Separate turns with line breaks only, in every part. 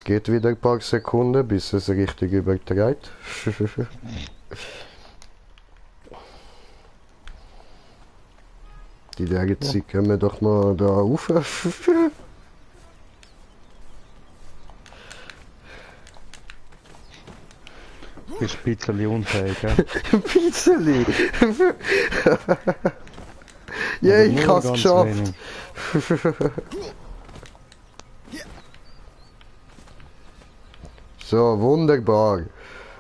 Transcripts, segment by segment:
geht wieder ein paar Sekunden, bis es richtig übertreibt. Die der Zeit können wir doch mal da rauf.
Bist ein bisschen unfähig, gell?
Ein bisschen. Ja, ich hab's geschafft. So, wunderbar.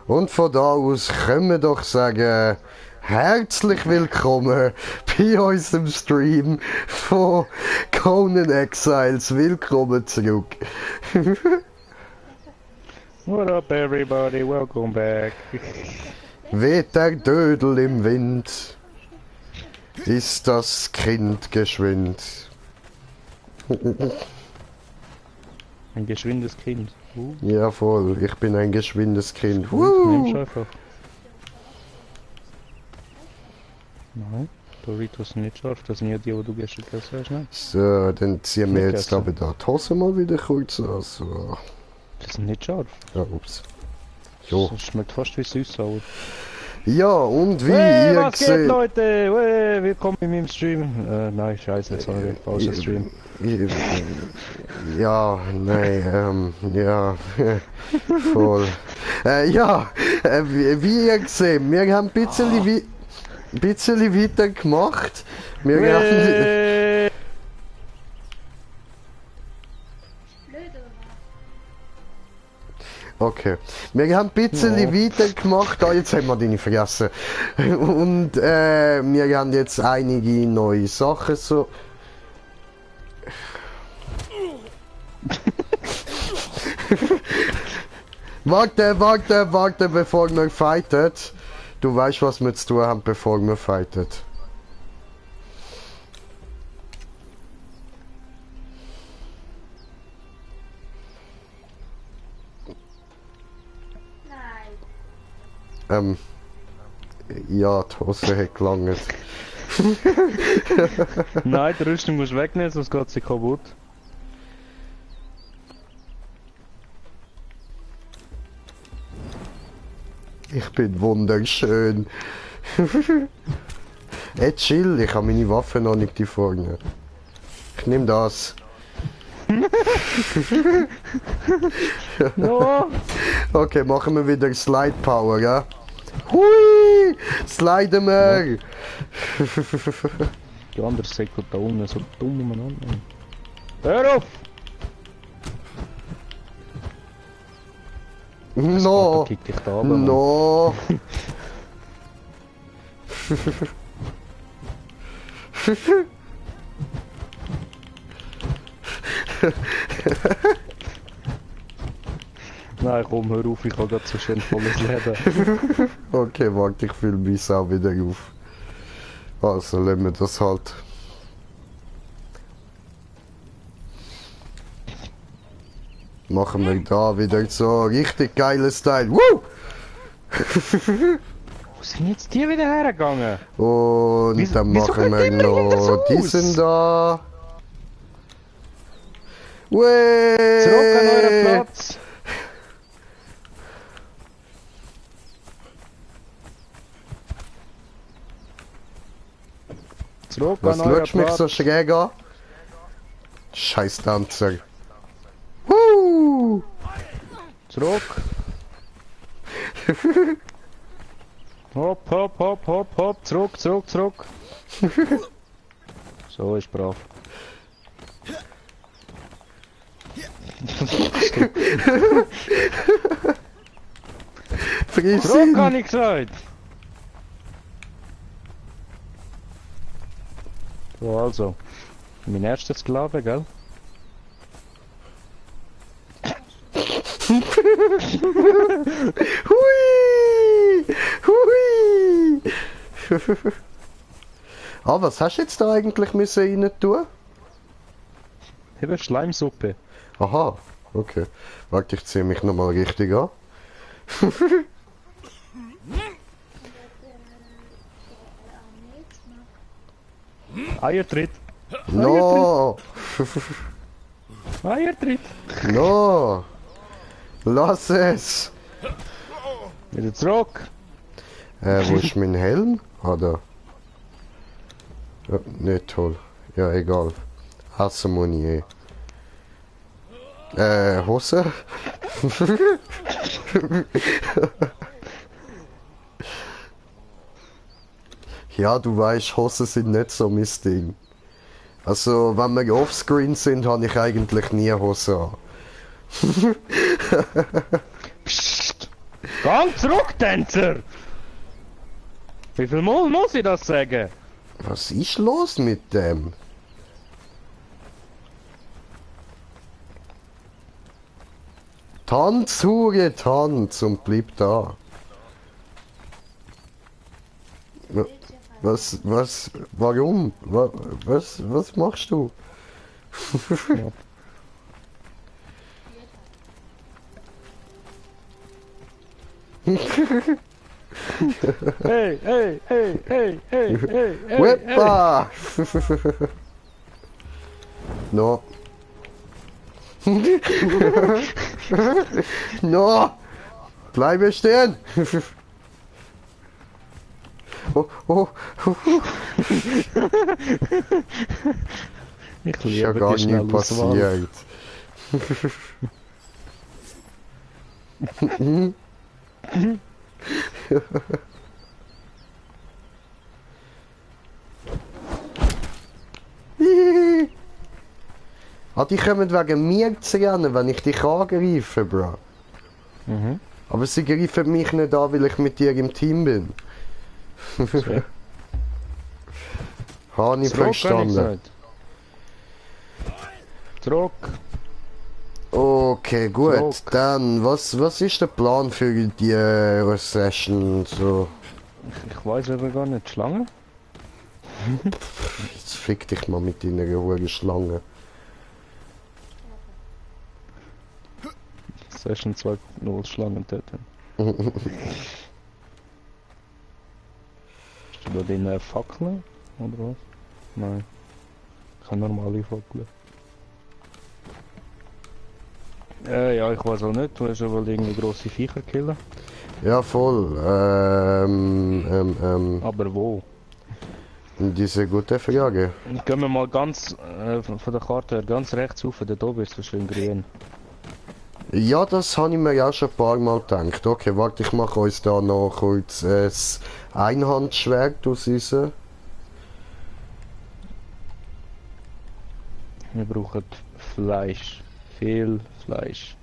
Und von da aus können wir doch sagen, herzlich willkommen bei unserem Stream von Conan Exiles. Willkommen zurück.
What up everybody, welcome back.
Weht der Dödel im Wind, ist das Kind geschwind.
Ein geschwindes Kind.
Ja voll, ich bin ein geschwindes Kind.
Nimm's einfach. Nein, Doritos sind nicht scharf, das sind ja die du gestern gegessen hast, ne?
So, dann ziehen wir
Nicht
jetzt
essen.
aber da die Hose mal wieder kurz an. So.
Das sind nicht scharf.
Ja, ups. Jo.
Das schmeckt fast wie Süßsauer.
Ja, und wie
Hey,
ihr
was geht,
seht...
Leute? Hey, willkommen in meinem Stream. Nein, scheiße, sorry, falscher Stream.
Ja, nein, ja, voll. Ja, wie ihr seht, wir haben ein bisschen weiter gemacht. Wir haben...
Hey.
Okay. Wir haben ein bisschen weiter gemacht. Ah, jetzt haben wir deine vergessen. Und wir haben jetzt einige neue Sachen so. warte, bevor wir fightet. Du weißt, was wir zu tun haben, bevor wir fightet. Ja, die Hose hat gelangt.
Nein, die Rüstung musst du wegnehmen, sonst geht sie kaputt.
Ich bin wunderschön. Hey, chill, ich habe meine Waffe noch nicht die vorne. Ich nehme das.
No!
Okay, machen wir wieder Slide Power, ja? Hui! Sliden wir!
Die andere Säcke da unten so dumm umeinander. Hör auf!
No!
Kick dich da runter, Mann.
No!
Nein, komm, hör auf, ich habe gerade so schön volles Leben.
Okay, warte, ich fühle mich auch wieder auf. Also, lassen wir das halt. Machen wir da wieder so richtig geiles Style. Woo!
Wo sind jetzt die wieder hergegangen?
Und
Wieso-
dann
wieso
machen
geht
wir
immer hinter
noch
so
diesen
aus?
da.
Zurück an euren
Wee!
Platz! Zurück
Was
an euren
schaust du mich
Platz!
so schräg an? Scheiß Tanzer. Woo!
Zurück! Hopp, hopp, hopp, hopp, hopp, zurück, zurück, zurück! So ist brav.
Friss
Zurück,
ihn!
habe ich gesagt! So, also. Mein erster Sklave, gell?
Hui! Hui! Ah, was hast du jetzt da eigentlich müssen rein tun?
Eben Schleimsuppe.
Aha, okay. Warte, ich ziehe mich nochmal richtig an.
Eiertritt!
No!
Eiertritt!
No! Lass es!
Wieder zurück!
Wo ist mein Helm? Ah, da. Ja, nicht toll. Ja, egal. Essen muss ich Hose? Ja, du weißt, Hosen sind nicht so mein Ding. Also, wenn wir offscreen sind, habe ich eigentlich nie Hosen an.
Psst! Gang zurück, Tänzer! Wie viel Mal muss ich das sagen?
Was ist los mit dem? Tanz, Hure, tanz und bleib da. Warum? Was machst du?
Ja. Hey, hey, hey, hey, hey, hey, hey,
Weppa! No. No! Bleibe stehen! Oh, oh, oh.
Ich
Ist ja
liebe
gar
die
nicht
schnelle Auswahl.
passiert. Ah, die kommen wegen mir zu rennen, wenn ich dich angreife, Bro.
Mhm.
Aber sie greifen mich nicht an, weil ich mit dir im Team bin.
Okay.
Habe ich
Zurück, habe ich
verstanden.
gesagt. Zurück.
Okay, gut.
Zurück.
Dann, was ist der Plan für die Session? So,
Ich weiß aber gar nicht. Schlange?
jetzt fick dich mal mit deiner hohen Schlange.
Session 2.0 Schlangen töten. Hast du da deine Fackeln? Oder was? Nein. Keine normale Fackeln. Ja, ich weiß auch nicht. Du hast ja wohl irgendwie grosse Viecher killen.
Ja, voll.
Aber wo?
Diese gute Frage.
Gehen wir mal ganz von der Karte her ganz rechts rauf, dort oben ist so schön grün.
Ja, das habe ich mir auch schon ein paar Mal gedacht. Okay, warte, ich mache uns da noch kurz ein Einhandschwert aus uns.
Wir brauchen Fleisch. Viel Fleisch.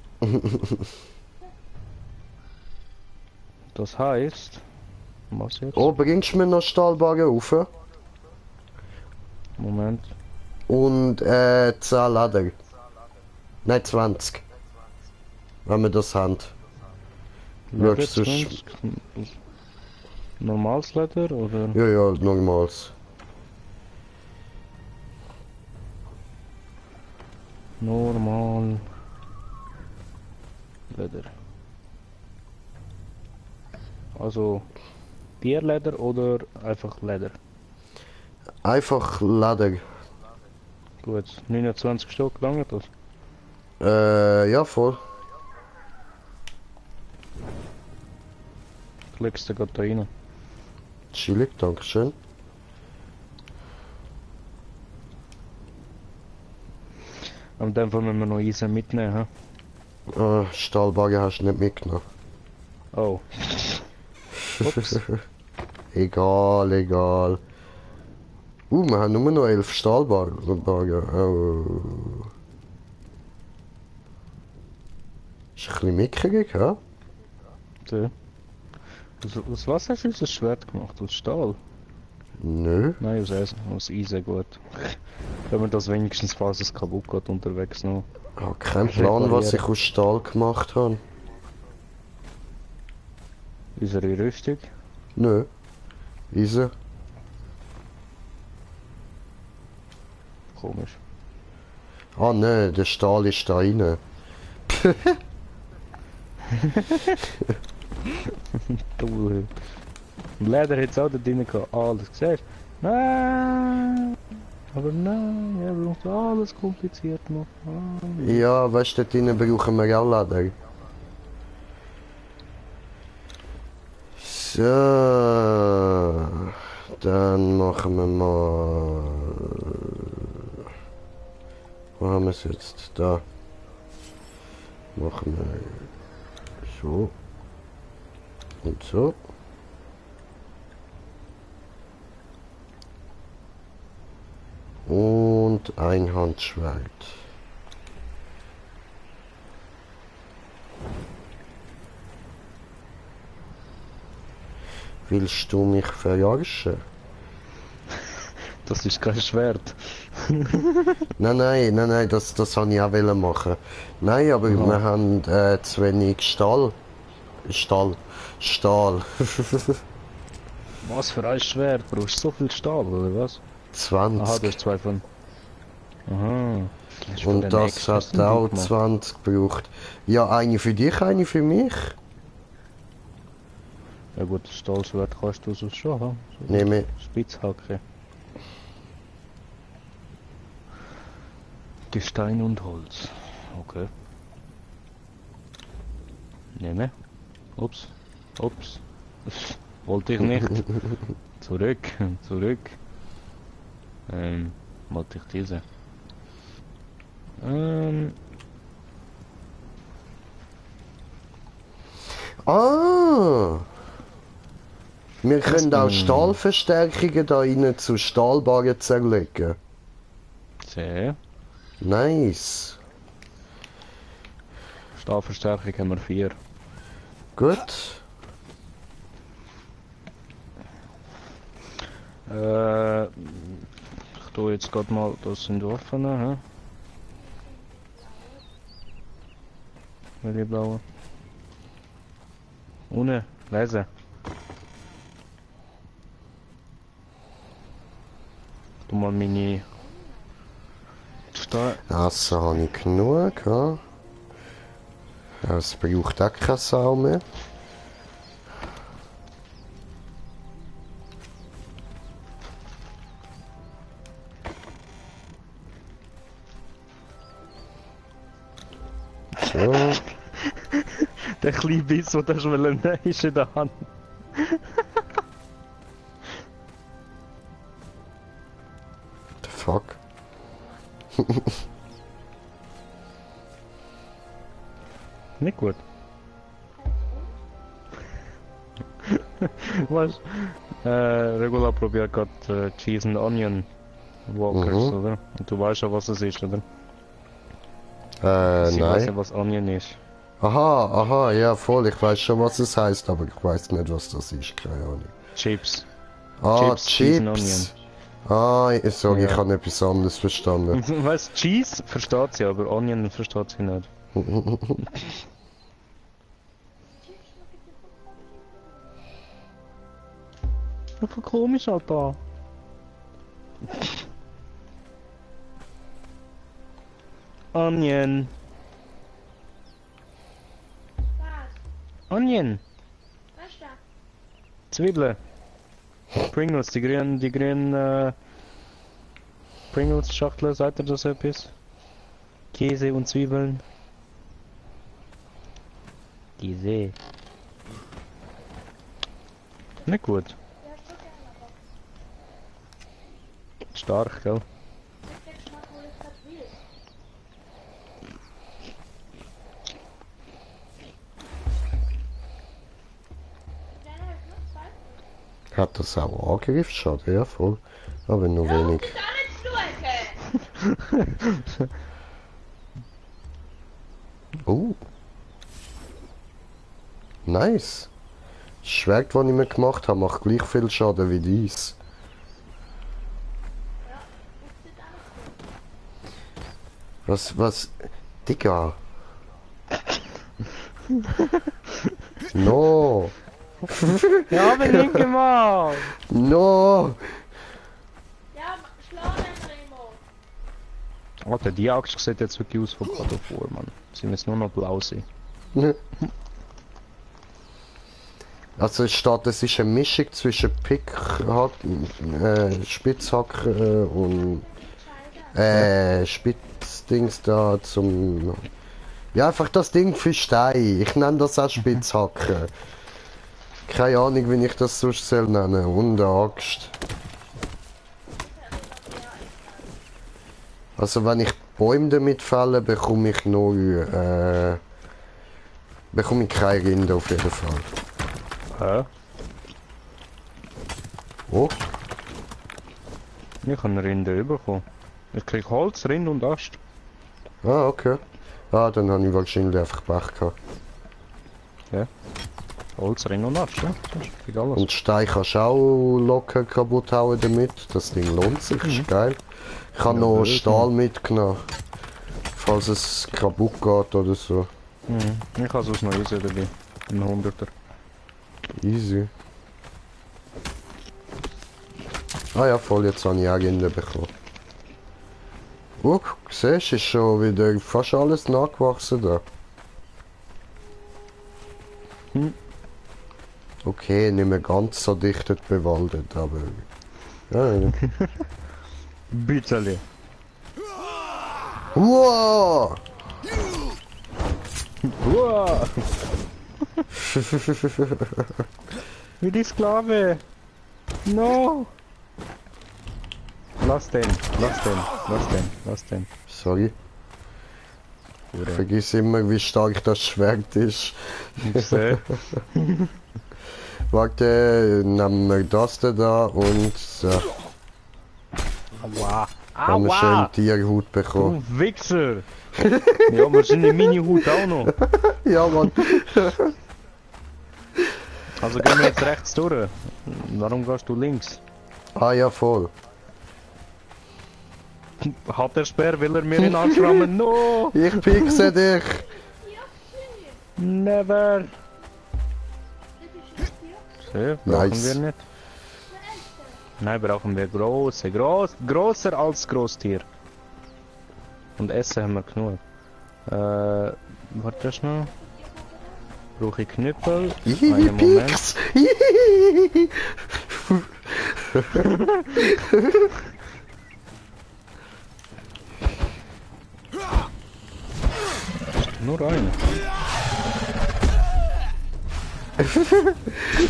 Das heißt... Was jetzt?
Oh, bringst du mir noch Stahlbarren rauf?
Moment.
Und 10 Leder. Nein, 20. Wenn wir das haben.
Leder,
Schaust du sonst-
20. Normales Leder oder?
Ja, ja, nochmals.
Normal Leder. Also Tierleder oder einfach Leder?
Einfach Leder.
Gut, 29 Stück lange das.
Ja, voll.
Klickst du gerade da rein.
Chillig, dankeschön.
Am dem Fall müssen wir noch Eisen mitnehmen, hä?
Stahlbarren hast du nicht mitgenommen.
Oh. Ups.
Egal, egal. Wir haben nur noch 11 Stahlbarren. Oh. Ist ein bisschen mickrig, hä?
So. Aus was hast du unser Schwert gemacht? Aus Stahl?
Nö.
Nein, aus Eisen, gut. Wenn man das wenigstens, falls es kaputt geht, unterwegs noch.
Ich habe keinen Plan, was ich aus Stahl gemacht habe.
Unsere Rüstung.
Nö. Eisen.
Komisch.
Ah, ne, der Stahl ist da rein.
Du. Leder hat es auch da drin gehabt. Alles gesehen? Nein! Aber nein, er braucht alles kompliziert noch.
Ja, weißt du, dort drinnen brauchen wir auch Leder. So, dann machen wir mal. Wo haben wir es jetzt? Da. Machen wir so und so. Und ein Handschwert. Willst du mich verarschen?
Das ist kein Schwert.
Nein, das habe ich auch wollen machen. Nein, aber
Aha.
wir haben zu wenig Stahl. Stahl.
Was für ein Schwert? Brauchst du so viel Stahl, oder was? Aha, du
20.
hast zwei von... Aha. Hast du von
Und
den
das
Extras
hat
einen
auch
Big gemacht?
20 gebraucht. Ja, eine für dich, eine für mich.
Ja gut, das Stahlschwert kannst du sonst schon haben. So
Nehme.
Spitzhacke. Gestein und Holz. Okay. Nehme. Ups. Ups. Wollte ich nicht. Zurück. Zurück. Wollte ich diese.
Ah! Wir können auch
denn?
Stahlverstärkungen da rein zu Stahlbarren zerlegen.
Sehr.
Nice.
Stahlverstärkung haben wir 4.
Gut.
Ich tue jetzt gerade mal, das sind Waffen, hä? Welche blaue? Ohne, lesen. Tu mal meine...
Essen habe ich genug, ja. Es braucht auch keine Sau mehr. So.
Der kleine Biss, den du hast nehmen, ist in der Hand.
The fuck?
Nicht gut. Was? Regula probiert gerade Cheese and Onion Walkers,
Mhm.
oder? Und du weißt ja, was es ist, oder? Sie weiß
Nein.
ja, was Onion ist.
Aha, ja voll, ich weiß schon, was es heißt, aber ich weiß nicht, was das ist, keine Ahnung.
Chips.
Ah,
Chips, Cheese and
Chips. Sorry,
Ja.
ich habe etwas anderes verstanden.
Weißt Cheese versteht sie, aber Onion versteht sie nicht. Voll komisch, Alter. Onion.
Was?
Onion.
Was da?
Zwiebeln. Pringles, die grünen Pringles-Schachtel, seid ihr das etwas? Käse und Zwiebeln. Diese. Nicht gut.
Ja, ist doch gerne, aber
Stark, gell?
ich jetzt mal, wo ich das will. Kleiner ist noch zwei.
Hat das auch Angriffsschaden? Ja, voll. Aber nur wenig.
Da nicht schauen!
Oh. Nice. Das Schwert, das ich mir gemacht habe, macht gleich viel Schaden wie dies.
Ja, das sieht alles
Was? Digga. No.
Ja, aber nicht gemacht!
No.
Ja, schlau den Remo.
Alter, die Axt sieht jetzt wirklich aus von God of War, Mann. Sie müssen nur noch blau sein.
Also es steht, es ist eine Mischung zwischen Spitzhacken und Spitzdings da zum... Ja, einfach das Ding für Stein. Ich nenne das auch Spitzhacken. Keine Ahnung, wie ich das sonst soll nennen. Und Angst. Also wenn ich Bäume damit fälle, bekomme ich noch... bekomme ich keine Rinde auf jeden Fall.
Hä?
Oh,
Ich habe Rinde bekommen. Ich krieg Holz, Rind und Ast.
ah, okay. Ah, dann habe ich wahrscheinlich einfach Pech gehabt.
Holz, Rind und Ast, ja? Ich krieg alles.
Und Stein kannst du auch locker kaputt hauen damit. Das Ding lohnt sich, ist geil. Ich habe
Ja,
noch
blöd,
Stahl mitgenommen. Falls es kaputt geht oder so.
Ich habe sonst noch easy dabei. Ein 100er.
Easy. Ah ja, voll, jetzt habe ich auch Rinde bekommen. Siehst du, ist schon wieder fast alles nachgewachsen da. Okay, nicht mehr ganz so dicht bewaldet, aber... Ja.
Bitterli.
Wow!
Uah! Wie die Sklave! No! Lass den, lass den, lass den, lass den.
Sorry, ich
Hure.
vergiss immer, wie stark das Schwert ist.
Ich seh.
Warte, nehmen wir das da und so.
Aua!
Haben wir schön Tierhut bekommen.
Du Wichser! Ja, wahrscheinlich Mini-Hut auch noch.
Ja, Mann.
Also gehen wir jetzt rechts durch. Warum gehst du links?
Ah ja, voll.
Hat der Speer, will er mir in den Arsch rammen? No!
Ich pixe dich.
Never! So, brauchen
Nice.
wir nicht. Nein, brauchen wir größer als Großtier. Und Essen haben wir genug. Warte schnell. Brauche ich Knüppel? Einen Moment.
Pix.
Nur einen.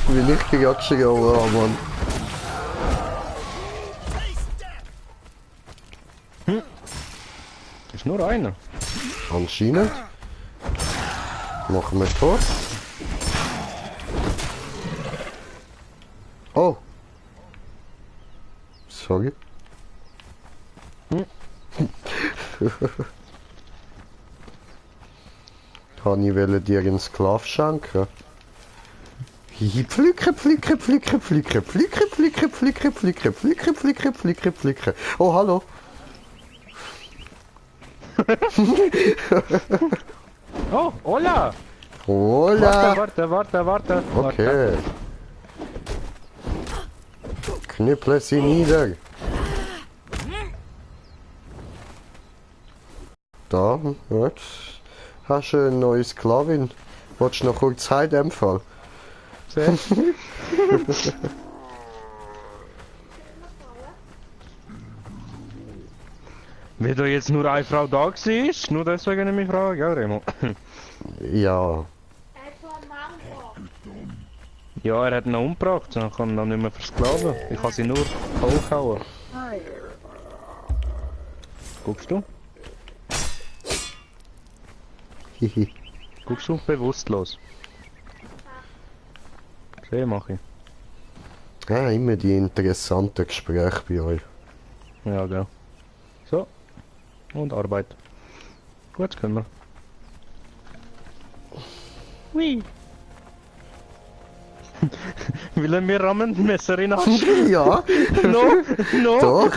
Wie ich gejatscht habe, oh, Mann.
Ist nur einer.
Anscheinend. Machen wir tot. Oh. Sorry. Ich wollte dir einen Sklav schenken. Pflücke, pflücke, pflücke, pflücke, pflücke, pflücke, pflücke, pflücke, pflücke, pflücke, pflücke, pflücke. Oh, hallo.
Oh, hola!
Hola.
Warte.
Okay. Knüpple sie nieder. Da, jetzt hast du eine neue Sklavin. Wolltest du noch kurz Zeit in dem Fall?
Sehr. Wie da jetzt nur eine Frau da war, nur deswegen nehme ich Frage, gell Remo?
Ja,
Er hat so einen Mann gebracht.
Ja, er hat ihn umgebracht, dann kann ich ihn nicht mehr versklaven. Ich kann sie nur hochhauen. Guckst du?
hihi.
Guckst du? Bewusstlos. Sehr mach ich.
Ja, immer die interessanten Gespräche bei euch.
Ja, gell. So. Und Arbeit. Gut, jetzt können wir. Hui. Will er mir rammen? Messer in den Arsch?
Ja,
No, no.
doch.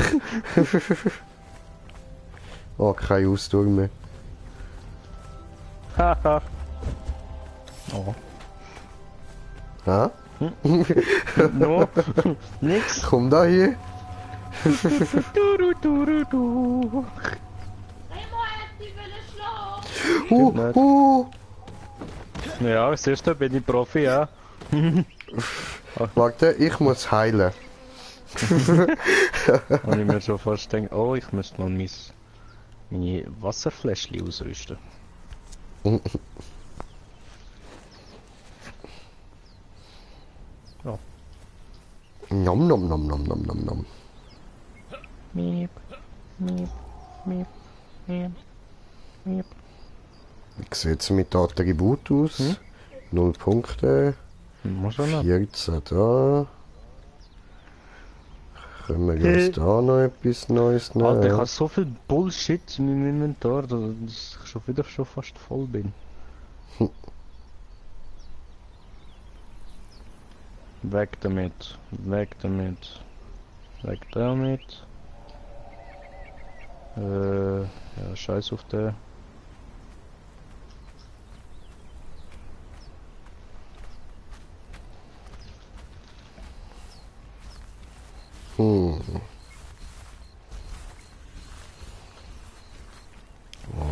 Oh, kein Ausdruck mehr.
Haha. Oh.
Ha?
No. Nix.
Komm da hier.
Du.
Remo hat die Wille schlagen.
Ja, siehst du, bin ich Profi, ja.
Warte, ich muss heilen.
Und ich mir schon fast denke, oh, ich müsste mal meine Wasserfläschchen ausrüsten.
Nom nom nom nom nom nom nom.
Miep, miep, miep, miep, miep.
Wie sieht es mit Attribut aus?
Hm?
0 Punkte.
Muss er noch.
14 da. Können wir uns da noch etwas Neues nehmen?
Alter, ich habe so viel Bullshit in meinem Inventar, dass ich schon fast voll bin. Weg damit, weg damit, weg damit. Ja, scheiß auf der.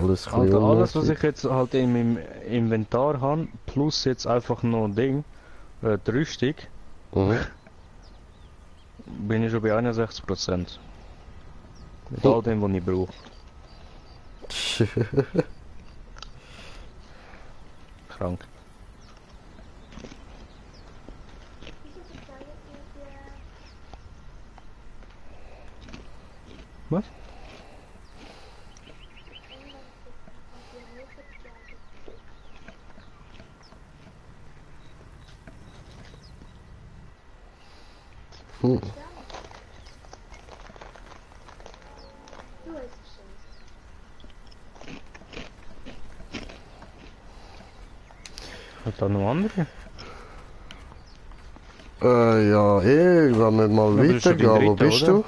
Alles
Alter, alles was
unnötig.
ich jetzt halt in meinem Inventar habe, plus jetzt einfach noch ein Ding, die Rüstung,
Mhm.
bin ich schon bei 61%. Mit all dem, was ich brauche. Krank. Was?
Hm.
Hat da noch andere?
Ja, wenn wir mal
Ja, du bist schon
weitergehen,
beim
wo
dritten,
bist
oder?
du?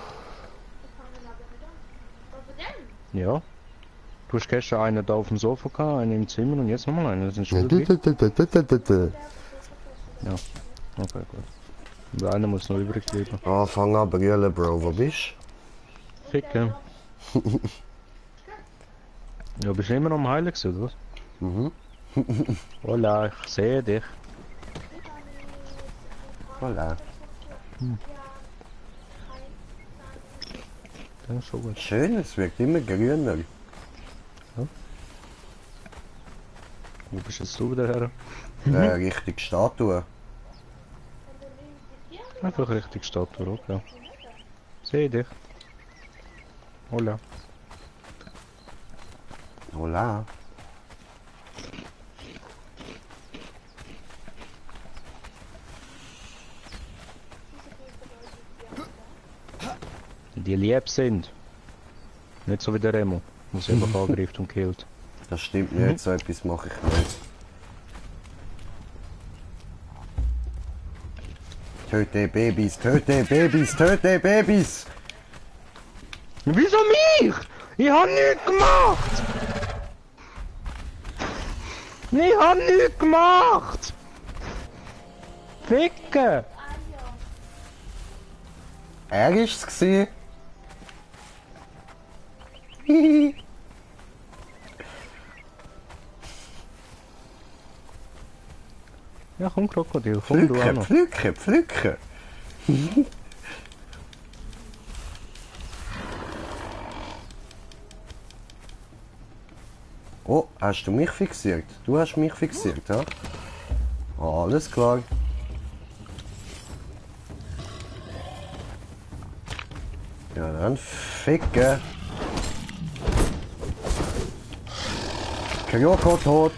Ja. Du hast gestern einen da auf dem Sofa gehabt, einen im Zimmer und jetzt nochmal einen. Das sind schon drei. Ja. Okay, gut. Und einer muss noch übrig bleiben.
Ah, fang an brüllen, Bro, wo bist
Ficken. Ja, bist du immer noch am Heilen gewesen, oder was?
du? Mhm.
Hola, ich sehe dich.
Voilà.
Das ist schon gut.
Schön, es wird immer grüner.
Wo bist jetzt du wieder her?
Richtig Statue.
Einfach richtig Statue, okay. Sehe dich. Hola.
Hola.
Die lieb sind. Nicht so wie der Remo, der sich einfach angreift und killt.
Das stimmt nicht, so etwas mache ich nicht. Töte Babys, töte Babys, töte Babys!
Wieso mich? Ich hab nichts gemacht! Ich hab nichts gemacht! Ficken!
Er ist's gsi. Hihi.
Ja, komm Krokodil, komm du auch
Pflücken,
noch.
pflücken, pflücken. Oh, hast du mich fixiert? Du hast mich fixiert, ja? Alles klar. Ja, dann ficken. Kyoko tot.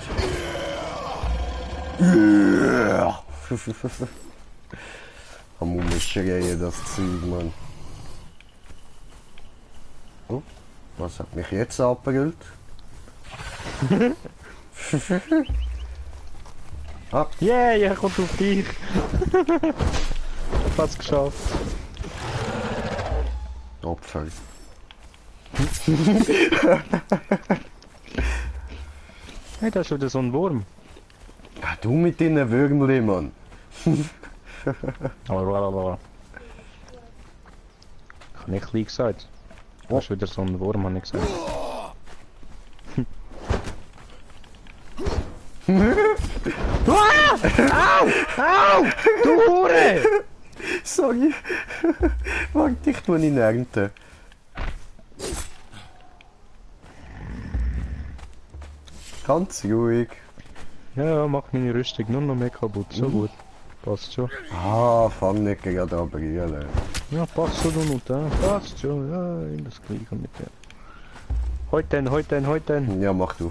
Am Umschreien, das Zeug, Mann. Oh, was hat mich jetzt abgerüllt?
Yeah, er kommt auf dich! Fast geschafft.
Opfer.
Hey, da ist wieder so ein Wurm.
Ja, du mit deinen Würmli, Mann.
Aber ich habe nicht klein gesagt. Da ist wieder so ein Wurm, habe ich gesagt. Au! Au! Du Hure!
Sorry. Warte, ich tue ihn ernten. Ganz ruhig.
Ja, mach meine Rüstung nur noch mehr kaputt. So gut. Passt schon.
Ah, fang nicht gerade an brüllen.
Ja, passt schon und passt schon. Ja, in das Gleiche mit dir. Heute.
Ja, mach du.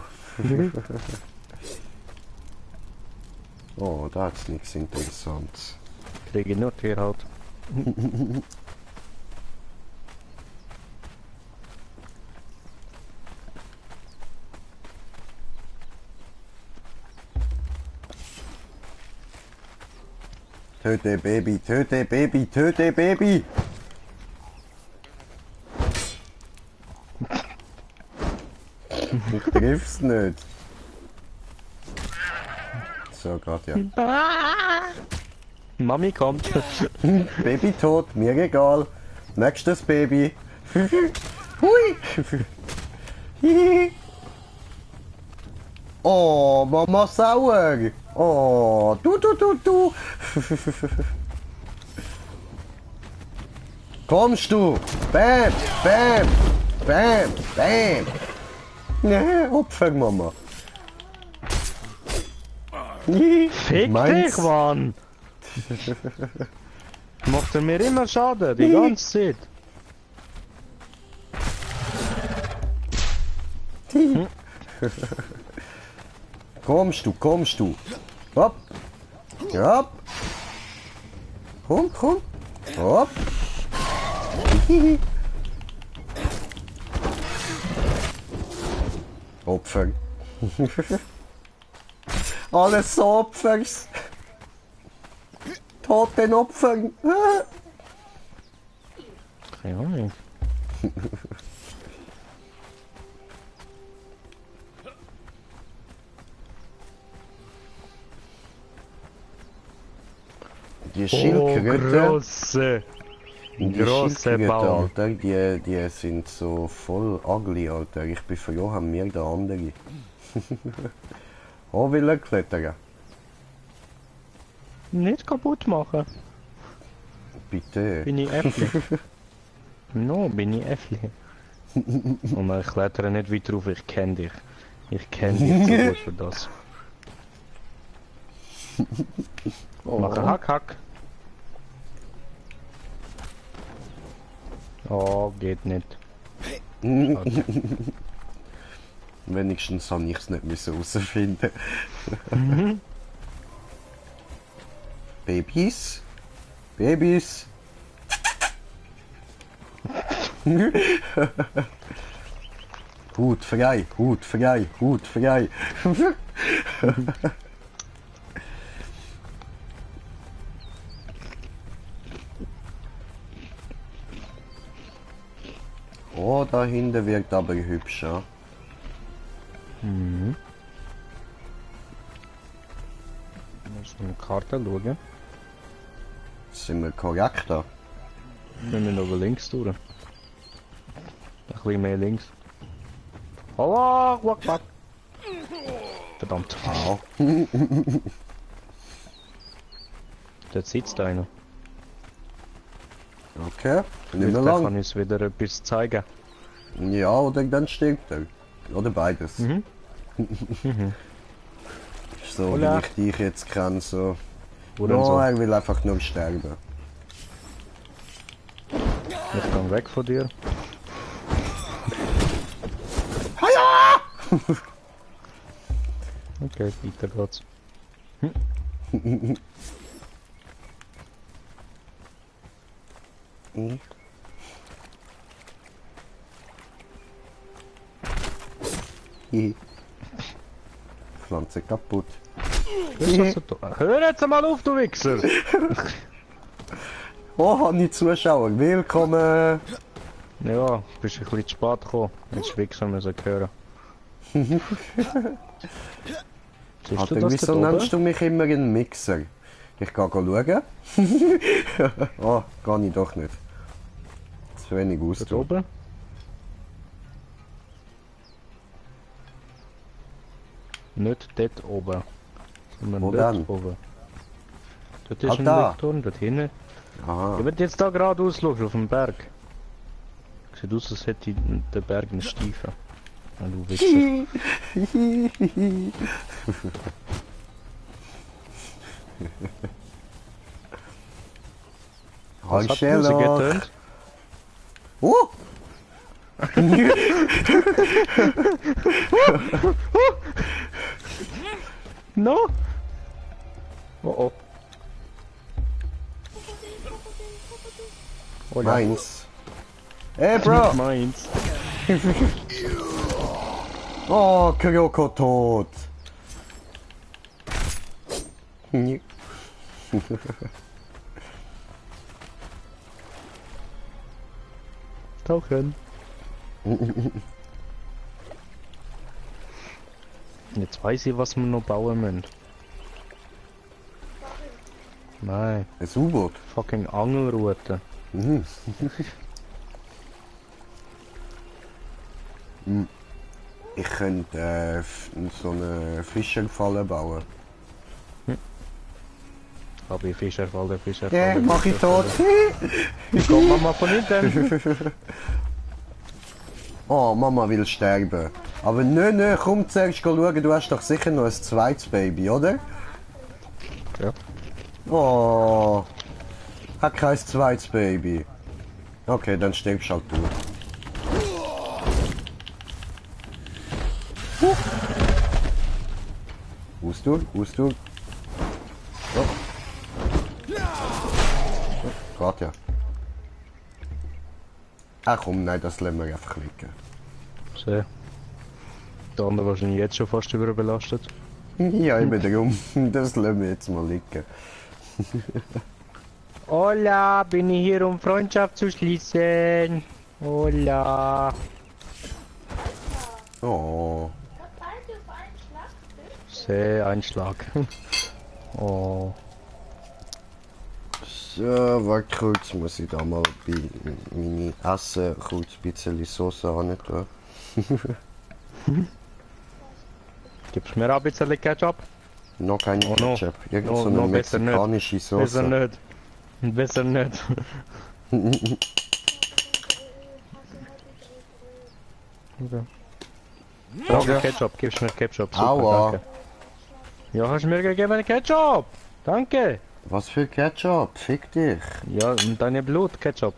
Oh, da hat's nichts Interessantes.
Kriege ich nur Tierhaut.
Töte Baby, töte Baby, töte Baby! Ich triff's nicht. So, gerade ja.
Mami kommt.
Baby tot, mir egal. Nächstes Baby. Hui! Oh, Mama sauer! Oh, du! Kommst du? Bam! Bam! Nee, Opfer, Mama.
Fick
Meins.
dich, Mann! Macht er mir immer Schaden, die ganze Zeit.
Kommst du? Hopp! Hopp! Komm! Hopp! Opfer. Alles so Opfers. Toten Opfern.
Keine Ahnung.
Die Schildkröte.
Grosse.
Die
Grosse
Schildkröte,
Baum.
Alter, die sind so voll ugly, Alter. Ich bin froh, haben wir der andere. Oh, will er klettern?
Nicht kaputt machen.
Bitte.
Bin ich Äffli. No, bin ich Äffli. Und ich klettere nicht weiter auf, ich kenne dich. Ich kenne dich zu gut für das. Mach Hack. Oh, geht nicht. Okay.
Wenigstens habe ich es nicht müssen herausfinden. Babys? Hut frei. Oh, da hinten wirkt aber hübscher.
Mhm. Muss eine Karte schauen.
Sind wir korrekt da?
Wir müssen aber links durch. Ein bisschen mehr links. Allah, wack. Verdammt.
Au.
Dort sitzt einer.
Okay, nicht mehr
Vielleicht
lang.
kann uns wieder etwas zeigen.
Ja, oder dann stirbt er. Oder beides.
Mhm.
So
Hola.
wie ich dich jetzt kenne, so.
Oder
No,
so.
er will einfach nur sterben.
Ich kann weg von dir. Okay, weiter geht's.
Pflanze kaputt.
Hör jetzt mal auf, du Wichser!
Oh, Hanni Zuschauer, willkommen!
Ja, bist ein bisschen zu spät gekommen. Jetzt Wichser müssen hören. Siehst du
Alter,
das
wieso
dort
nennst du mich immer einen Mixer? Ich gehe schauen. Oh, kann ich doch nicht. Zu wenig
Dort
Ausdruck.
oben? Nicht dort oben. Sondern
Wo
dort
denn?
oben. Dort ist
Ah,
ein
da.
Lichtturm, dort hinten.
Aha.
Ich würde jetzt da gerade ausschauen, auf dem Berg. Sieht aus, als hätte der Berg einen Stiefel. Ah, du Wichser. Was hat die
Marcella.
Musik getönt? No? Oh oh. Oh ja.
Meins. Hey, Bro!
Meins.
Oh, Kyoko tot.
Tauchen. Jetzt weiß ich, was wir noch bauen müssen. Nein,
Ein U-Boot.
fucking Angelrute.
Mhm. Ich könnte so eine Fischerfalle bauen.
Aber ich Fischerfalle,
Ja, mach ich tot.
Kommt Mama von hinten.
Oh, Mama will sterben. Aber nö, komm zuerst schauen, du hast doch sicher noch ein zweites Baby, oder?
Ja.
Oh, hat kein zweites Baby. Okay, dann stirbst halt du. Ausdurch. So. Geht ja. Ach komm, nein, das lassen wir einfach liegen.
So. Der andere wahrscheinlich jetzt schon fast überbelastet.
Ja, eben darum. Das lassen wir jetzt mal liegen.
Hola, bin ich hier, um Freundschaft zu schließen. Hola.
Oh.
Was seid ihr für ein Schlachtfisch?
Sehr Einschlag. Oh.
So, warte kurz, muss ich da mal bei meine Essen kurz ein bisschen Soße an tun.
Gibst du mir auch ein bisschen Ketchup?
Noch keine
Oh, no.
Ketchup. Irgend
No,
so eine
no, besser nicht.
mexikanische
Besser
Soße.
nicht. Besser nicht. Okay. Danke, Ketchup, gibst mir Ketchup. Super,
Aua.
danke. Ja, hast du mir gegeben Ketchup? Danke.
Was für Ketchup? Fick dich.
Ja, und deine Blut, Ketchup.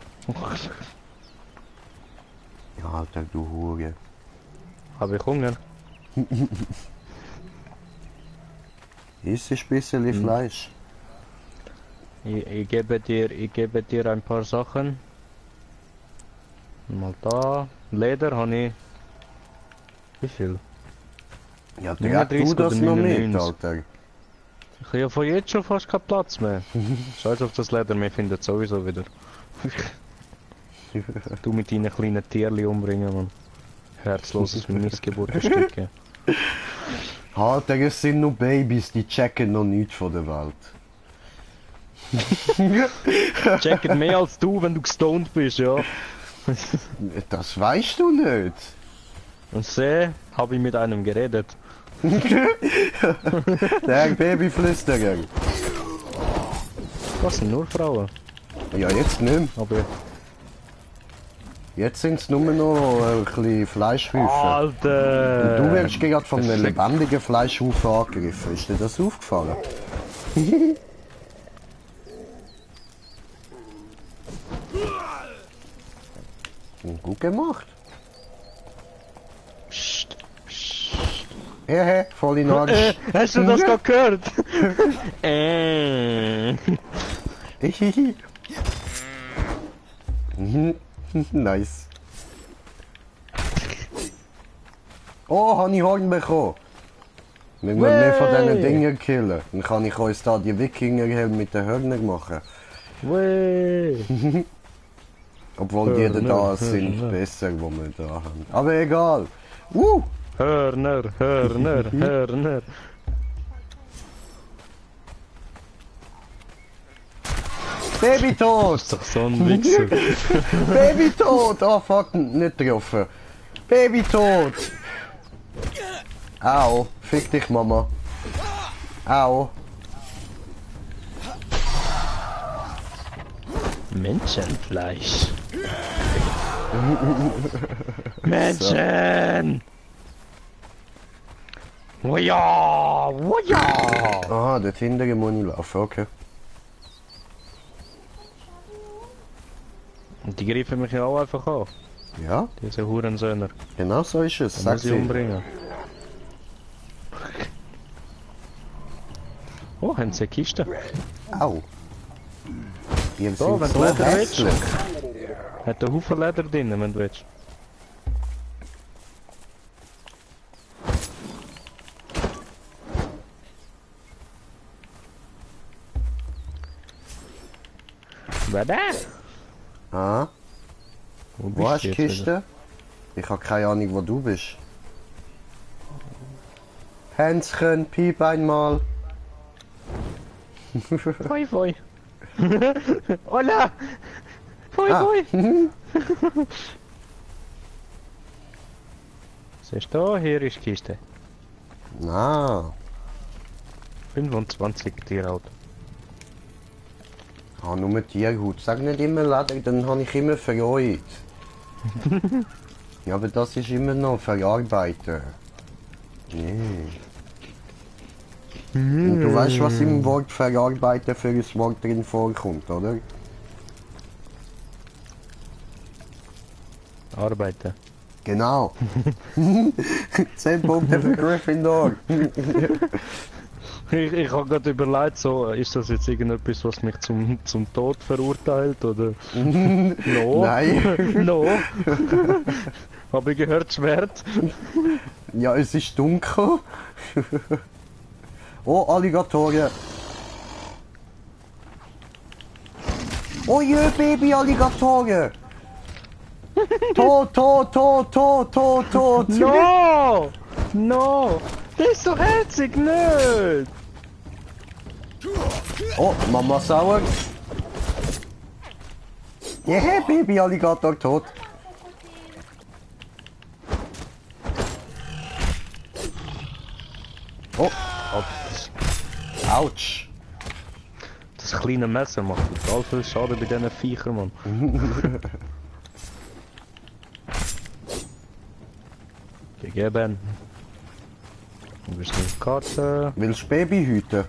Ja, Alter, du Hure.
Habe ich Hunger?
Isst ein bisschen Fleisch.
Ich gebe dir ein paar Sachen. Mal da. Leder habe ich. Wie viel?
Ja, der du
39
das
oder
noch mit,
99?
Alter.
Ich habe ja von jetzt schon fast keinen Platz mehr. Scheiß auf das Leder, wir finden es sowieso wieder. Du mit deinen kleinen Tierli umbringen, man. Herzloses Missgeburtenstücke.
Alter, es sind nur Babys, die checken noch nichts von der Welt.
Checken mehr als du, wenn du gestoned bist, ja.
Das weißt du nicht.
Und habe ich mit einem geredet.
Der Babyflüsterer.
Das sind nur Frauen.
Ja, jetzt nicht mehr.
Aber
Jetzt sind es nur noch ein bisschen Fleischhaufen.
Alter!
Und du wirst gerade von einem lebendigen Fleischhaufen angegriffen. Ist dir das aufgefallen? Gut gemacht.
Psst, psst.
Hehe, voll in Arsch.
Hast du das gerade gehört?
Nice. Oh, habe ich Horn bekommen. Wir müssen mehr von diesen Dingen killen. Dann kann ich uns da die Wikinger mit den Hörnern machen.
Weh!
Obwohl die
Hörner,
da sind
Hörner.
besser, wo wir da haben. Aber egal.
Hörner, Hörner, Hörner.
Baby tot!
Das ist doch so ein Wichser.
Baby tot! Oh fuck, nicht getroffen. Baby tot! Au, fick dich Mama. Au.
Menschenfleisch. Menschen! Oh ja! Oh ja!
Aha, dort hinten muss ich laufen, okay.
Und die greifen mich ja auch einfach an.
Ja,
Diese Hurensöhner.
genau so ist es.
Die
Sag
muss ich
sie.
umbringen. Oh, haben sie eine Kiste?
Au. Die
So,
sind
wenn
so
du Leder
hässlich.
willst. Hat einen Haufen Leder drin, wenn du willst. Wer da?
Ah, wo hast du die
du jetzt
Kiste? Ich habe keine Ahnung, wo du bist. Hänschen, piep einmal.
wieder? Pfui, pfui. Hola! Pfui,
Ah.
pfui. Siehst du, hier ist die Kiste.
Na,
25 Tierhaut.
ich habe nur Tierhut. Sag nicht immer Leder, dann habe ich immer verreut. Ja, aber das ist immer noch verarbeiten. Nee. Und du weißt, was im Wort verarbeiten für ein Wort drin vorkommt, oder?
Arbeiten.
Genau. 10 Punkte für Gryffindor.
Ich habe gerade überlegt, so, ist das jetzt irgendetwas, was mich zum Tod verurteilt, oder? No.
Nein.
No. Habe ich gehört, Schwert?
Ja, es ist dunkel. Oh, Alligatoren. Oh je, Baby-Alligatoren. Tot, tot, tot, tot, tot, tot.
No! No! Das ist doch herzig, nicht!
Oh, Mama sauer. Yeah, Baby-Alligator tot. Oh,
Oh,
ouch.
das kleine Messer macht total viel Schaden bei diesen Viechern, Mann. Gegeben. Wo ist die Karte?
Willst du Baby hüten?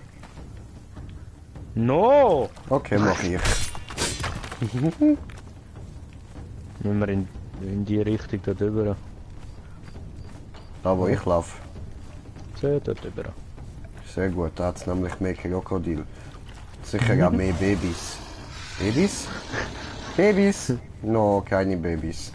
No!
Okay, mach ich.
Müssen wir in die Richtung da drüber.
Da wo ich laufe.
So, da drüber.
Sehr gut, da hat es nämlich mehr Krokodil. Sicher auch mehr Babys. Babys? Babys? No, keine Babys.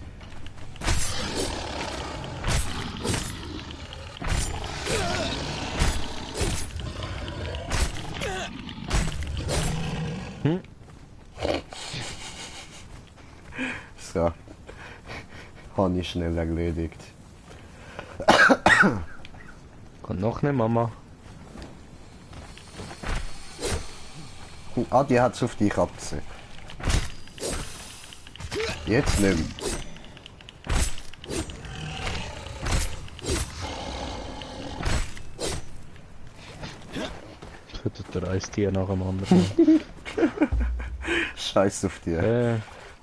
So. Habe ich schnell erledigt.
Kommt noch eine Mama.
Ah, die hat es auf dich abgesehen. Jetzt nicht mehr.
Füttert der Eistier nach dem anderen.
Scheiß auf dich.
äh,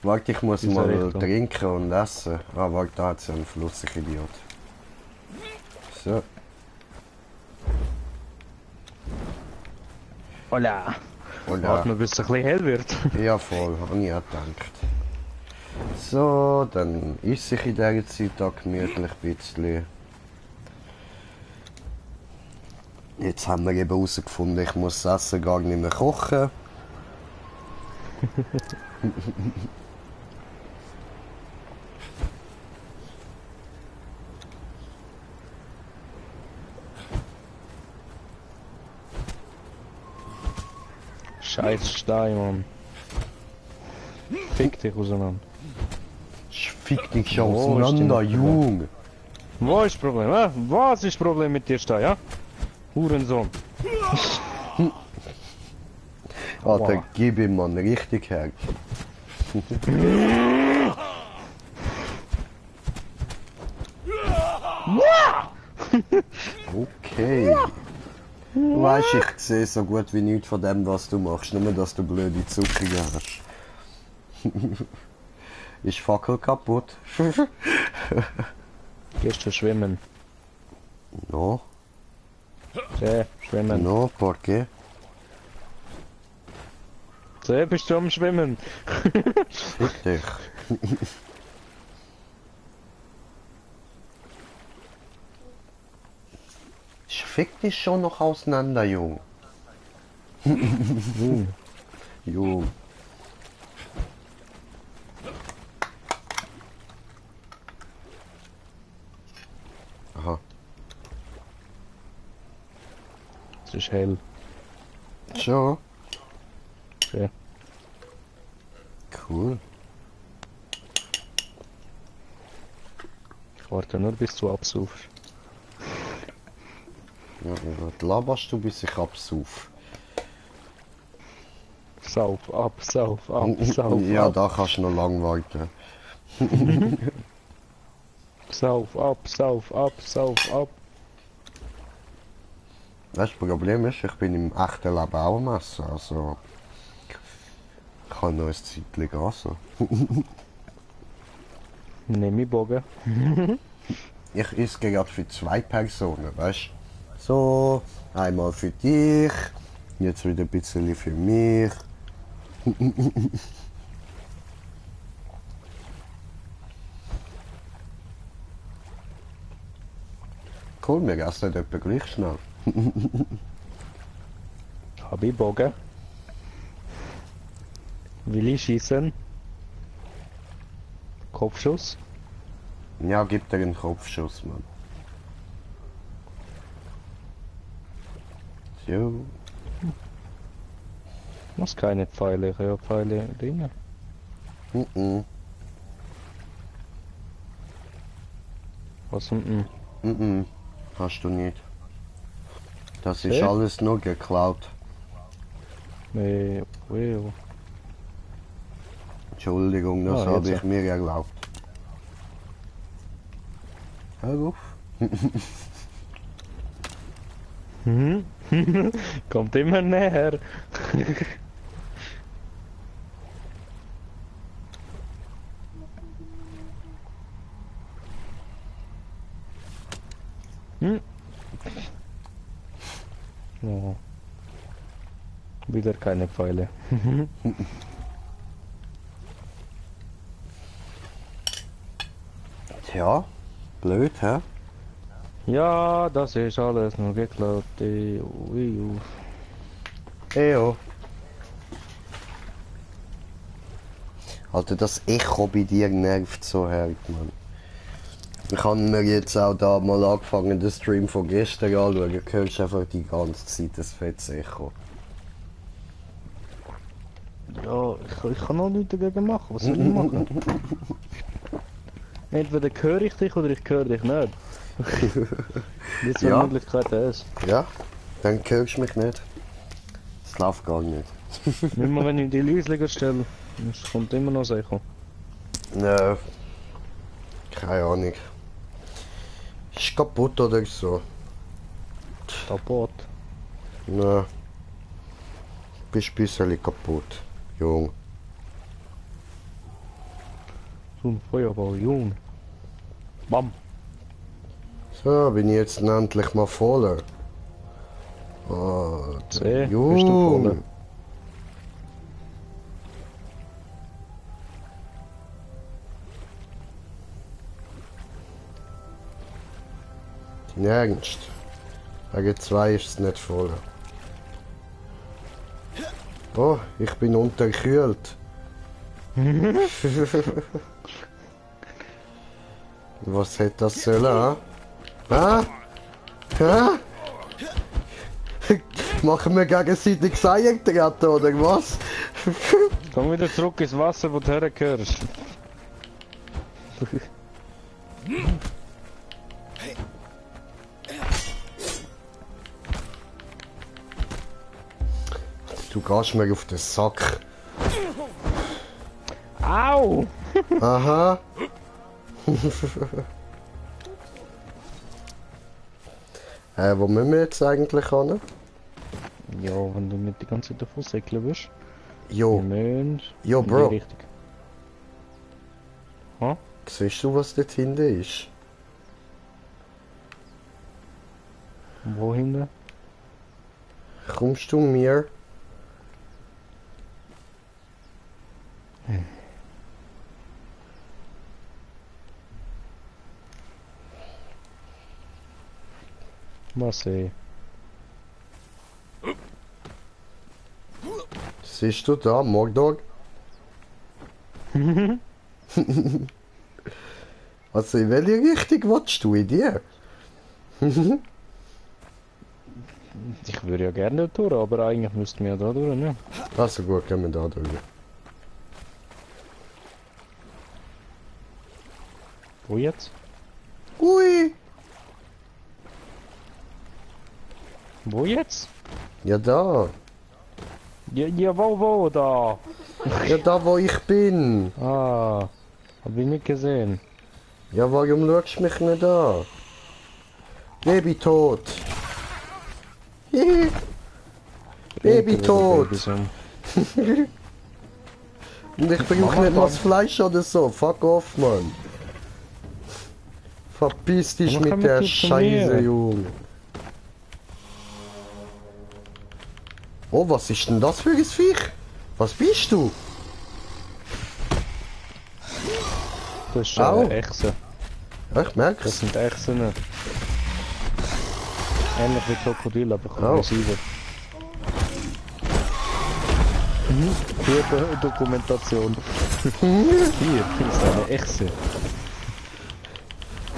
Warte, ich muss
Diese
mal
Richtung.
trinken und essen. Ah, warte, da hat es einen Fluss, ich Idiot. So.
Hola!
Und
Warten wir, bis es ein bisschen hell wird.
ja, voll, habe ich auch gedacht. So, dann esse ich in dieser Zeit auch gemütlich ein bisschen. Jetzt haben wir eben herausgefunden, ich muss das Essen gar nicht mehr kochen.
Scheiß Stein, Mann. Fick dich auseinander.
Ich fick dich schon
Wo ist
auseinander,
denn-
Junge.
Wo ist das Problem, hä? Was ist das Problem mit dir, Stein, ja? Hurensohn.
Alter,
Wow.
gib ihm mal richtig her. Okay. Du weißt, ich sehe so gut wie nichts von dem, was du machst, nur dass du blöde Zucker hast. Ist Fackel kaputt?
Gehst du schwimmen?
No,
Seh, schwimmen.
no, ¿por qué?
Seh, bist du am Schwimmen?
Fick dich. Ich fick dich schon noch auseinander, Jung. Jung. Aha.
Es ist hell.
Schon.
Ja.
Cool.
Ich warte nur, bis du absaufst.
Ja, was laberst du, bis ich absauf?
Sauf ab, sauf ab, sauf
Ja,
ab.
da kannst du noch lang warten.
Sauf ab, sauf ab, sauf ab.
Das Problem ist, ich bin im echten Leben auch ein Messer, also... Ich kann noch ein Zeitchen gehen, so.
Nimm ich Bogen.
Ich esse gerade für 2 Personen, weißt du? So, einmal für dich, jetzt wieder ein bisschen für mich. Cool, wir essen nicht etwa gleich schnell.
Hab ich Bogen. Will ich schießen? Kopfschuss?
Ja, gib dir einen Kopfschuss, Mann. So.
Muss keine Pfeile, ich habe Pfeile drin.
Mhm.
Was unten?
Mhm. Hast du nicht. Das ist
Okay.
alles nur geklaut.
Well.
Entschuldigung, das
Ah,
habe
jetzt.
ich mir erlaubt. Hör auf.
Kommt immer näher. Oh. Wieder keine Pfeile.
Tja, blöd, hä?
Ja, das ist alles nur geklaut. Ui.
Ejo. Alter, das Echo bei dir nervt so hart, Mann. Ich habe mir jetzt auch da mal angefangen, den Stream von gestern anzuschauen. Du hörst einfach die ganze Zeit das fettes Echo.
Ja, ich kann noch nichts dagegen machen. Was soll ich machen? Entweder höre ich dich oder ich höre dich nicht. Die zwei
Ja.
Möglichkeiten ist.
Ja? Dann hörst du mich nicht. Das läuft gar nicht.
Immer wenn ich die Leisliger stelle, es kommt immer noch das Echo.
Nö. Keine Ahnung. Ist kaputt oder so?
Kaputt.
Nö. Bist ein bisschen kaputt, Jung.
So ein Feuerball, Junge. Bam.
So, bin ich jetzt endlich mal voller. Oh,
Seh,
Jung.
bist du voll?
Dein Ernst? Wegen 2 ist es nicht voll. Oh, ich bin unterkühlt. Was hätte das sollen, ha? Ha? Ha? Machen wir gegenseitig Seiltreten, oder was?
Komm wieder zurück ins Wasser, wo du hergehörst.
Du gehst mir auf den Sack.
Au!
Aha. Wo müssen wir jetzt eigentlich hin?
Ja, wenn du nicht die ganze Zeit davon säckeln wirst. Wir
Jo,
müssen
Jo,
in
Bro.
die Richtung. Ha?
siehst du, was dort hinten ist?
Wo hinten?
Kommst du mir?
Mal sehen.
Siehst du da, Mordog? Also in welche Richtung willst du in dir?
Ich würde ja gerne durch, aber eigentlich müssten wir ja da durch, ne?
Also gut, gehen wir da drüber.
Wo jetzt?
Ui!
Wo jetzt?
Ja da.
Ja, wo da?
Ja da wo ich bin.
Ah, hab ich nicht gesehen.
Ja warum schaust du mich nicht an? Baby tot. Hihi. Baby tot.
Babys um.
Und ich brauche
Mama
nicht mal das
kommt.
Fleisch oder so. Fuck off, Mann. Verpiss dich
Mama,
mit
komm
der
mit zu
Scheiße,
mir.
Junge. Oh, was ist denn das für ein Viech? Was bist du?
Das ist
Au.
Echse.
Ja, ich merke
Das
es.
sind Echsen. Ähnlich wie Krokodil, aber
Oh.
aggressiver. Gute Dokumentation. Hier ist eine Echse.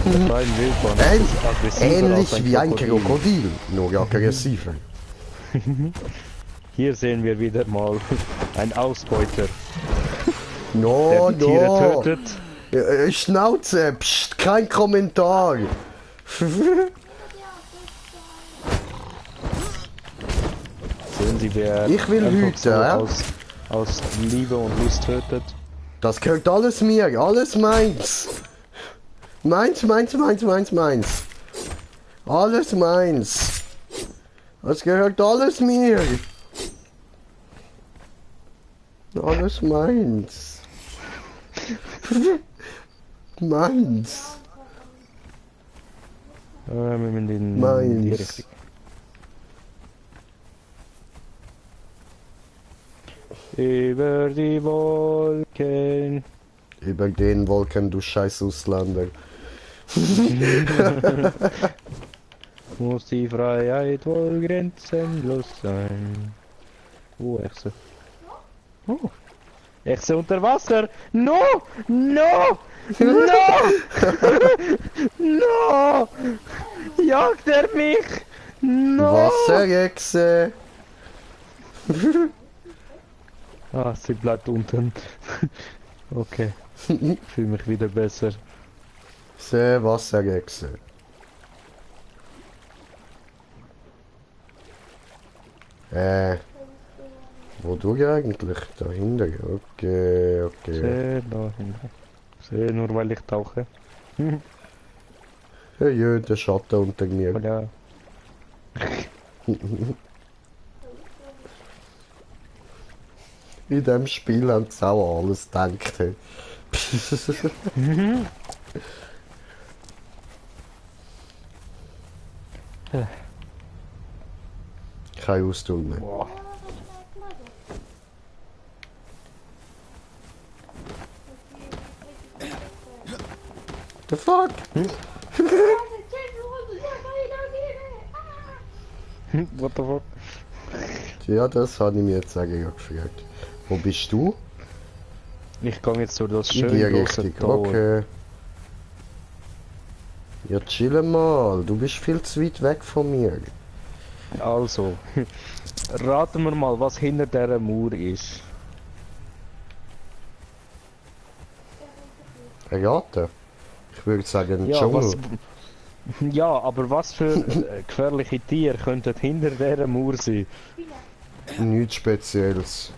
Der kleine Wildbahn ist aggressiver als
Ähnlich wie ein
Krokodil.
Krokodil, nur aggressiver.
Hier sehen wir wieder mal ein Ausbeuter,
No,
der die Tiere
no.
tötet.
Schnauze, pst, kein Kommentar.
Sehen Sie, wer
Ich will
einfach
hüten,
so
ja?
aus Liebe und Lust tötet.
Das gehört alles mir, alles meins. Meins, meins, meins, meins, meins. Alles meins. Das gehört alles mir. Alles meins. Meins.
Wir müssen in die
Meins.
Richtung. Über die Wolken.
Über den Wolken, du scheiß Ausländer.
Muss die Freiheit wohl grenzenlos sein. Oh, Echse. Oh. Echse unter Wasser! No! No! No! No! Jagt er mich! No!
Wasserechse.
Ah, sie bleibt unten. Okay. Ich fühle mich wieder besser.
Se Wasserechse. Wo du eigentlich? Dahinter. Okay, okay.
Sehr da hinten. Sehr nur weil ich tauche.
Ja, ja, der Schatten unter mir.
Ja.
In dem Spiel haben sie auch alles gedacht. Hey. Kein Ausdruck mehr.
Boah.
The fuck?
What the fuck?
Ja, das habe ich mir jetzt sagen gefragt. Wo bist du?
Ich gehe jetzt durch das
In
schöne
die
große
Richtung.
Tor.
Okay. Ja, chill mal. Du bist viel zu weit weg von mir.
Also, raten wir mal, was hinter dieser Mauer ist.
Raten? Ich würde sagen,
Ja,
Dschungel.
was, ja, aber was für gefährliche Tiere könnten hinter dieser Mauer sein?
Nichts Spezielles.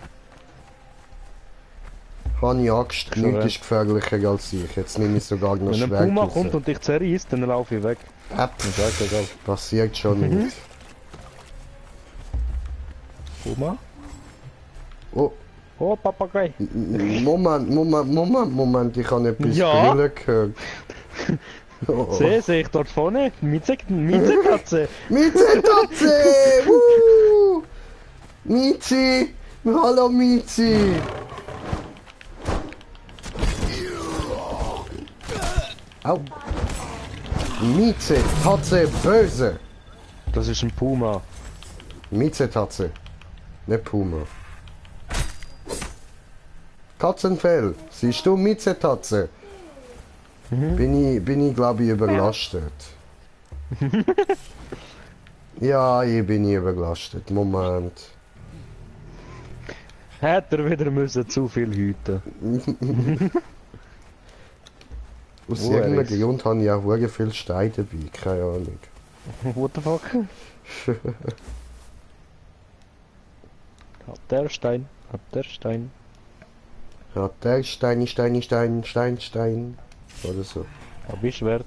Habe ich Angst,
Schon,
nichts
ja.
ist gefährlicher als ich. Jetzt nehme ich sogar noch
Wenn ein
Schwert
Puma
raus.
kommt und dich zerreißt, dann laufe ich weg.
Pff,
Ist egal.
passiert schon nicht.
Puma?
Oh,
Oh, Papagei.
Moment, ich habe etwas
Ja?
brüllen gehört. Oh.
Sehe ich dort vorne? Mietzekatze.
Mieze-Tatze! Miezi! Hallo Miezi! Au! Mieze, Tatze, böse!
Das ist ein Puma.
Miezetatze. Nicht Puma. Katzenfell. Siehst du Miezetatze? Bin ich glaube ich überlastet. Ja, ich bin überlastet. Moment.
Hätte er wieder müssen zu viel hüten.
Aus
Wo er
irgendeinem
ist.
Grund habe ich auch sehr viel Steine dabei. Keine Ahnung.
What the fuck? Hat der Stein, hat der Stein.
Ja, der Stein. Oder so.
Hab ich Schwert.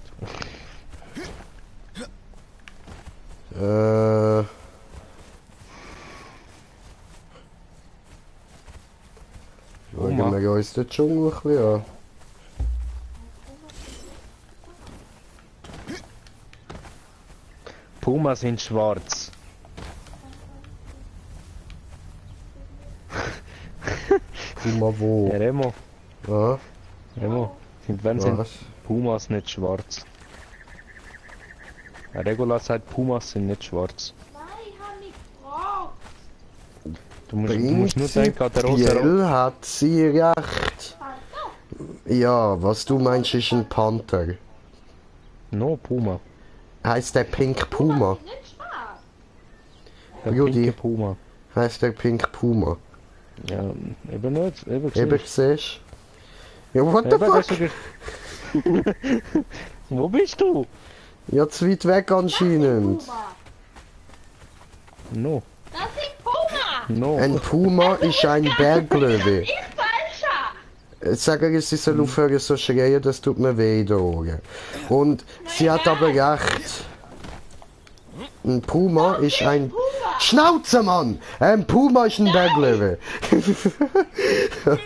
Schauen wir uns den Dschungel ein bisschen an.
Pumas sind schwarz.
Puma wo?
Ja, Remo,
Ja,
Remo. Wenn sind
was?
Pumas nicht schwarz? Regula sagt, Pumas sind nicht schwarz.
Nein, ich habe nicht gefragt.
Du musst nur denken an den rosa.
Prinzipiell hat sie recht. Ja, was du meinst ist ein Panther.
No, Puma.
Heißt der Pink Puma?
Nicht schwarz.
Der
Judy.
pinke Puma.
Heißt der Pink Puma?
Ja, eben nicht. Eben
Eben
siehst
siehst du? Ja, what the
du. Eben, das
fuck?
ist Wo bist du?
Ja, zu weit weg anscheinend.
Puma.
No,
Das sind Puma.
no.
Ein Puma ist ein Berglöwe.
Ich falscher.
Sag ihr, sie soll aufhören so schreien, das tut mir weh in den Ohren. Und sie hat aber recht. Ein Puma ist ein... Schnauze, Mann! Ein Puma ist ein Berglöwe.
Ich höre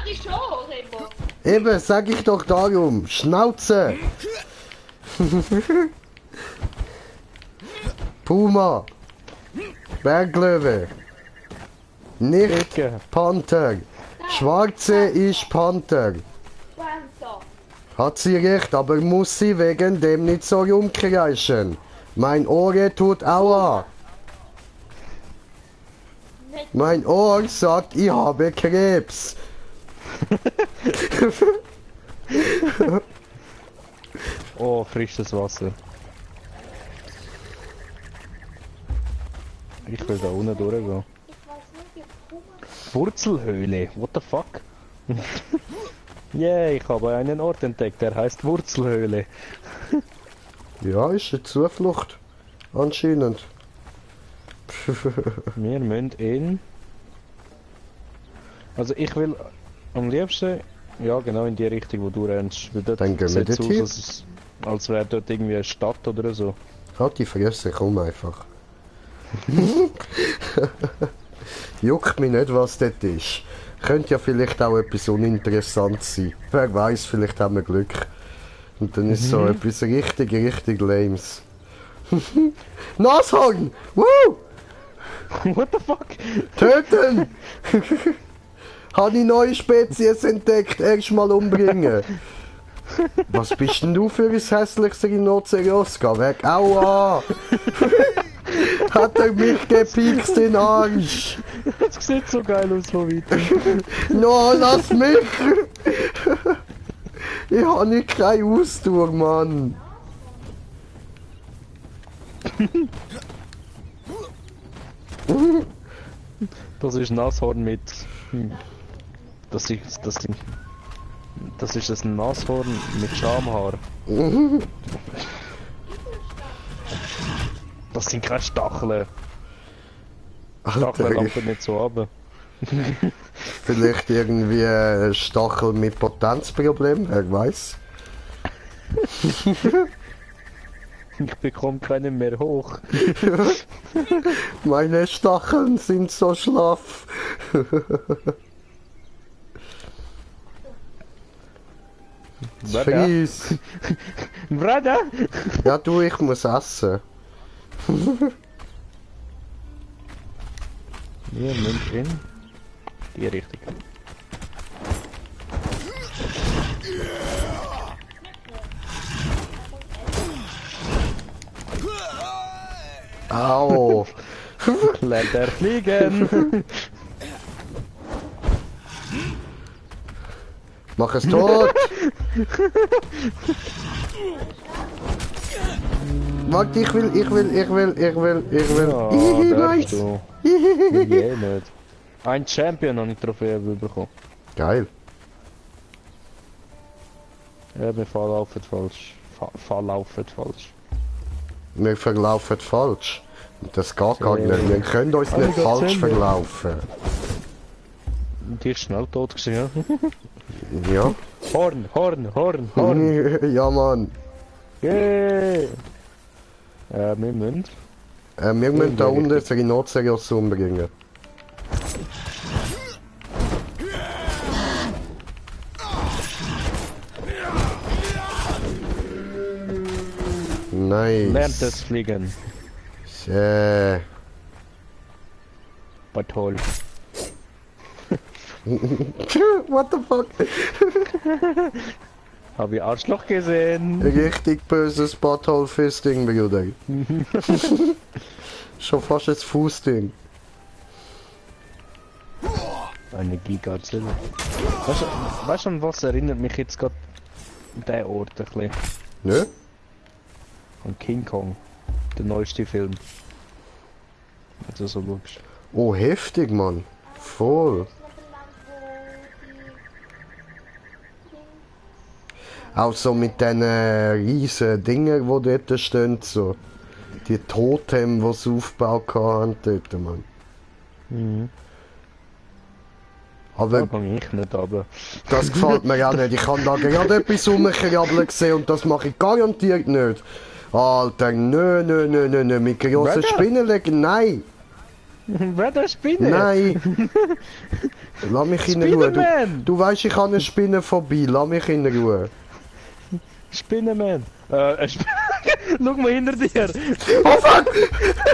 dich schon, Remo.
Eben, sag ich doch darum. Schnauze! Puma! Berglöwe! Nicht
Dicke.
Panther! Schwarze ist Panther!
Panther.
Hat sie recht, aber muss sie wegen dem nicht so rumkreischen. Mein Ohr tut aua. Mein Ohr sagt, ich habe Krebs.
Oh, frisches Wasser. Ich will da unten durchgehen.
Ich weiß nicht, wie Puma.
Wurzelhöhle, what the fuck? Yeah, ich habe einen Ort entdeckt, der heißt Wurzelhöhle.
Ja, ist eine Zuflucht. Anscheinend.
Wir müssen in... Also ich will am liebsten, ja genau in die Richtung, wo du rennst. Weil dort
Dann gehen wir
sieht's
dorthin.
aus, als wäre dort irgendwie eine Stadt oder so.
Halt die Fresse, komm einfach. Juckt mich nicht, was dort ist. Könnte ja vielleicht auch etwas uninteressantes sein. Wer weiß, vielleicht haben wir Glück. Und dann ist so etwas richtig lames. Nashorn! Woo!
What the fuck?
Töten! Habe ich neue Spezies entdeckt, erstmal umbringen. Was bist denn du für ein hässliches Rhinoceros? Geh weg, aua! Hat er mich gepikst in den Arsch?
Das sieht so geil aus von weitem.
No, lass mich! Ich habe nicht keine Ausdauer, Mann.
Das ist ein Nashorn mit... Das ist ein Nashorn mit Schamhaar. Das sind keine Stacheln. Stacheln
Alter,
lampen nicht so ab.
vielleicht irgendwie ein Stachel mit Potenzproblem, wer weiß.
Ich bekomme keinen mehr hoch.
Meine Stacheln sind so schlaff.
Brother?
Fries.
Brother!
Ja du, ich muss essen.
Wir müssen in die Richtung.
Au!
Kletter fliegen!
Mach es tot! Warte, ich will.
Ja,
Hihi,
darfst
meins!
du.
Hihihihi.
Je nicht. Ein Champion habe ich Trophäe bekommen.
Geil.
Ja, wir verlaufen falsch. Verlaufen falsch.
Wir verlaufen falsch. Das geht gar
Ja.
nicht. Wir können uns
Aber
nicht
das
falsch
sind wir.
verlaufen.
Die ist schnell tot gewesen, ja?
Ja.
Horn!
Ja, Mann.
Yeah! Wir müssen.
Wir müssen da unten für die Notserie umbringen. Nice.
Lernt es fliegen. Butthole.
What the fuck?
Hab ich Arschloch gesehen?
Richtig böses Butthole-Fisting, Bruder. Schon fast ein Fußding.
Eine Gigazelle. Weißt du, an was erinnert mich jetzt gerade der Ort ein bisschen?
Ne?
An King Kong. Der neueste Film. Also so logisch.
Oh, heftig, Mann. Voll. Auch so mit den riesen Dingen, die dort stehen, so. Die Totem, die sie aufgebaut haben dort, Mann.
Mhm. Da
Aber
gang ich nicht runter.
das gefällt mir auch nicht. Ich habe da gerade etwas rumkrabbeln gesehen und das mache ich garantiert nicht. Alter, nö, mit grossen
Wer?
Spinnen legen, nein,
Wer der Spinne?
nein. Lass mich in Ruhe.
Spiderman!
Du weißt, ich habe eine Spinne vorbei, lass mich in Ruhe.
Spinnenman! Schau mal hinter dir!
Oh fuck!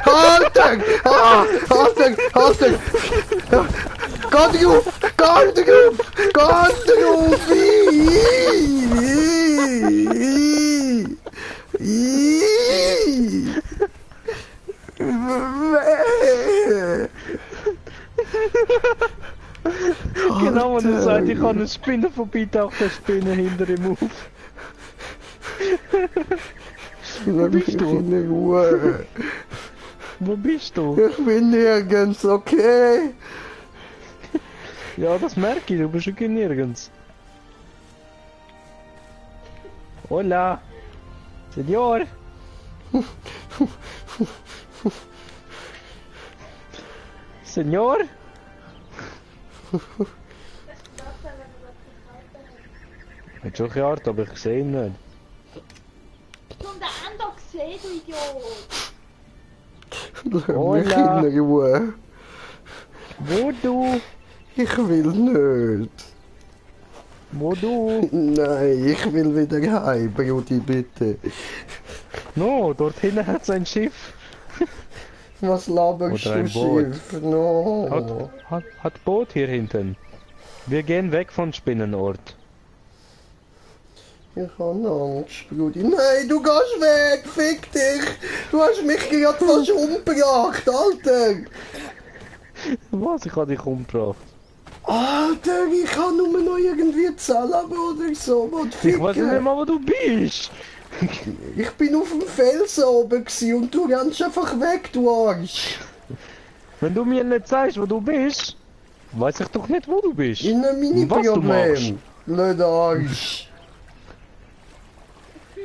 Alter! Ah, Alter! Geh dich auf! Geh dich auf!
Genau, wenn er sagt, ich habe eine Spinne vorbei, taucht eine Spinne hinter ihm auf.
Wo
bist du?
In Ruhe.
Wo bist du?
Ich bin nirgends, okay?
Ja, das merke ich, du bist schon nirgends. Hola! Senor! Senor? Hat schon gehört, aber ich sehe ihn nicht.
Du hast den anderen gesehen, du Idiot.
Lass
Hola.
mich in Ruhe.
Wo du?
Ich will nicht.
Wo du?
Nein, ich will wieder heim, Brudi, bitte.
No, dort hinten hat es ein Schiff.
Was laberst
Oder ein
du,
Boot.
Schiff? No.
Hat Boot hier hinten. Wir gehen weg von Spinnenort.
Ich habe Angst, Brudi. Nein, du gehst weg, fick dich. Du hast mich gerade fast umgebracht, Alter.
Was? Ich habe dich umgebracht.
Alter, ich kann nur noch irgendwie Zellen oder so.
Ich weiß nicht mal, wo du bist.
Ich bin auf dem Felsen oben gewesen und du rennst einfach weg, du Arsch.
Wenn du mir nicht sagst, wo du bist, weiß ich doch nicht, wo du bist.
In einem
Was du machst.
Mini-Problem. Blöder Arsch.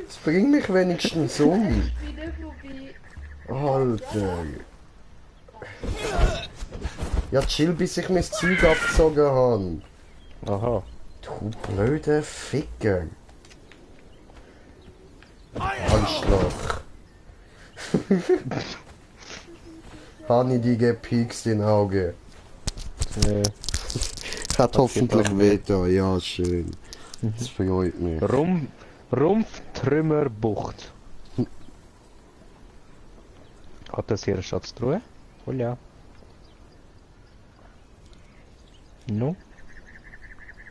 Das bringt mich wenigstens um.
Spinne vorbei.
Alter. Ja, chill, bis ich mein Zeug abgezogen habe.
Aha.
Du blöder Ficker. Arschloch. Habe ich die gepikst in Auge. Hat hoffentlich weh, ja schön. Das freut mich.
Rumpftrümmerbucht. Hat das hier eine Schatztruhe? Oh ja. No.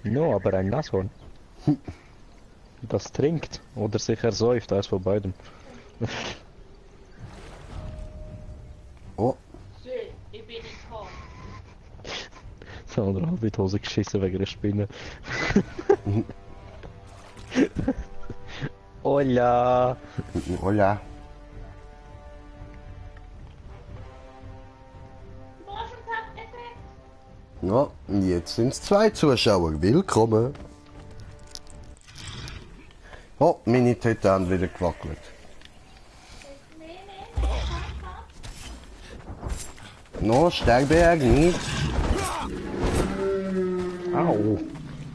No, aber ein Nashorn. Das trinkt oder sich ersäuft, eins von beidem. Oder halb in die Hose geschissen wegen der Spinne. Hola!
Hola.
Waffentab-Effekt.
Ja, und jetzt sind es 2 Zuschauer. Willkommen. Oh, meine Tete haben wieder gewackelt.
Nee, komm.
No, Sternberg nicht.
Au!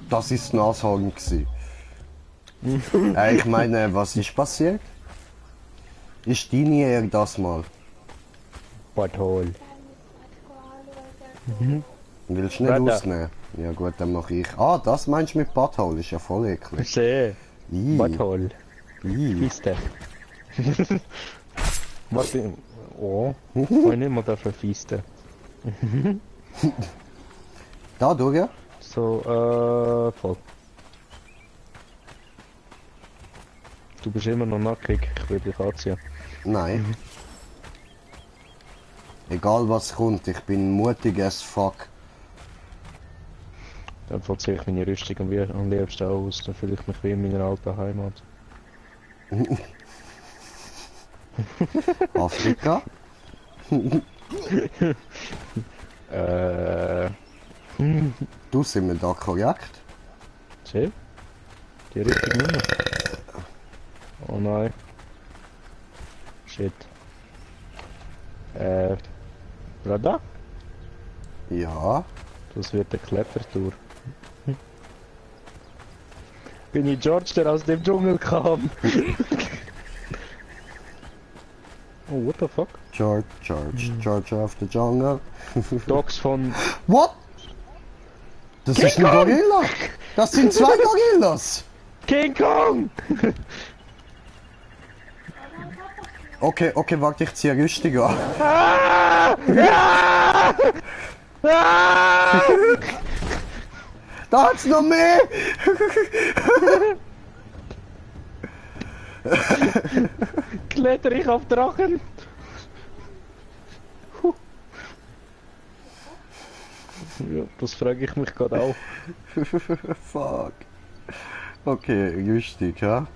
Das ist das Nashorn gewesen. Ich meine, was ist passiert? Ist deine Ehre das mal?
Butthole.
Willst du nicht
Warte.
ausnehmen? Ja gut, dann mache ich. Ah, das meinst du mit Butthole? Ist ja voll eklig.
Seh.
Ih,
Butthole.
ih.
Fieste. Warte. Oh. Ich nicht mal dafür Fieste.
Da, du, ja?
So, voll. Du bist immer noch nackig, ich will dich anziehen.
Nein. Egal was kommt, ich bin mutig as fuck.
Dann ziehe ich meine Rüstung am liebsten aus, dann fühle ich mich wie in meiner alten Heimat.
Afrika? Du, sind wir da korrekt?
Sieh? Die richtige Nummer. Oh nein. Shit. Brada?
Ja.
Das wird eine Klettertour. Bin ich George, der aus dem Dschungel kam? Oh, what the fuck?
George of the Jungle.
Dogs von...
What? Das ist ein Gorilla! Das sind 2 Gorillas!
King Kong!
Okay, okay, warte, ich ziehe Rüstung an.
Ah! Ah! Ah!
Da hat's noch mehr!
Kletter ich auf Drachen? Ja, das frage ich mich gerade auch.
Fuck. Okay, Rüstung, ja?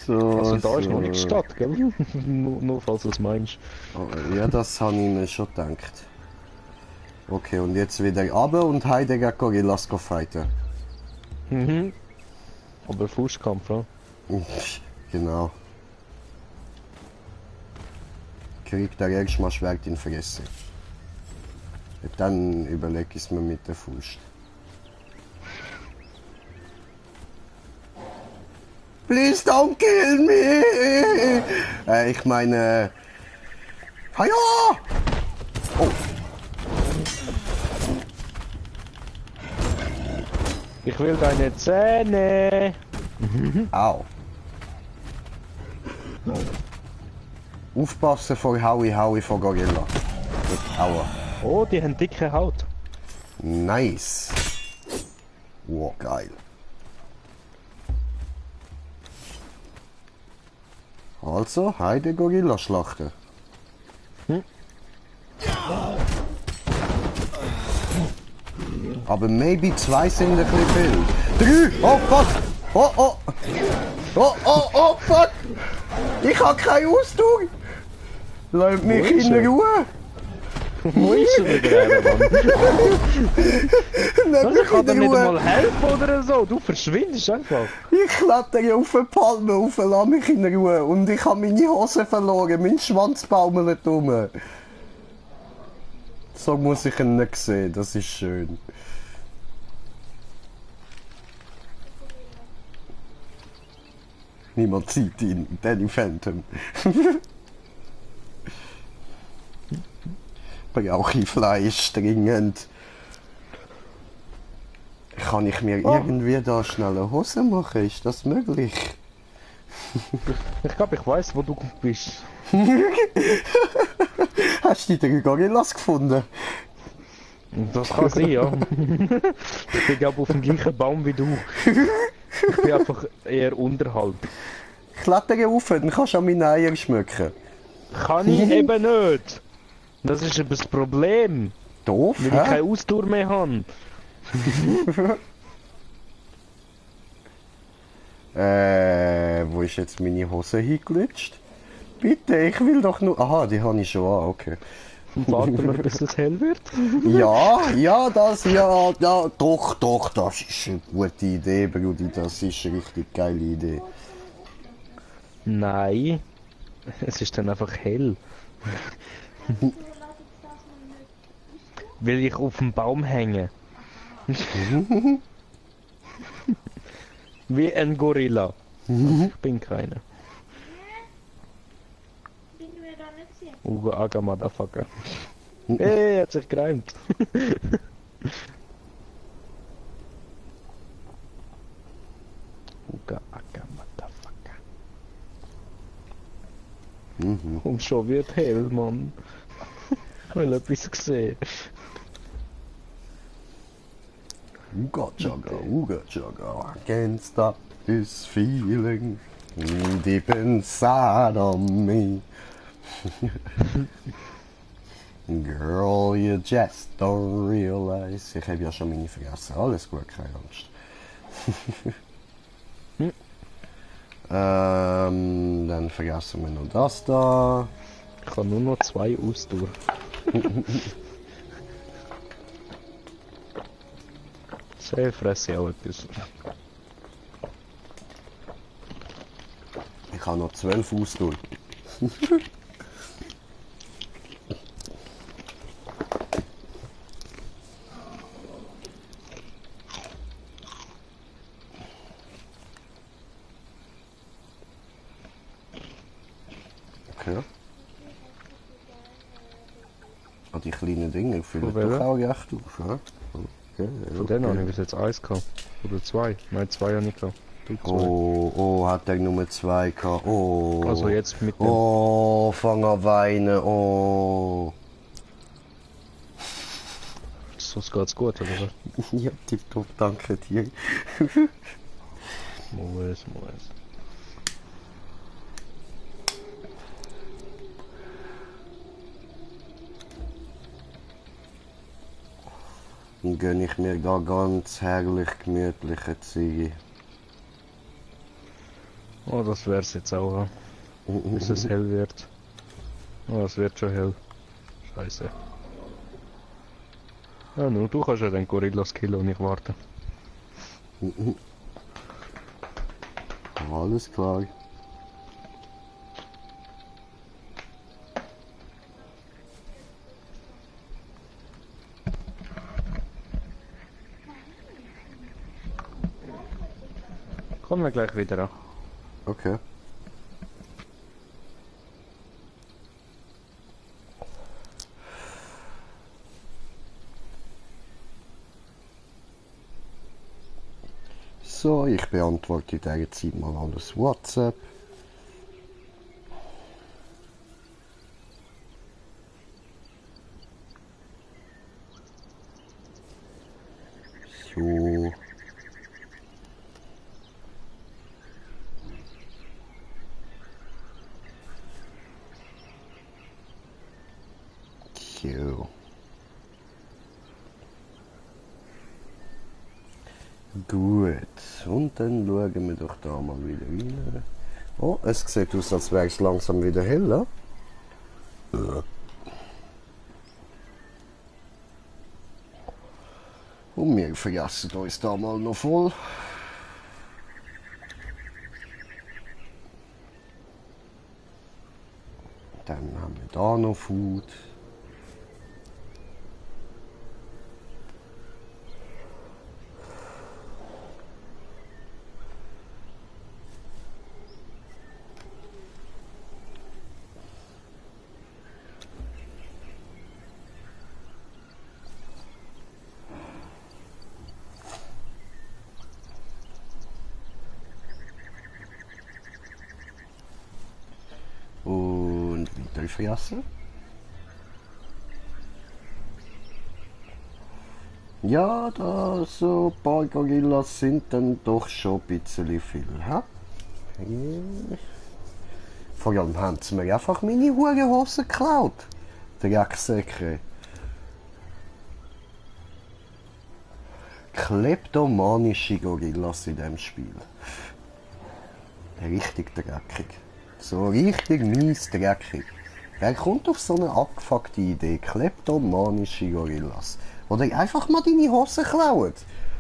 So,
Also da ist noch
so.
nicht die Stadt, gell? nur falls du es meinst.
Oh, ja, das habe ich mir schon gedacht. Okay, und jetzt wieder runter und heide gegen Gorillas fighten.
Mhm. Aber Faustkampf, ja?
Genau. Kriegt der erst mal Schwert in Fresse. Dann überleg ich es mir mit der Faust. Please don't kill me! Ich meine... Ah ja! Oh,
Ich will deine Zähne!
au. Aufpassen vor Howie von Gorilla. Aua.
Oh, die haben dicke Haut.
Nice. Wow, geil. Also, heide Gorilla schlachten. Aber maybe 2 sind ein bisschen viel. 3! Oh fuck! Oh oh! Oh oh oh fuck! Ich hab keine Ausdauer! Lass mich
Wo ist
in
er?
Ruhe!
Wo ist er wieder her, Mann?
Lass
Ich
mich
kann dir
in
nicht
Ruhe!
mal helfen oder so. Du verschwindest einfach.
Ich klettere auf eine Palme rauf, lass mich in Ruhe. Und ich habe meine Hose verloren, mein Schwanz baumelt rum. So muss ich ihn nicht sehen, das ist schön. Niemand sieht ihn, Danny Phantom. Brauche ich Fleisch dringend. Kann ich mir irgendwie da schnell eine Hose machen? Ist das möglich?
Ich glaube, ich weiß, wo du bist.
Hast du die 3 Gorillas gefunden?
Das kann sein, ja. Ich bin glaube auf dem gleichen Baum wie du. Ich bin einfach eher unterhalb.
Klettere rauf, dann kannst du an meine Eier schmücken.
Kann ich eben nicht. Das ist eben das Problem.
Doof,
Weil ich keine Ausdauer mehr habe.
Wo ist jetzt meine Hose hingelutscht? Bitte, ich will doch nur... Aha, die habe ich schon an, okay.
Und warten wir, bis es hell wird.
Ja, doch, das ist eine gute Idee, Brudi, das ist eine richtig geile Idee.
Nein. Es ist dann einfach hell. Weil ich auf dem Baum hänge. Wie ein Gorilla. Ich bin keiner.
Bin mir da nicht sicher.
Uga Aga Motherfucker. Hey, hat sich gereimt. Uga Aga Motherfucker. Und schon wird hell, Mann. Ich will etwas sehen.
Uga Chugga, can't stop this feeling deep inside of me. Girl, you just don't realize. Ich habe ja schon meine vergessen. Alles gut, keine Angst. Dann vergessen wir noch das da.
Ich habe nur noch 2 Ausdauer. Sehr fresse ich auch etwas.
Ich habe noch 12 Ausdauer. Okay. Ah, die kleinen Dinge füllen
Von
doch
welcher?
auch echt auf, ja? Okay,
Von denen habe ich bis jetzt 1 gehabt. Oder 2. Nein, 2 habe ich gehabt. Du 2.
Oh, hat er Nummer 2 gehabt. Oh.
Also jetzt mit dem...
Oh, fang an weinen. Oh.
So geht's gut, oder was?
Ja, tipptopp, danke dir.
Muss.
Dann gönne ich mir da ganz herrlich gemütliche Ziege.
Oh, das wär's jetzt auch. Bis es hell wird. Oh, es wird schon hell. Scheiße. Ja, nur du kannst ja den Gorillas killen und ich warte.
Alles klar.
Kommen wir gleich wieder an.
Okay. So, ich beantworte in dieser Zeit mal alles WhatsApp. So. So. Gut, und dann schauen wir doch da mal wieder rein. Oh, es sieht aus, als wäre es langsam wieder heller. Und wir vergessen uns da mal noch voll. Dann haben wir da noch Food. Und weiter vergessen. Ja, da so ein paar Gorillas sind dann doch schon ein bisschen viel, hä? Ja. Vor allem haben sie mir einfach meine Hurenhose geklaut. Drecksäcke. Kleptomanische Gorillas in dem Spiel. Richtig dreckig. So richtig mies dreckig. Wer kommt auf so eine abgefuckte Idee? Kleptomanische Gorillas. Oder einfach mal deine Hose klauen.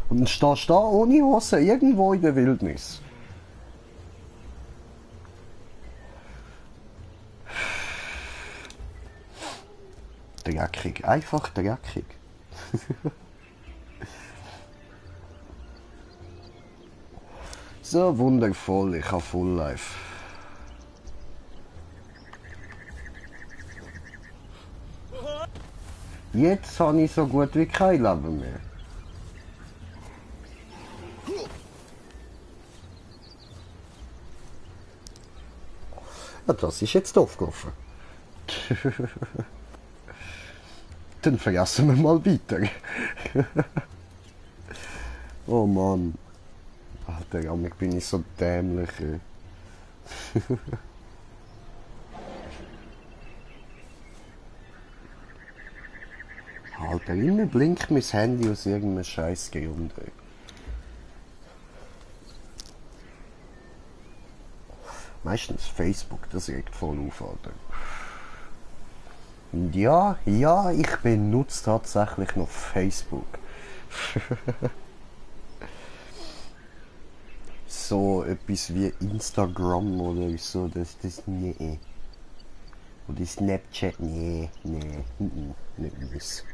Und dann stehst du da ohne Hose irgendwo in der Wildnis. Dreckig. Einfach dreckig. So wundervoll, ich habe Full Life. Jetzt habe ich so gut wie kein Leben mehr. Ja, das ist jetzt doof gelaufen. Dann vergessen wir mal weiter. Oh Mann. Alter, amig bin ich so dämlich. Alter, immer blinkt mein Handy aus irgendeinem scheiß Grund. Meistens Facebook, das regt voll auf, Alter. Und ja, ich benutze tatsächlich noch Facebook. So etwas wie Instagram oder so, das nee. Oder Snapchat, nee, nicht meins.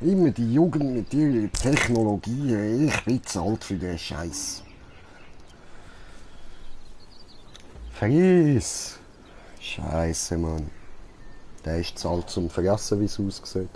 Immer die Jugend mit ihrer Technologie, ich bin zu alt für den Scheiß. Vergiss! Scheiße, Mann. Der ist zu alt zum Vergessen, wie es aussieht.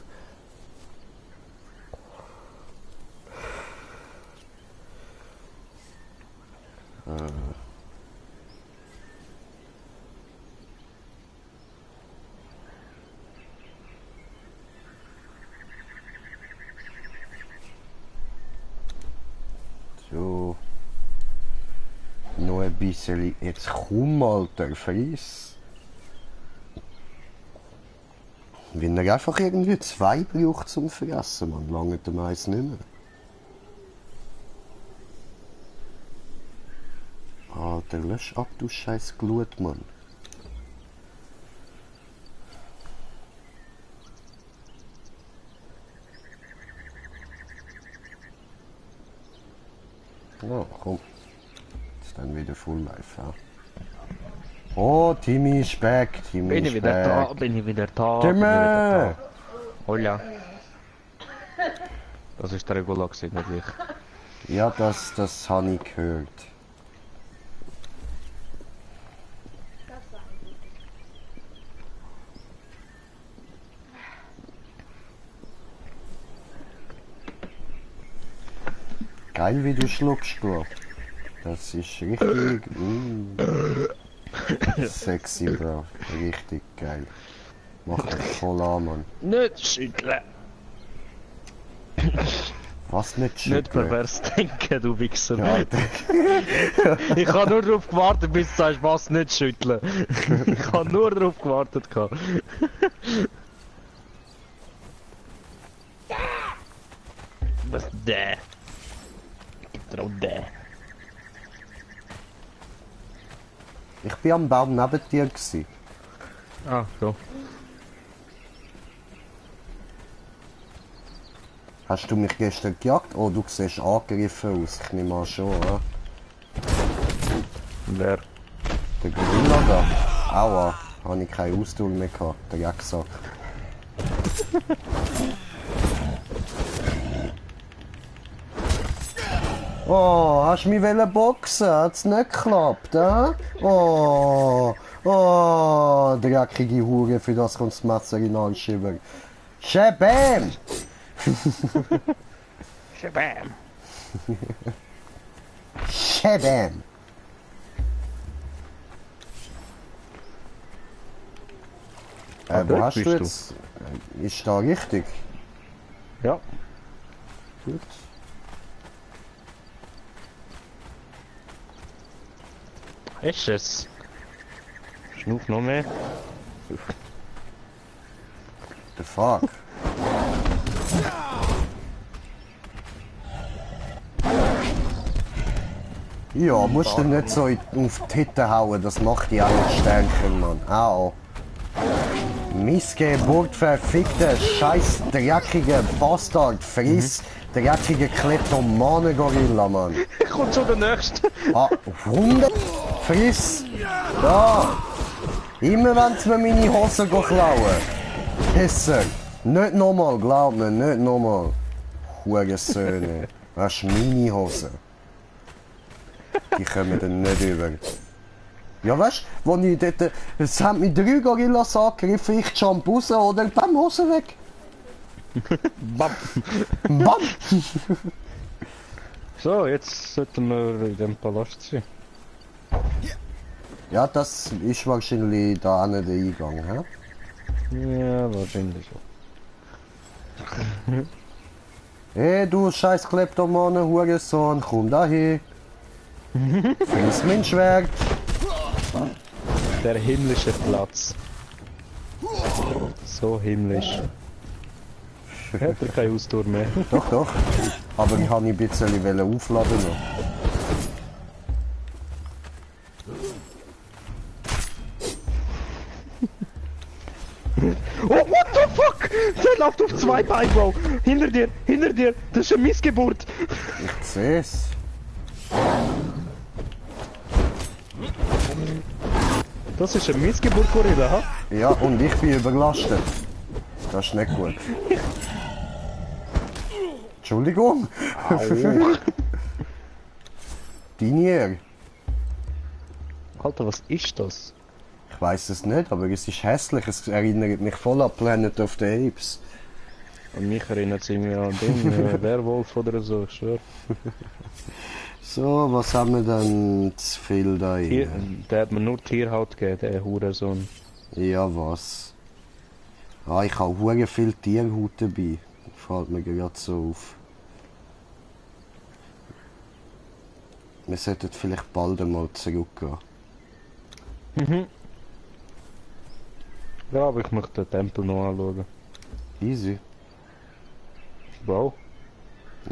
So. Noch ein bisschen. Jetzt komm, Alter, friss. Wenn er einfach irgendwie 2 braucht zum Fressen, man, lange dem eins nicht mehr. Alter, lösch ab, du scheiß Glut, Mann. Ja, komm. Ist dann wieder Full Life, ja. Oh, Timmy ist back,
Bin ich wieder da, bin ich wieder da,
Timmy!
bin ich wieder da. Hola. Das ist der Regula gewesen, nicht ich.
Ja, das habe ich gehört. Geil, wie du schluckst, du. Das ist richtig sexy, Bro. Richtig geil. Mach dich voll an, Mann.
Nicht schütteln.
Was nicht schütteln?
Nicht pervers denken, du Wichser.
Ja,
Ich habe nur darauf gewartet, bis du sagst, was nicht schütteln. Ich habe nur darauf gewartet. Was der? Gib dir auch der.
ich bin am Baum neben dir gsi.
Ah, so.
Hast du mich gestern gejagt? Oh, du siehst angegriffen aus. Ich nehme an schon, ja?
Wer?
Der Gorilla da. Aua, habe ich keine Ausdauer mehr gehabt. Der Jacksack. Oh, hast du mich boxen? Hat's nicht geklappt, eh? Oh, dreckige Hure, für das kommt das Messer in den Schieben. Shabam!
Shabam!
Shabam! Wo
dort
hast du
bist
jetzt? Ist da richtig?
Ja.
Gut.
Ist es? Schnuff noch mehr.
The fuck? Ja, musst du nicht so auf die Hitte hauen, das macht die auch nicht stärker, Mann. Au. Missgeburt, verfickte, scheiß dreckige Bastard, friss, dreckige Kleptomane-Gorilla, Mann.
Kommt schon der nächste.
Ah, Hunde, friss. Da. Immer wenn sie mir meine Hose klauen. Pisser. Nicht nochmal, glaub mir, nicht nochmal. Hurensöhne. Das ist meine Hose. Die kommen dann nicht über. Ja, weißt du, als ich dort. Es haben mich 3 Gorillas angegriffen, ich jump raus oder bam, Hose weg.
Bam.
Bam!
So, jetzt sollten wir in dem Palast sein.
Ja, das ist wahrscheinlich da nicht der Eingang, hä?
Ja, wahrscheinlich so.
Hey, du scheiß Kleptomane, Hurensohn, komm da hin. Friss mein Schwert.
Der himmlische Platz. So himmlisch. Hat er keine Ausdauer mehr.
Doch, doch. Aber ich habe ein bisschen aufladen noch.
Oh, what the fuck? Der läuft auf 2 Beinen, Bro. Hinter dir, das ist eine Missgeburt.
Ich seh's.
Das ist eine Missgeburt, Gorilla, ha?
Ja, und ich bin überlastet. Das ist nicht gut. Entschuldigung. Deine Ehre.
Alter, was ist das?
Ich weiß es nicht, aber es ist hässlich. Es erinnert mich voll an Planet of the Apes.
An mich erinnert sie mich an den Werwolf oder so, ich schwör.
So, was haben wir denn zu viel da
Tier,
rein?
der hat mir nur Tierhaut gegeben, der Hurensohn.
Ja, was? Ah, ich habe hure viel Tierhaut dabei. Fällt mir gerade so auf. Wir sollten vielleicht bald einmal zurückgehen.
Ja, aber ich möchte den Tempel noch anschauen.
Easy.
Bro,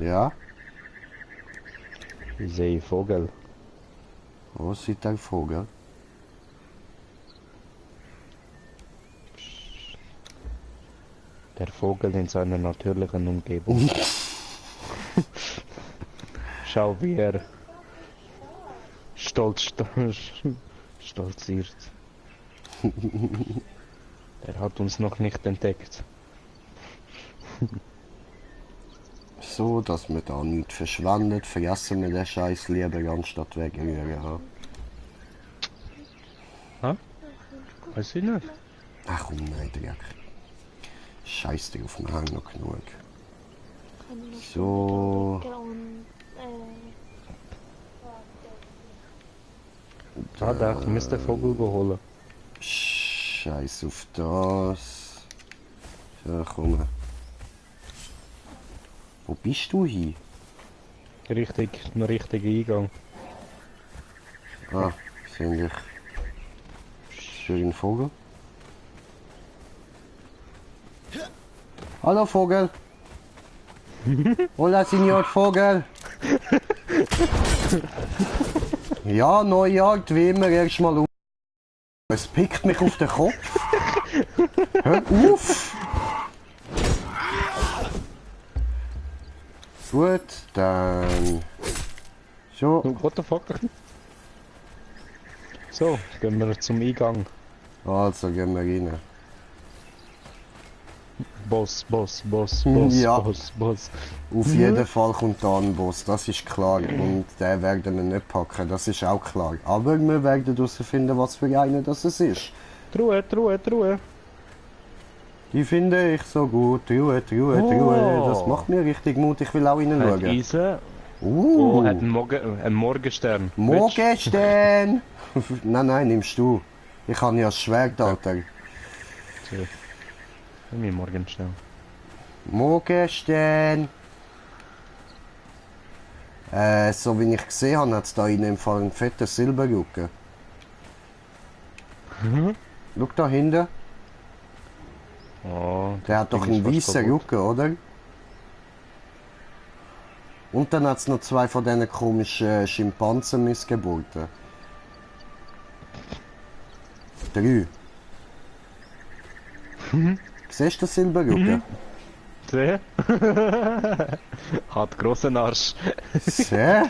Ja?
ich sehe Vogel.
Wo sieht der Vogel?
Der Vogel in seiner natürlichen Umgebung. Schau, wie er stolziert. Er hat uns noch nicht entdeckt.
So, dass wir da nichts verschwendet, vergessen wir den Scheiß lieber anstatt wegrühren. Ha?
Weiß ich nicht.
Ach komm, nein, Dreck. Scheiß dir auf den Hang noch genug. So.
Ah, da, ich müsste den Vogel holen.
Scheiß auf das. So, komm. Wo bist du hin?
Richtig, ein richtiger Eingang.
Ah, sind ich. Schönen Vogel. Hallo Vogel. Hola Signor Vogel. Ja, Neujagd wie immer erstmal um. Es pickt mich auf den Kopf. Hör auf! Gut, dann. So,
What the fuck? So, gehen wir zum Eingang.
also gehen wir rein.
Boss.
Ja.
Boss.
Auf jeden Fall kommt da ein Boss, das ist klar. Und den werden wir nicht packen, das ist auch klar. Aber wir werden herausfinden, was für einer das es ist.
Truhe.
Die finde ich so gut. Truhe. Das macht mir richtig Mut, ich will auch
Hat
hineinschauen.
Eisen.
Oh,
Hat einen Morgenstern.
Morgenstern! Nein, nimmst du. Ich habe ja das Schwert, Alter.
Nimm mir Morgenstern.
Morgenstern! So wie ich gesehen habe, hat es da in dem Fall einen fetten Silberrücken. Schau da hinten.
Oh,
Der hat doch
Ding ist
einen
fast
weißen
kaputt.
Rücken, oder? Und dann hat es noch 2 von diesen komischen Schimpansen-Missgeburten. 3. Siehst du den Silberrücken?
Sehr. Hat großen Arsch.
Sehr.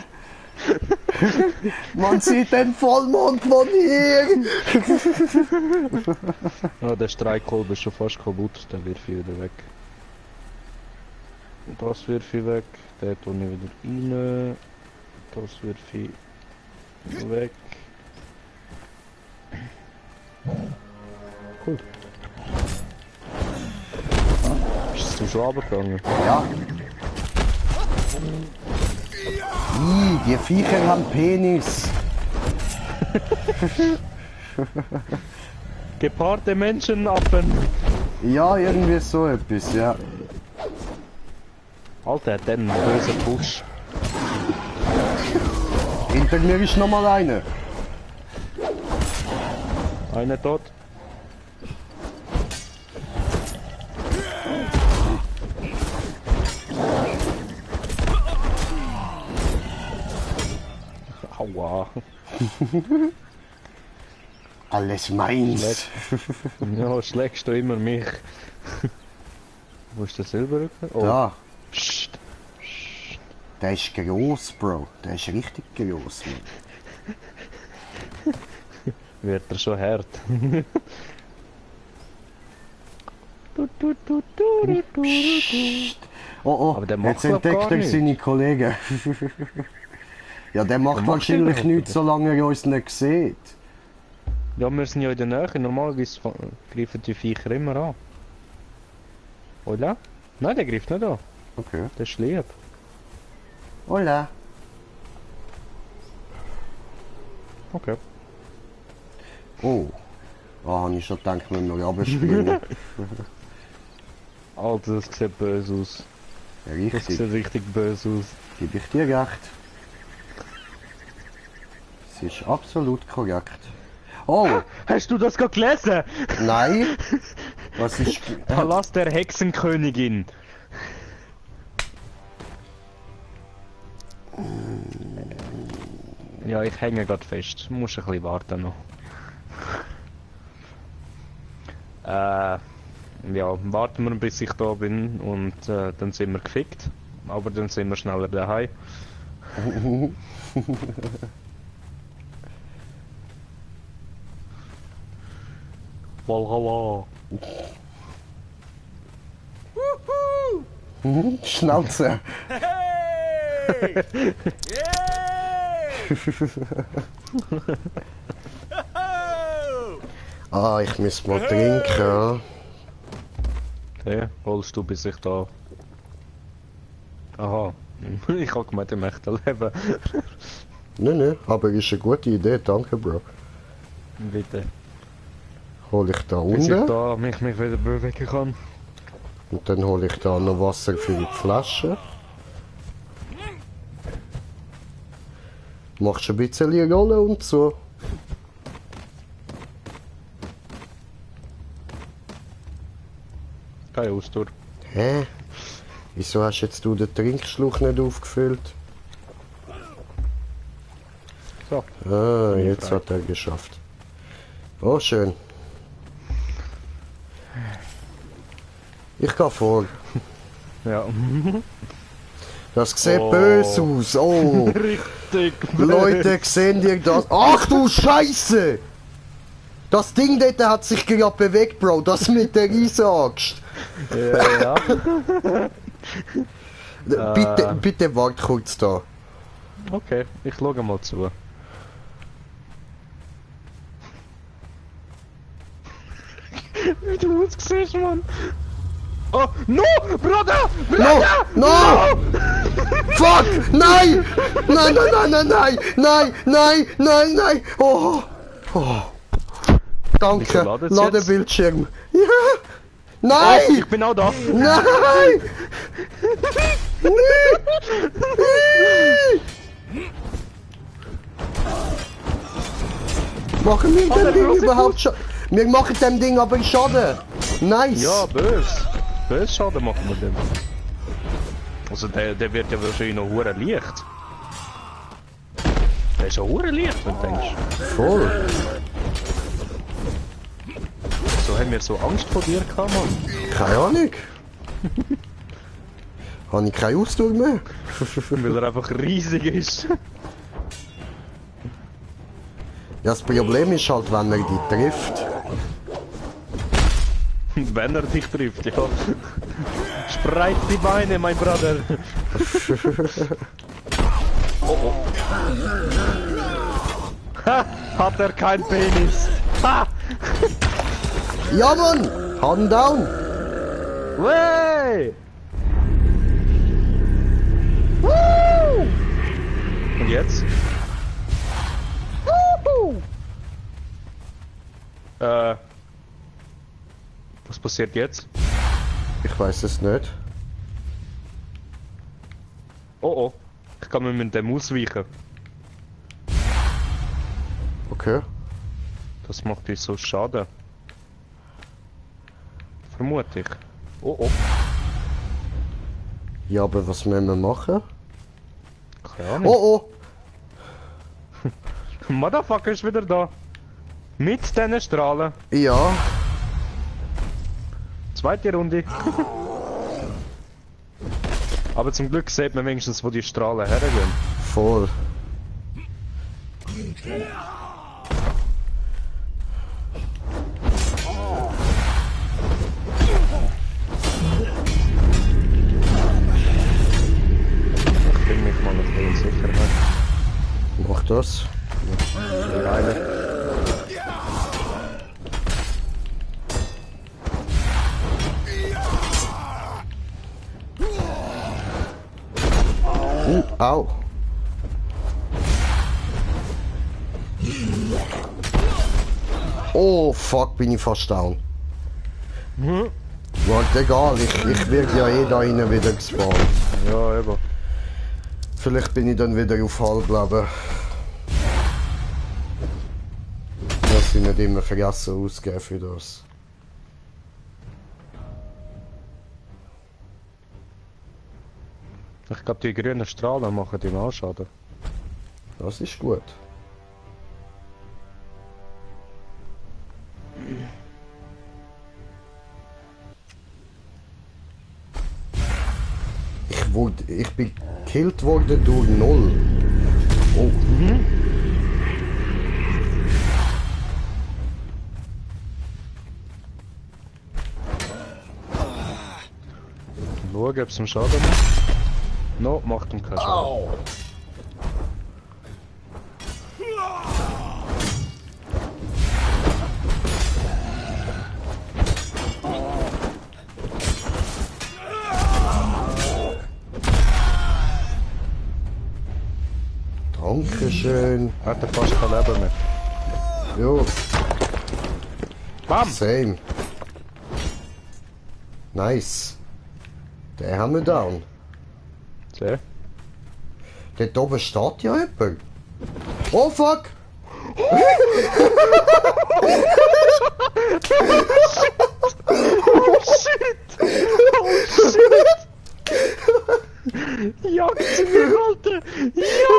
Man sieht den Vollmond von hier.
Ja, der Streikkolben ist schon fast kaputt, der wirf ich wieder weg. Das wirf ich weg, der tue ich wieder rein. Das wirf ich weg. Cool. Bist du schon runtergegangen?
Ja. Die Viecher haben Penis.
Gepaarte Menschenaffen!
Ja, irgendwie so etwas, ja.
Alter, der hat einen bösen Push.
Hinter mir ist noch mal einer.
Einer tot. Aua.
Alles meins.
Ja, schlägst du immer mich. Wo ist der Silberrücken? Oh.
Da,
Psst.
der ist gross, Bro. Der ist richtig gross, Mann.
Wird er schon hart.
Oh,
Aber der
jetzt
macht doch
entdeckt
gar
er
nichts.
seine Kollegen. Ja, der macht
macht
wahrscheinlich
überhaupt
nichts, solange er uns nicht sieht.
Ja, wir sind ja in der Nähe. Normalerweise greifen die Viecher immer an. Oder? Nein, der greift nicht an.
Okay.
Der ist lieb.
Hola.
Okay.
Oh. Ah, habe ich schon gedacht, wenn wir runterspringen.
Alter, das sieht böse aus. Das
Richtig,
sieht richtig böse aus.
gebe ich dir recht. Es ist absolut korrekt. Oh,
Hast du das gerade gelesen?
nein. Was ist...
Palast der Hexenkönigin. Ja, ich hänge gerade fest. Muss ein bisschen warten noch. Ja, warten wir bis ich da bin und dann sind wir gefickt. Aber dann sind wir schneller daheim. Valhalla.
Schnauze. Ah, ich muss mal trinken.
Ja, holst du bis ich da... Aha. Ich hab gemeint, im echten Leben.
Nein, aber ist eine gute Idee, danke, Bro.
Bitte.
Hol ich da
Bis ich
unten
da mich wieder bewegen kann.
und dann hole ich da noch Wasser für die Flasche. Machst ein bisschen Rolle und so.
Keine Ausdauer.
Hä? Wieso hast jetzt du den Trinkschluck nicht aufgefüllt?
So.
Ah,
Bin ich
jetzt
frei.
hat er geschafft. Oh, schön. Ich gehe vor.
Ja.
Das sieht
Oh.
böse aus. Oh,
Richtig.
Leute, sehen ihr das? Ach du Scheiße! Das Ding dort hat sich gerade bewegt, Bro. Das mit der Eisaxt.
Ja.
Bitte wart kurz da.
Okay, ich schaue mal zu. Wie du aussiehst, Mann. Oh, no! Bruder!
No! No! Fuck! Nein! Nein, nein, nein, nein, nein! Nein, nein, nein, nein! Oh! Oh! Danke!
Wieso ladet es
Ladebildschirm! Ja!
Oh,
Nein!
ich bin auch da.
Nein! Machen wir dem Ding überhaupt Schaden? Wir machen dem Ding aber Schaden! Nice!
Ja, böse. Böse Schaden machen wir dem. Also der wird ja wahrscheinlich noch hure leicht. Der ist ja hure leicht, wenn du denkst.
Voll.
So haben wir so Angst vor dir gehabt, Mann.
Keine Ahnung. Habe ich keinen Ausdruck mehr?
Weil er einfach riesig ist.
Ja, das Problem ist halt, wenn er dich trifft.
Wenn er dich trifft, ja. Spreit die Beine, mein Bruder. Oh oh. Ha, hat er kein Penis. Ha!
Ja, Mann! Hand down!
Wey! Woo! Und jetzt? Woohoo! Was passiert jetzt?
Ich weiß es nicht.
Oh oh, ich kann mir mit dem ausweichen.
Okay.
Das macht dich so schade. Vermute ich. Oh oh.
Ja, aber was müssen wir machen?
Keine Ahnung.
Oh oh!
Motherfucker ist wieder da. Mit diesen Strahlen.
Ja.
Zweite Runde. Aber zum Glück sieht man wenigstens, wo die Strahlen hergehen.
Voll.
Ich bring mich mal noch in Sicherheit.
Mach das.
Geile.
Au. Oh, fuck, bin ich fast down. Warte, egal, ich werde ja eh da rein wieder gespawnt.
Ja, eben.
Vielleicht bin ich dann wieder auf Halbleben. Dass ich nicht immer vergessen ausgeben für das.
Ich glaube, die grünen Strahlen machen ihm auch Schaden.
Das ist gut. Ich bin gekillt worden durch 0. Oh.
Schauen, ob es ihm Schaden macht. No, macht ihm keinen Schaden.
Dankeschön.
Hat er fast kein Leben mehr.
Jo,
Bam!
same. Nice. Den haben wir down.
Sehr.
Dort oben steht ja jemand. Oh fuck!
Oh shit! Oh shit! Jagt sie mir, Alter!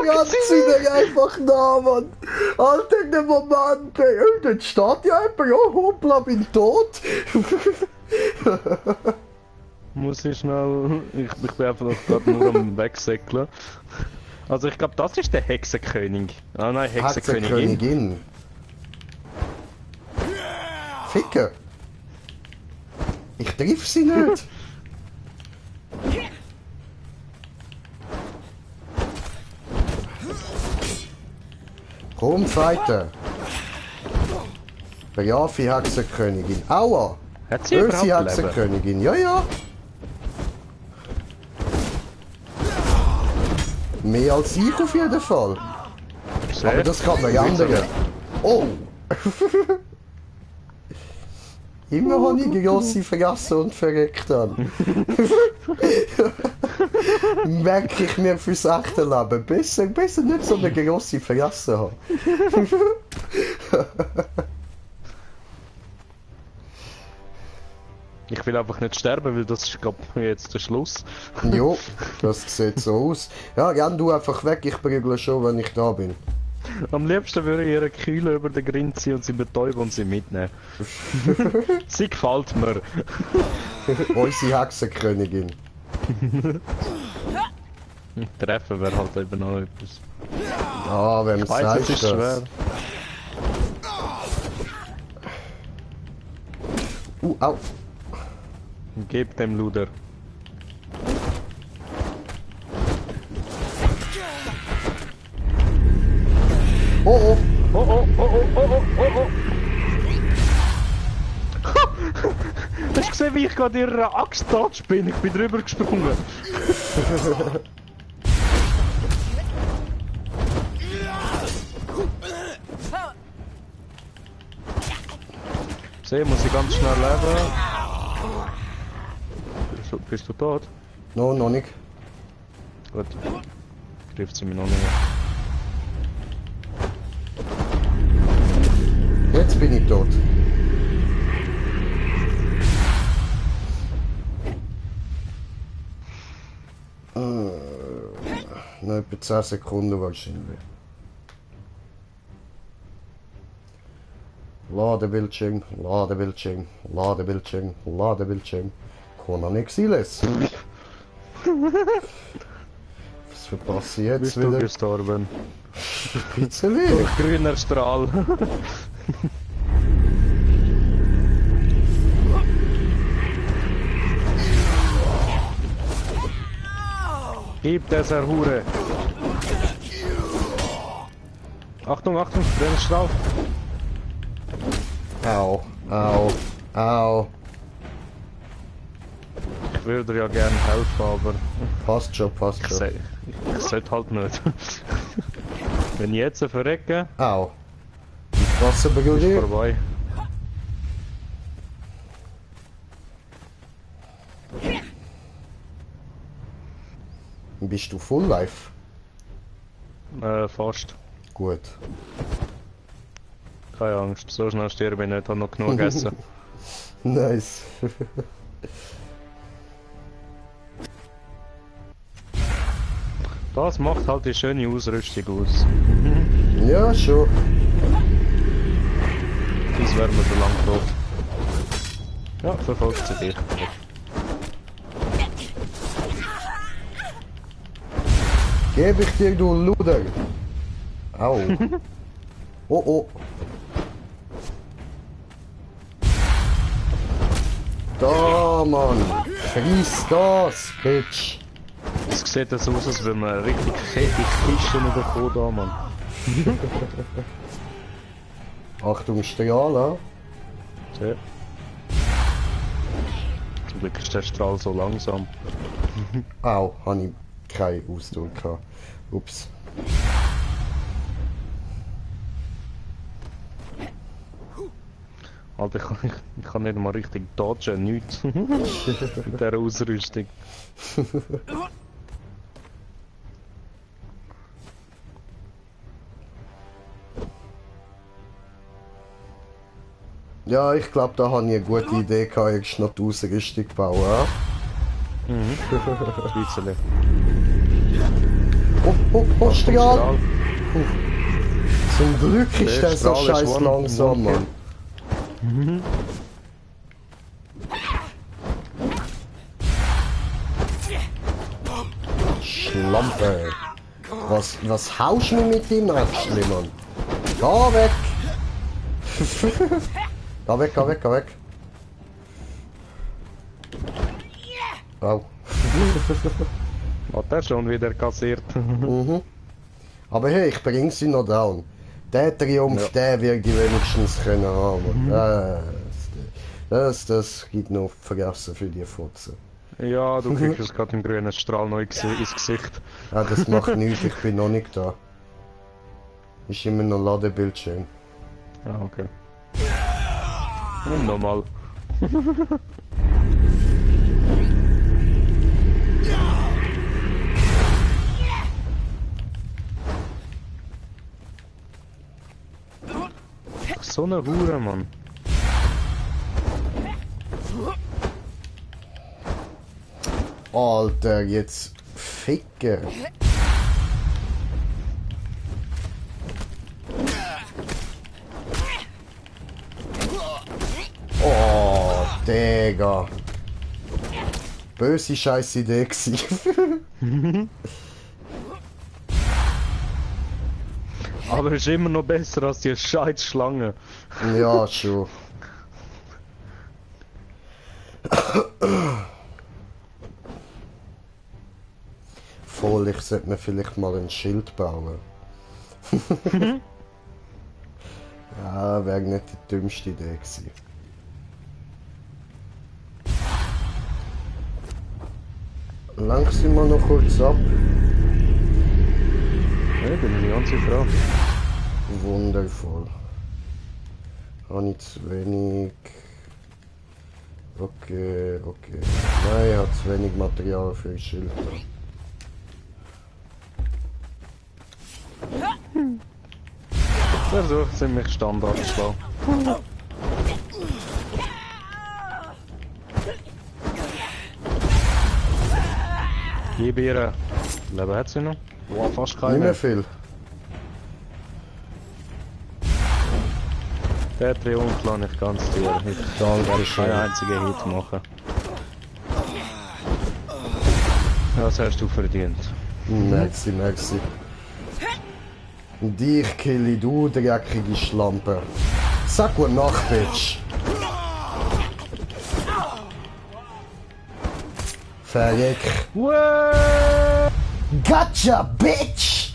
Jagt sie dir einfach da, Mann! Alter, der Moment! Oh, dort steht ja jemand. Oh, hoppla, bin tot!
Muss ich schnell... Ich bin einfach gerade nur am Wegsäckeln. Also ich glaube, das ist der Hexenkönig. Ah nein, Hexenkönigin.
Hexenkönigin. Ficken! Ich triff sie nicht! Komm, Fighter! Bejafe Hexenkönigin. Aua!
Hat sie
Böse
überhaupt Leben?
Hexenkönigin, ja, ja! Mehr als ich auf jeden Fall.
Sehr.
Aber das kann man ja ändern. Oh! Immer habe ich Grossi vergessen und verreckt dann. Merke ich mir fürs echte Leben. Besser nicht so eine Grossi vergessen haben.
Ich will einfach nicht sterben, weil das ist, glaub ich, jetzt der Schluss.
Jo, das sieht so aus. Ja, renn du einfach weg, ich prügle schon, wenn ich da bin.
Am liebsten würde ich ihre Keule über den Grind ziehen und sie betäuben und sie mitnehmen. Sie gefällt mir.
Unsere Hexenkönigin.
Treffen wäre halt eben noch etwas.
Ah, wem
Ich weiss, es
sagst
ist
du
schwer.
das? Au.
Gib dem Luder.
Oh oh.
Oh oh, oh oh, oh oh, oh oh! Hast du gesehen, wie ich gerade ihrer Axt dodge bin? Ich bin drüber gesprungen. Sehen, muss ich ganz schnell leben. Bist du tot?
No, noch nicht.
Gut. Trifft sie mich noch nicht mehr.
Jetzt bin ich tot. Noch etwa 10 Sekunden wahrscheinlich. Ladebildschirm, Ladebildschirm, Ladebildschirm, Ladebildschirm. Kann er nicht Siles. Was verpasse ich jetzt
Bist du
wieder?
gestorben?
Bisschen.
Grüner Strahl. Gib dieser Hure. Achtung, Achtung, grüner Strahl.
Au, au, au.
Ich würde ja gerne helfen, aber
Passt schon, passt
ich
schon.
sollte halt nicht. Wenn ich jetzt verrecke,
Au. Die Wasser
ist
berührt.
vorbei.
Bist du Full Life?
Fast.
Gut.
Keine Angst, so schnell sterbe ich nicht, habe noch genug gegessen.
Nice.
Das macht halt die schöne Ausrüstung aus.
Ja, schon.
Das wären wir so lang tot. Ja, verfolgt sie dich.
Geb ich dir, du Luder. Au. Oh oh. Da, Mann. Friss das, Bitch.
Es sieht so aus, als wenn wir richtig fette Kisten bekommen da, Mann.
Achtung, Strahl,
Ja. Zum Glück ist der Strahl so langsam.
Au, habe ich keine Ausdauer gehabt. Ups.
Alter, ich kann nicht mal richtig dodgen, nichts. Mit dieser Ausrüstung.
Ja, ich glaube, da habe ich eine gute Idee gehabt, jetzt noch die Ausrüstung bauen. Ja?
Schweizerli.
Oh, oh, oh, Strahl!
Strahl.
Zum Glück ist
Der
der so
Strahl ist
scheiß
one-
langsam,
one
Mann. Schlampe. Was haust du mir mit dem Rätschli, Mann? Geh weg! Geh weg, geh weg, geh weg. Au.
Hat er schon wieder kassiert.
Mhm. Aber hey, ich bring sie noch down. Der Triumph, der wird ich wenigstens können haben. Das gibt noch vergessen für die Fotze.
Ja, du kriegst es gerade im grünen Strahl neu ins Gesicht.
Ja, das macht nichts, ich bin noch nicht da. Ist immer noch Ladebildschirm.
Ah, okay. Und nochmal. So eine Hure, Mann.
Alter, jetzt Ficker. Oh, Digga. Böse scheiß Idee gewesen.
Aber es ist immer noch besser als die scheiß Schlange.
Ja, schon. Voll, ich sollte mir vielleicht mal ein Schild bauen. Ja, wäre nicht die dümmste Idee gewesen. Langsam mal noch kurz ab.
Ja, bin ich ganz froh.
Wundervoll. Habe ich zu wenig. Okay, okay. Nein, ich habe zu wenig Material für ein Schild.
Also, ziemlich standardschlau. Gib ihr. Leben hat sie noch? Wow, fast
Nicht mehr
keine.
viel.
Der Triumph lasse ich ganz dir. Ich
Danke
werde
schön.
keinen einzigen Hit machen. Das hast du verdient.
Merci, merci. Dich kill du, dreckige Schlampe. Sag gute Nacht, Bitch. Verreck. Gotcha, Bitch!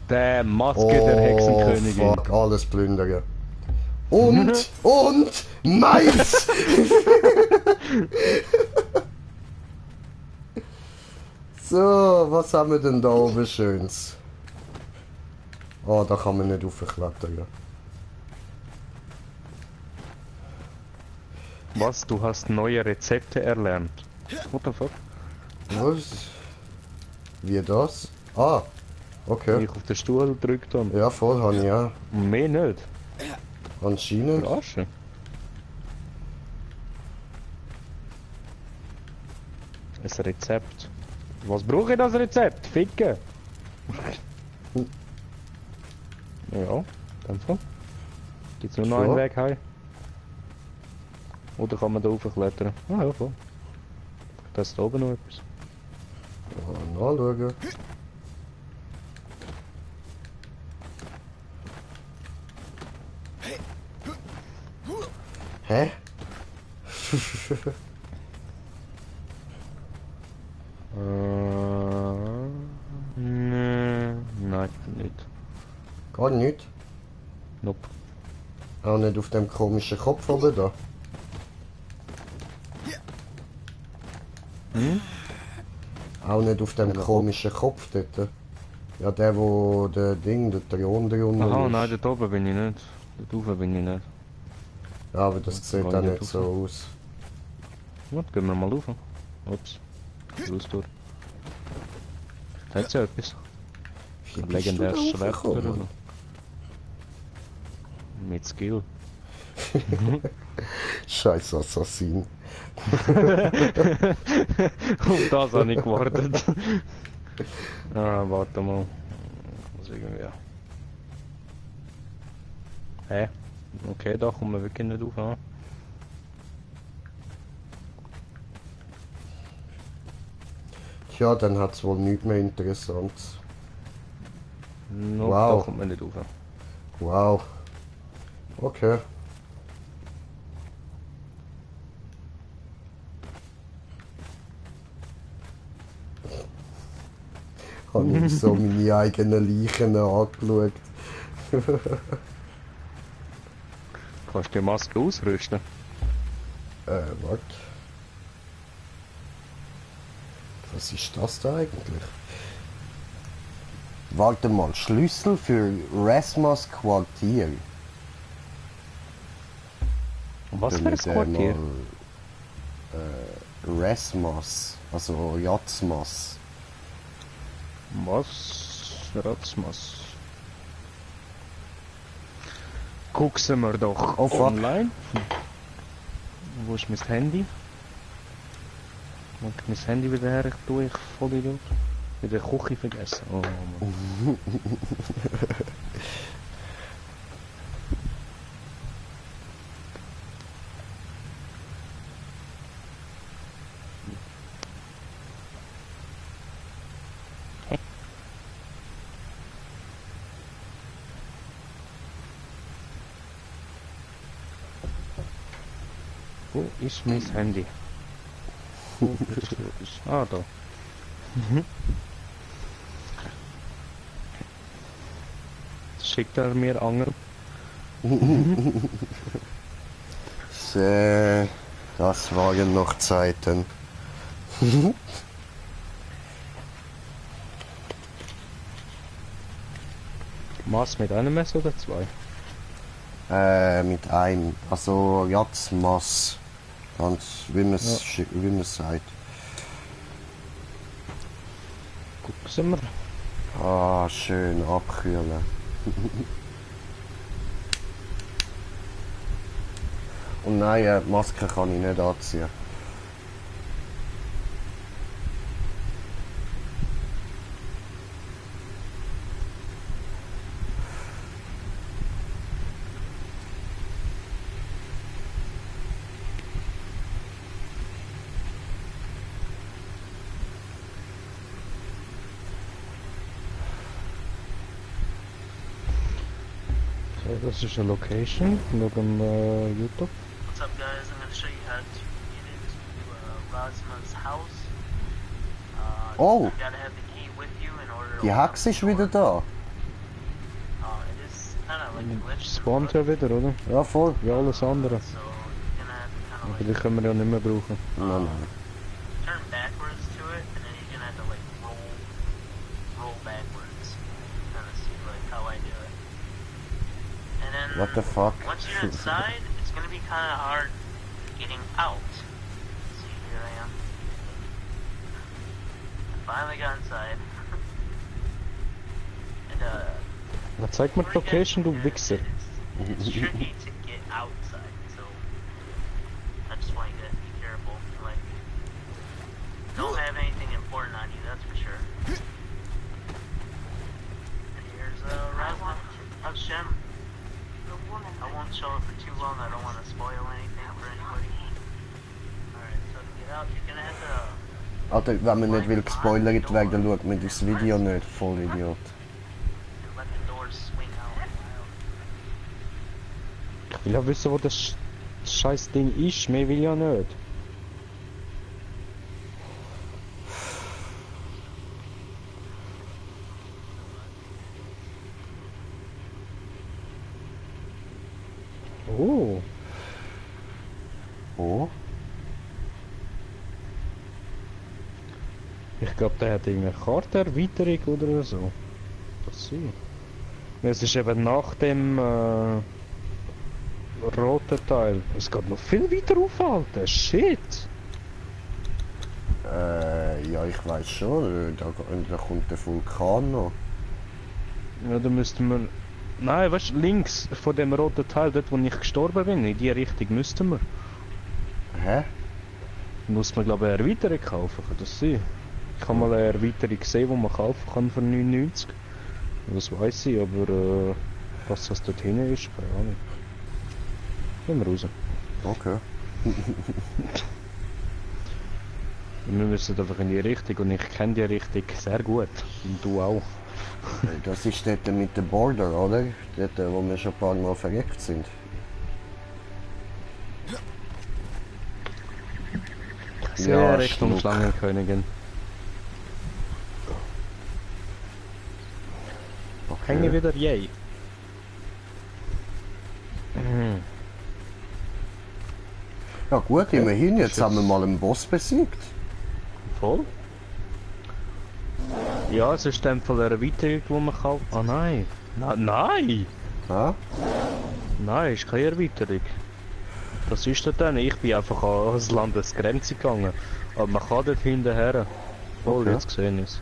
Der Maske der Hexenkönigin.
Fuck, alles plündern. Und Mais! So, was haben wir denn da oben Schönes? Oh, da kann man nicht raufklettern.
Was? Du hast neue Rezepte erlernt? What the fuck?
Was? Wie das? Ah, okay.
Ich auf den Stuhl gedrückt habe.
Ja, voll habe ich ja.
Und mehr nicht.
Anscheinend.
Verarschen. Ein Rezept. Was brauche ich das Rezept? Ficken! Ja, dann Fall. Gibt's nur noch einen
So.
Weg heim? Oder kann man da raufklettern? Ah ja, voll. Da ist da oben noch etwas.
Mal nachschauen. Hä?
Nein, nicht.
Gar nicht.
Nope.
Auch nicht auf dem komischen Kopf oben da.
Hm?
Auch nicht auf dem komischen Kopf dort. Ja, der wo der Ding, der Thron drunter
Aha,
ist.
nein, dort oben bin ich nicht. Dort oben bin ich nicht.
Ja, aber das sieht
Kann
auch
ich
nicht
nicht
so aus.
Gut, gehen wir mal rauf. Ups. Los durch. Hat ja etwas?
Wie
Ein
bist du da
legendäres Schwert oder
raufgekommen?
so. Mit Skill.
Scheiß Assassin.
Auf das habe ich gewartet. Ah, warte mal. Ich muss irgendwie. Hä? Okay, da kommen wir wirklich nicht auf. Ah.
Tja, dann hat es wohl nichts mehr Interessantes.
Nope,
Wow.
da kommt man nicht auf.
Wow. Okay. Habe ich so meine eigenen Leichen angeschaut.
Kannst du die Maske ausrüsten?
Warte. Was ist das da eigentlich? Warte mal, Schlüssel für Resmas Quartier.
Was für
Dann
ein
mit
Quartier?
Resmas, also Jatzmas.
Was? Ratzmas. Gucken wir doch
Oh, fuck.
online. Wo ist mein Handy? Mag ich mein Handy wieder her, ich tue ich voll in der Küche vergessen. Oh Mann. Wo ist mein Handy? Wo ist ah, da. Schickt er mir Angel?
Das waren noch Zeiten.
Maß mit einem Messer oder zwei?
Mit einem. Also jetzt Mass. Ganz wie man es wie man sagt.
Gucken wir.
Ah, schön abkühlen. Und nein, die Maske kann ich nicht anziehen.
So, das ist eine Location. Schauen YouTube.
What's up, guys? I'm going to show you how to get into Rosma's house.
Oh.
You gotta have the key with you in order to
Die
open up
Hexe
the
ist
door.
wieder da.
It is kind of like a glitch. in the
Spawnt
book,
ja wieder, oder?
Ja, voll.
Wie alles andere.
So you're gonna have to kind of
Aber
like
die können wir ja nicht mehr brauchen.
Nein, nein.
turn backwards to it, and then you're gonna have to like roll backwards. Kind of see like how I do it. And then
What the fuck?
once you're inside, it's gonna be kind of hard getting out. See, here I am. I finally got inside. And
Na, zeig mir die Location, du Wichser.
It's tricky to get outside, so I just want you to be careful. Like, don't have anything important on you, that's for sure. And here's Rosman. How's Shem? I won't show it for too long. I don't want to spoil anything for anybody. Alright, so to get out, you're gonna have to
Alter, wenn man nicht will gespoilert werden, dann schaut man das Video nicht, voll Idiot.
let the doors swing out.
Ich will ja wissen, wo das scheiß Ding ist. Mehr will ich ja nicht. Oh.
Oh?
Ich glaube, der hat irgendeine Kartenerweiterung oder so. Das sein. Es ist eben nach dem roten Teil. Es geht noch viel weiter auf, Alter. Shit.
Ja, ich weiß schon, da kommt der Vulkan noch.
Ja, da müssten wir... Nein, weißt du, links von dem roten Teil, dort wo ich gestorben bin, in die Richtung müssten wir.
Hä?
Muss man glaube ich eine Erweiterung kaufen, kann das sein? Ich habe mal eine Erweiterung gesehen, die man kaufen kann für 99. Das weiß ich, aber was das dort hinten ist, keine Ahnung. Gehen wir raus.
Okay.
Wir müssen einfach in die Richtung und ich kenne die Richtung sehr gut. Und du auch.
Das ist dort mit dem Border, oder? Dort, wo wir schon ein paar Mal verreckt sind.
Sehr
Ja,
Richtung
Schnuck.
Schlangenkönigin. Hänge wieder yay.
Ja gut, immerhin, jetzt haben wir mal einen Boss besiegt.
Voll? Ja, es ist dann von der Erweiterung, die man kauft. Ah nein! Nein!
Ja?
Nein, ist keine Erweiterung. Was ist das denn? Ich bin einfach an das Landesgrenze gegangen. Aber man kann dort hinterher. Voll,
Okay.
jetzt gesehen ist.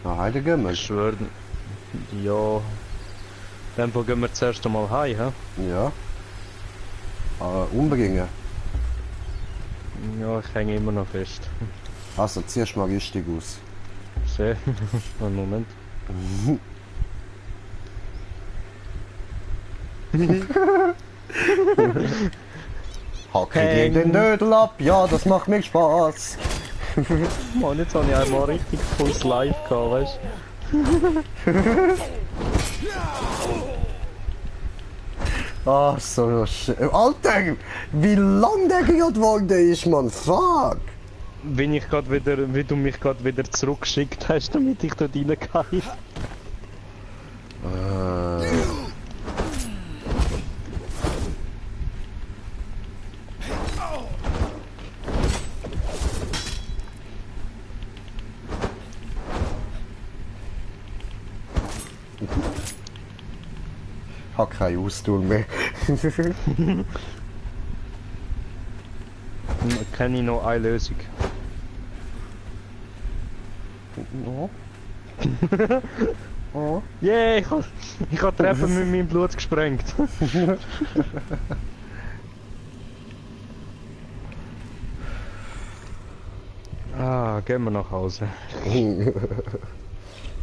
Na, heide gehen wir.
Ich schwöre. Ja. Dann gehen wir zuerst einmal heim, hä?
Ja. Umbringen.
Ja, ich hänge immer noch fest.
Also, ziehst mal richtig aus.
Sehr. Einen Moment.
Hacke dir den Dödel ab, ja, das macht mir Spaß.
Mann, jetzt habe ich einmal richtig volles Live gehabt, weißt
Ah, so schön. Alter, wie lang der gerade geworden ist, man. Fuck.
du? Wie du mich gerade wieder zurückgeschickt hast, damit ich dort reingehe.
Hab keine Ausdauer mehr.
Kenne ich noch eine Lösung.
Oh. Oh.
Yeah, ich hab Treppen mit meinem Blut gesprengt. Ah, gehen wir nach Hause.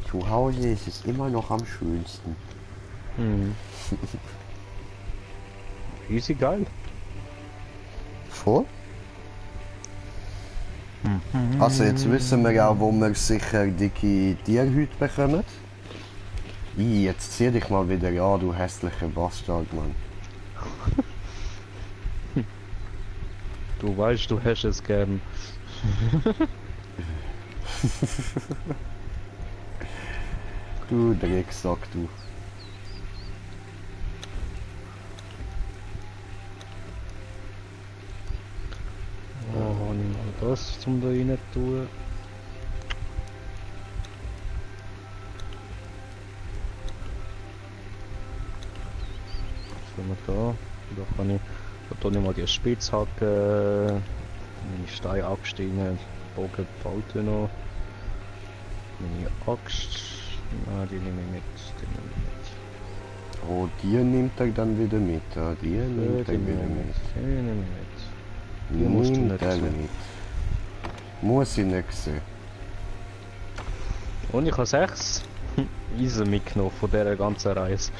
Zu Hause ist es immer noch am schönsten.
Hm. Easy geil.
Voll? Also jetzt wissen wir auch, wo wir sicher dicke Tierhüte bekommen. Jetzt zieh dich mal wieder an, du hässlicher Bastard, Mann.
Du weißt, du hast es gern.
Du Drecksack, du.
Oh, habe ich mal das zum da rein tun. Was haben wir da? Da kann ich, da tue ich mal die Spitzhacke, meine Steine abstehen, Bogen behalten noch. Meine Axt, nein, die nehme ich mit, die nehme ich mit.
Oh, die nimmt er dann wieder mit. Ah, die nimmt er
Die
wieder
nehme ich
mit.
mit, die nehme ich mit. Die musst du
Nimmt
nicht
er
sehen.
mit. Muss ich nicht sehen.
Und ich habe 6 Eisen mitgenommen von dieser ganzen Reise.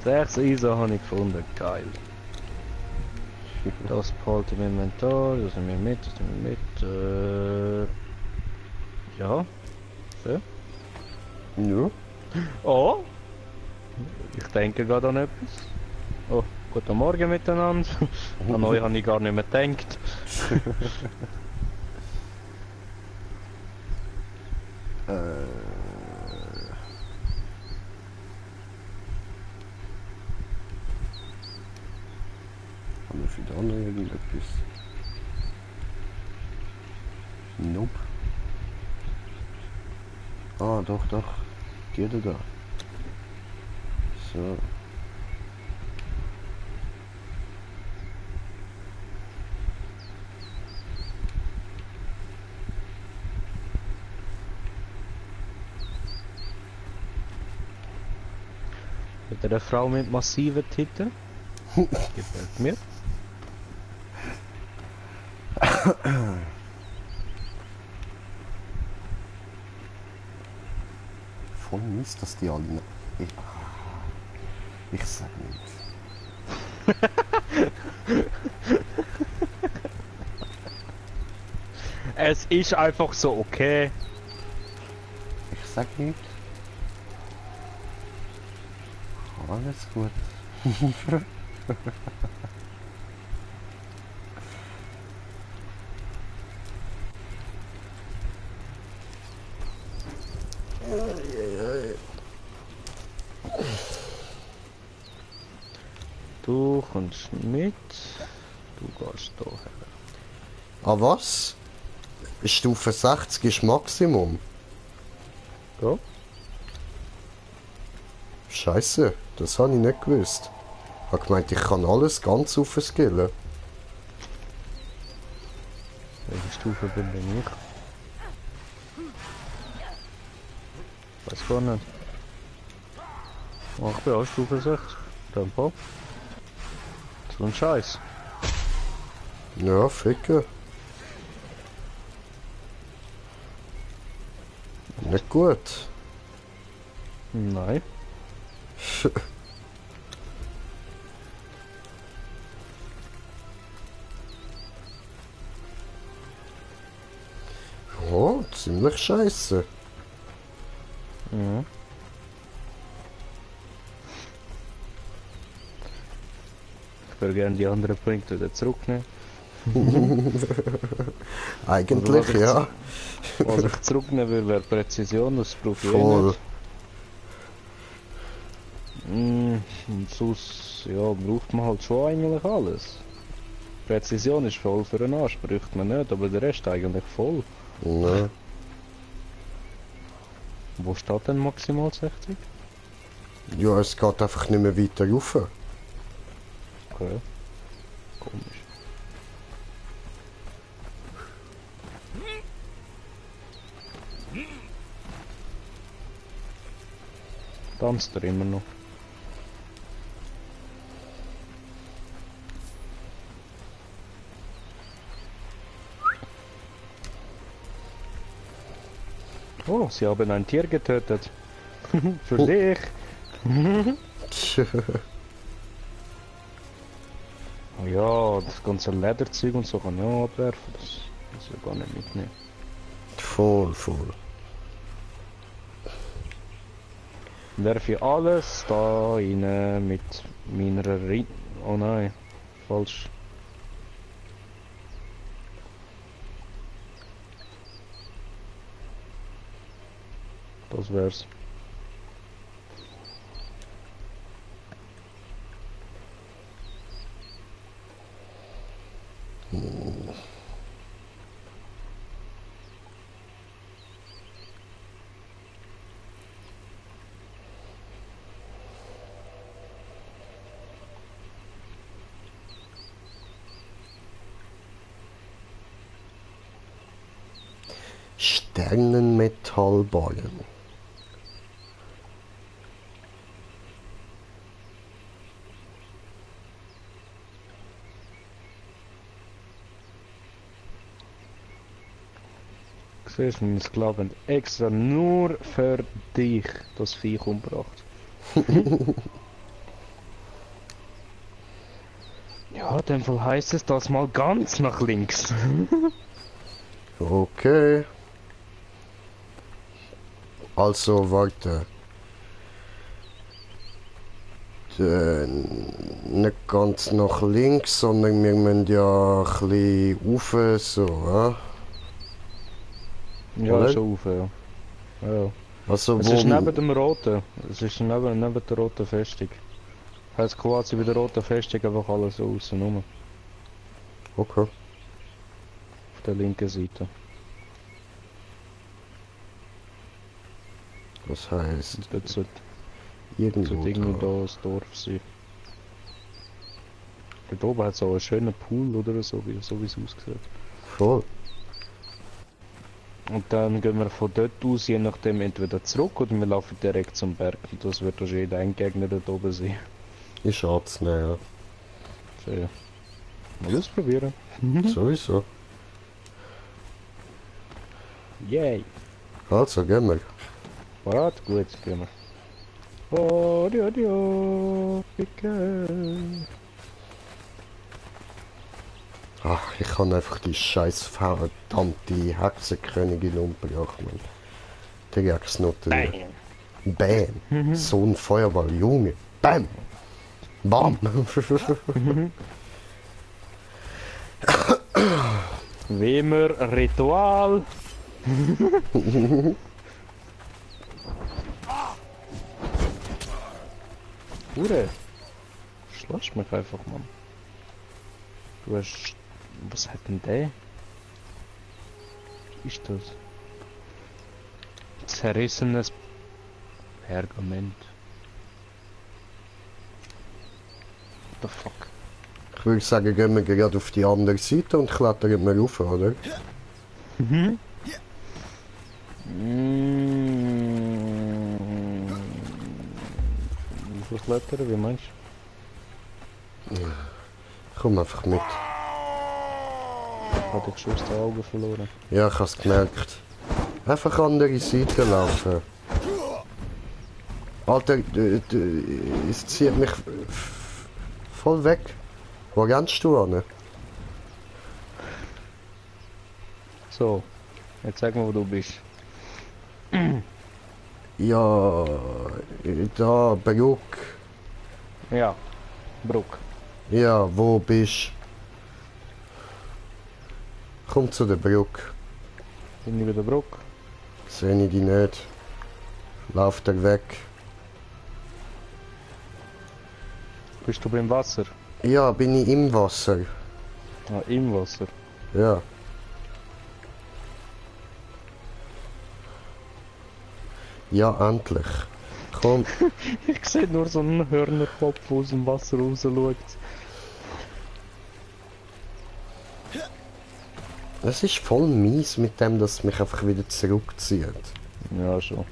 6 Eisen habe ich gefunden, geil. Das behalte ich im Inventar, das nehmen wir mit, das nehmen wir mit. Ja. So.
Ja.
Oh! Ich denke gerade an etwas. Oh, guten Morgen miteinander. An euch habe ich gar nicht mehr gedacht.
Haben wir für die andere irgendetwas? Nope. Ah, doch, doch. Die da. So.
Mit einer Frau mit massiven Titten. Gefällt mir.
Voll Mist, dass die alle... Ich sag nichts.
Es ist einfach so okay.
Ich sag nichts. Alles gut.
Du kommst mit. Du gehst da her.
Ah, was? Stufe 60 ist Maximum.
Ja.
Scheiße, das habe ich nicht gewusst. Ich habe gemeint, ich kann alles ganz aufskillen.
Welche Stufe bin denn ich? Weiß gar nicht. Oh, ich bin auch Stufe 6. Tempo. So ein Scheiß.
Ja, ficken. Nicht gut.
Nein.
Oh, ziemlich scheiße.
Ja. Ich würde gerne die anderen Punkte wieder zurücknehmen.
Eigentlich,
Also,
ja.
Was ich zurücknehmen will, wäre Präzision, das brauche ich
Voll.
nicht. Und sonst, ja, braucht man halt schon eigentlich alles. Präzision ist voll für den Arsch, braucht man nicht, aber der Rest eigentlich voll.
Ja.
Wo steht denn maximal 60?
Ja, es geht einfach nicht mehr weiter rauf.
Okay. Komisch. Tanzt er immer noch? Oh, sie haben ein Tier getötet. Für dich. Oh ja, das ganze Lederzeug und so kann ich auch abwerfen. Das muss ich gar nicht mitnehmen.
Voll, voll.
Werfe ich alles da rein mit meiner Oh nein, falsch. Das wär's.
Sternenmetallballen.
Siehst du, meine Sklaven extra nur für dich das Viech umgebracht. Ja, in dem Fall heißt es das mal ganz nach links.
Okay. Also, warte. Nicht ganz nach links, sondern wir müssen ja ein bisschen rauf, so, ja?
Ja,
Oder?
schon auf, ja. Ja.
Also,
Es ist neben dem roten. Es ist neben der roten Festung. Heißt quasi bei der roten Festung einfach alles so außen rum.
Okay.
Auf der linken Seite.
Das heisst,
Und dort sollte
irgendwo
irgendwo
da.
da das Dorf sein. Dort oben hat es auch einen schönen Pool oder so, wie es aussieht.
Voll.
Und dann gehen wir von dort aus, je nachdem, entweder zurück oder wir laufen direkt zum Berg. Und das wird wahrscheinlich ein Gegner dort oben sein.
Ich schaut's nicht, ja.
So, ja. Mal ausprobieren.
Sowieso.
Yay!
Also, gehen wir.
Parat? Gut, gehen wir. Odio, odio, picke.
Ach, ich kann einfach die scheiß verdammte Hexenkönigin umgebracht, man. Direkt noch der. Bam! So ein Feuerball, Junge. Bam! Bam!
Wie immer Ritual. Hure. Schloss mich einfach, Mann. Du hast... Was hat denn der? Was ist das? Zerrissenes Pergament. What the fuck?
Ich würde sagen, gehen wir gerade auf die andere Seite und klettern wir rauf, oder?
Mm. Wie klettern? Wie meinst du?
Komm einfach mit.
habe dich schon aus den Augen verloren.
Ja, ich hab's gemerkt. Einfach andere Seite laufen. Alter, es zieht mich voll weg. Wo rennst du an?
So, jetzt sag mal, wo du bist.
Ja, da, Bruck.
Ja, Bruck.
Ja, wo bist? Komm zu der Brücke.
Bin ich bei der Bruck?
Sehe ich dich nicht. Lauf da weg.
Bist du beim Wasser?
Ja, bin ich im Wasser.
Ah, im Wasser.
Ja. Ja, endlich. Komm.
Ich sehe nur so einen Hörnerkopf, der aus dem Wasser raus schaut.
Es ist voll mies mit dem, dass es mich einfach wieder zurückzieht.
Ja, schon.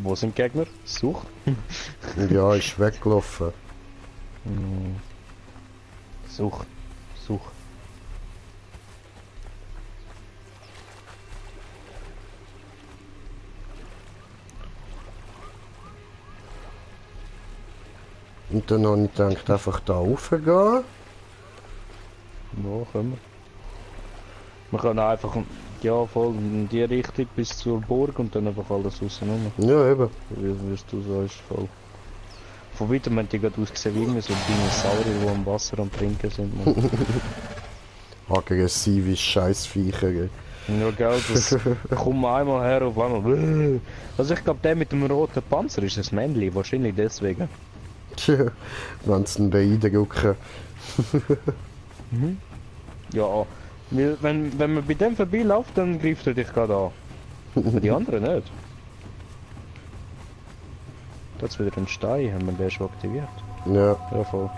Wo sind die Gegner? Such.
Ja, ist weggelaufen.
Such. Such.
Und dann habe ich gedacht, einfach da raufgehen.
Ja, können wir. Wir können einfach ja, voll in die Richtung bis zur Burg und dann einfach alles auseinander.
Ja, eben.
Wie du sagst, voll. Von weitem haben die gerade ausgesehen wie so Dinosaurier, die am Wasser am Trinken sind. Man.
Aggressive Scheißviecher.
Ja, gell, das kommt einmal her auf einmal. Also ich glaube, der mit dem roten Panzer ist ein Männchen, wahrscheinlich deswegen.
Tja, wenn sie ihn beeindrucken.
Ja, weil wenn man bei dem vorbeiläuft, dann greift er dich gerade an. Aber die anderen nicht. Da ist wieder ein Stein, haben wir den schon aktiviert.
Ja.
Ja, voll.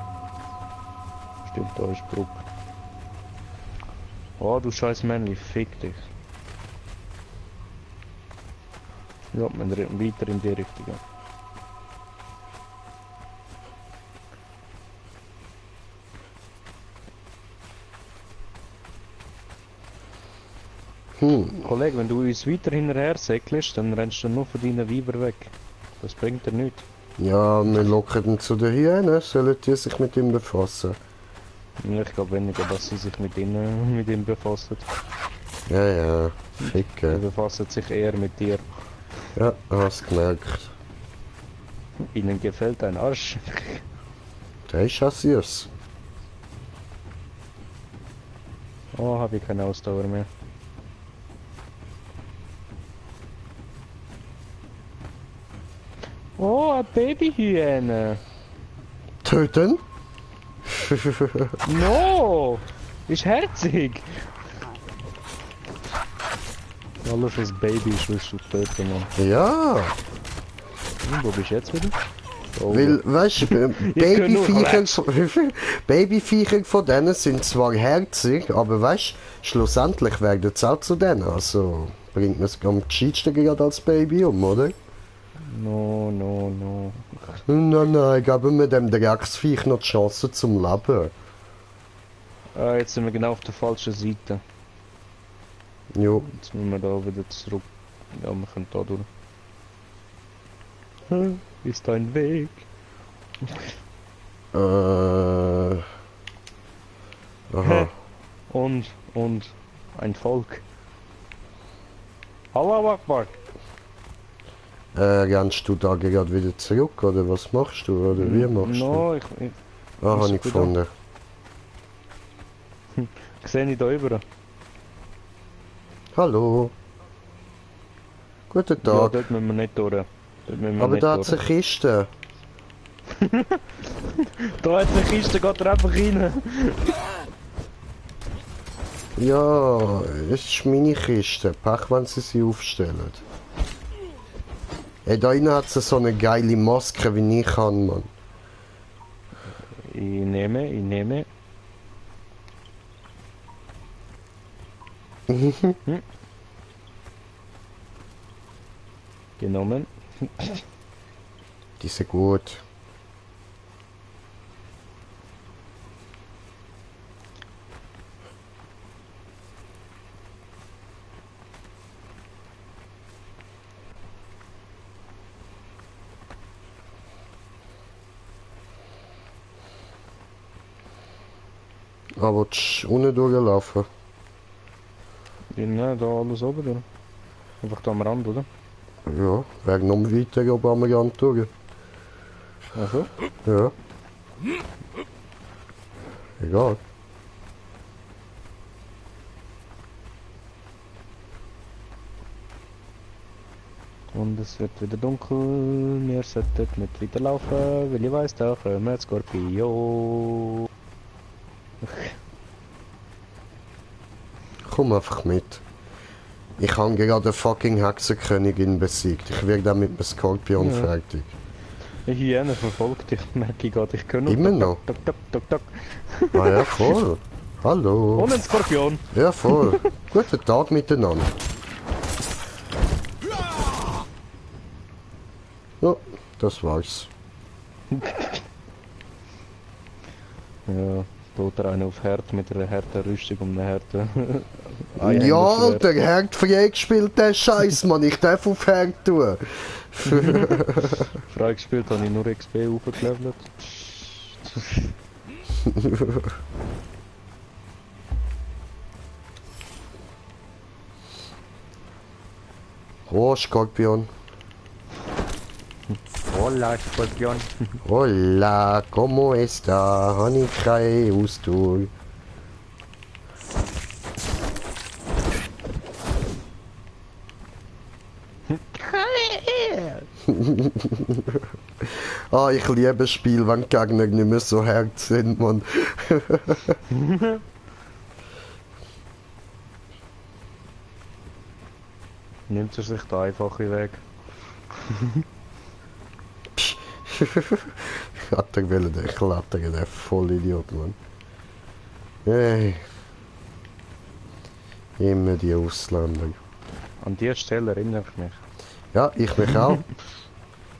Stimmt, da ist Bruck. Oh, du scheiß Männchen, fick dich. Ja, weiter in die Richtung. Ja. Kollege, wenn du uns weiter hinterher säckelst, dann rennst du nur von deinen Weiber weg. Das bringt dir nichts.
Ja, wir locken ihn zu der Hyäne, sollen die sich mit ihm befassen?
Ich glaube weniger, dass sie sich mit ihm befassen.
Ja, ja,
Er
ficken.
befasst sich eher mit dir.
Ja, hast gemerkt.
Ihnen gefällt dein Arsch.
Der ist ja süß.
Oh, habe ich keine Ausdauer mehr. Oh, eine Babyhyäne.
Töten?
No! Ist herzig! Alles was Baby ist, willst du töten, Mann.
Ja,
Wo bist du jetzt wieder? Da
weil,
oben.
weißt du, Babyviecher von denen sind zwar herzig, aber weißt du, schlussendlich werden sie auch zu denen. Also bringt man es am gescheitsten gerade als Baby um, oder?
No, no, no.
Nein, nein, geben wir dem Drecksviech noch die Chance zum Leben.
Ah, jetzt sind wir genau auf der falschen Seite.
Jo.
Jetzt müssen wir da wieder zurück. Ja, wir können da durch. Hm, ist ein Weg.
Aha.
Und ein Volk. Allahu Akbar.
Rennst du da gerade wieder zurück, oder was machst du, oder wie machst du?
No, ich
Ah,
ist
habe ich
gut
gefunden.
sehe ich da über.
Hallo. Guten
Ja,
Tag.
dort müssen wir nicht durch. Dort müssen wir
Aber
nicht
da hat
durch.
es eine Kiste.
Da hat eine Kiste, geht er einfach rein.
Ja, es ist meine Kiste. Pech, wenn sie aufstellen. Ey, da innen hat sie so eine geile Maske, wie ich kann, Mann.
Ich nehme. Genommen.
Die sind gut. Aber willst du unten durchlaufen?
Ja, da alles oben, oder? Einfach da am Rand, oder?
Ja, wäre noch weiter oben am Rand durch.
Also?
Ja. Egal.
Und es wird wieder dunkel, wir sollten nicht weiterlaufen, weil ich weiss, da kommen Skorpio.
Komm einfach mit. Ich habe gerade eine fucking Hexenkönigin besiegt. Ich werde dann mit dem Skorpion
Ja.
fertig.
Die Hyäne verfolgt dich, merke ich gerade, ich kann
Immer noch?
Tok, tok, tok, tok.
Ah ja, voll. Hallo.
Und ein Skorpion!
Ja, voll. Guten Tag miteinander. Ja, das war's.
Ja, tut er einen auf Herd mit einer harten Rüstung und einer harten...
Ja, Alter, Herd freigespielt, der Scheiß, Mann. Ich darf auf Herd tun.
Freigespielt habe ich nur XP aufgelevelt.
Oh, Skorpion.
Hola, Skorpion.
Hola, ¿cómo está? Honey, cry, ustul. Ah, ich liebe Spiel, wenn die Gegner nicht mehr so hart sind, Mann.
Nimmt er sich den einfachen Weg.
Hat er wollen, der Klettern, der Vollidiot, Mann. Hey. Immer die Ausländer.
An dieser Stelle erinnere ich mich.
Ja, ich mich auch.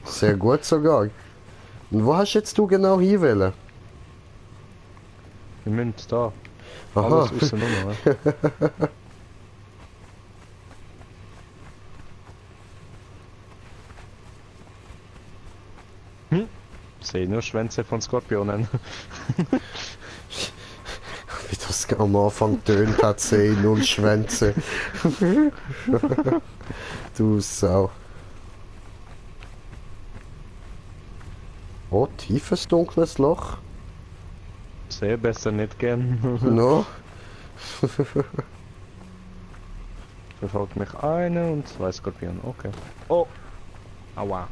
Sehr gut sogar. Und wo hast jetzt du genau hinwollen?
Wir müssen da.
Aha.
Alles aussen rum, ne? Ich sehe nur Schwänze von Skorpionen.
Wie das am Anfang tönt hat, sehe ich nur Schwänze. Du Sau. Oh, tiefes dunkles Loch.
Sehr besser nicht gern.
No.
Verfolgt mich eine und zwei Skorpionen. Okay. Oh! Aua.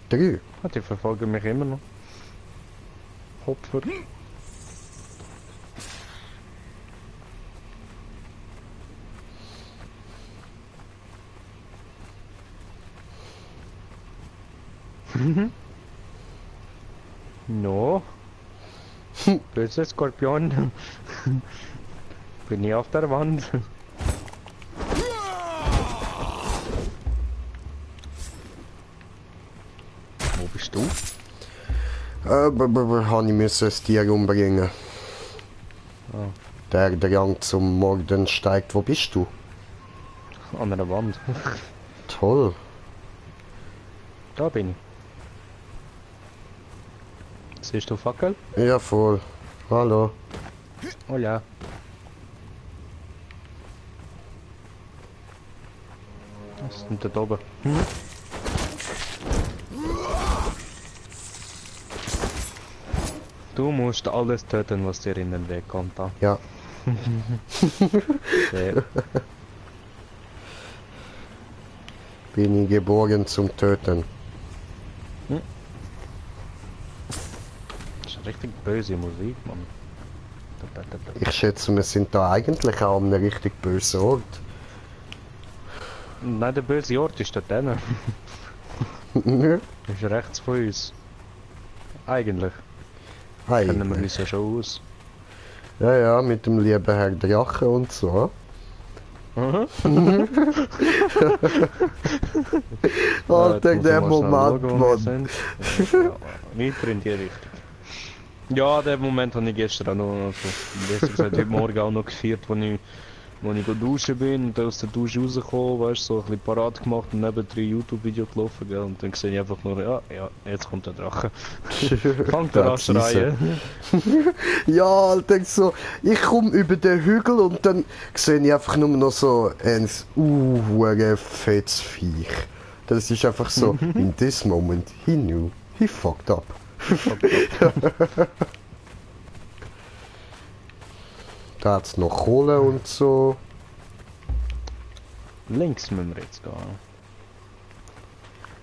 3.
Ah, die verfolgen mich immer noch. Hopfer. No. Böse Skorpion. Bin ich auf der Wand. Wo bist du?
Habe ich müssen das Tier umbringen.
Ah.
Der Rang zum Morden steigt. Wo bist du?
An der Wand.
Toll.
Da bin ich. Siehst du Fackel?
Ja, voll. Hallo.
Oh ja. Was ist denn da oben? Du musst alles töten, was dir in den Weg kommt. Da.
Ja.
Sehr.
Bin ich geboren zum Töten.
Das ist richtig böse Musik, Mann.
Ich schätze, wir sind da eigentlich auch an einem richtig bösen Ort.
Nein, der böse Ort ist dort hinten.
Nö.
Ist rechts von uns. Eigentlich. Kennen wir
Eigentlich.
uns ja schon aus.
Ja, ja, mit dem lieben Herr Drache und so.
Mhm.
Alter,
jetzt muss
der
ich mal schnell
Moment,
schauen, wo wir
Mann.
sind. Ja, weiter in die Richtung. Ja, den Moment habe ich gestern auch noch, also, besser gesagt, heute Morgen auch noch gefeiert, wo Als ich duschen bin und aus der Dusche rausgekommen, weißt du, so ein bisschen parat gemacht und neben 3 YouTube-Videos gelaufen, gell? Und dann sehe ich einfach nur, ja, jetzt kommt der Drache. Fängt er an zu schreien.
Ja, Alter, so, ich komme über den Hügel und dann sehe ich einfach nur noch so ein fettes Viech. Das ist einfach so, in this moment, he knew, he fucked up. Da hat's noch Kohle und so.
Links müssen wir jetzt gehen.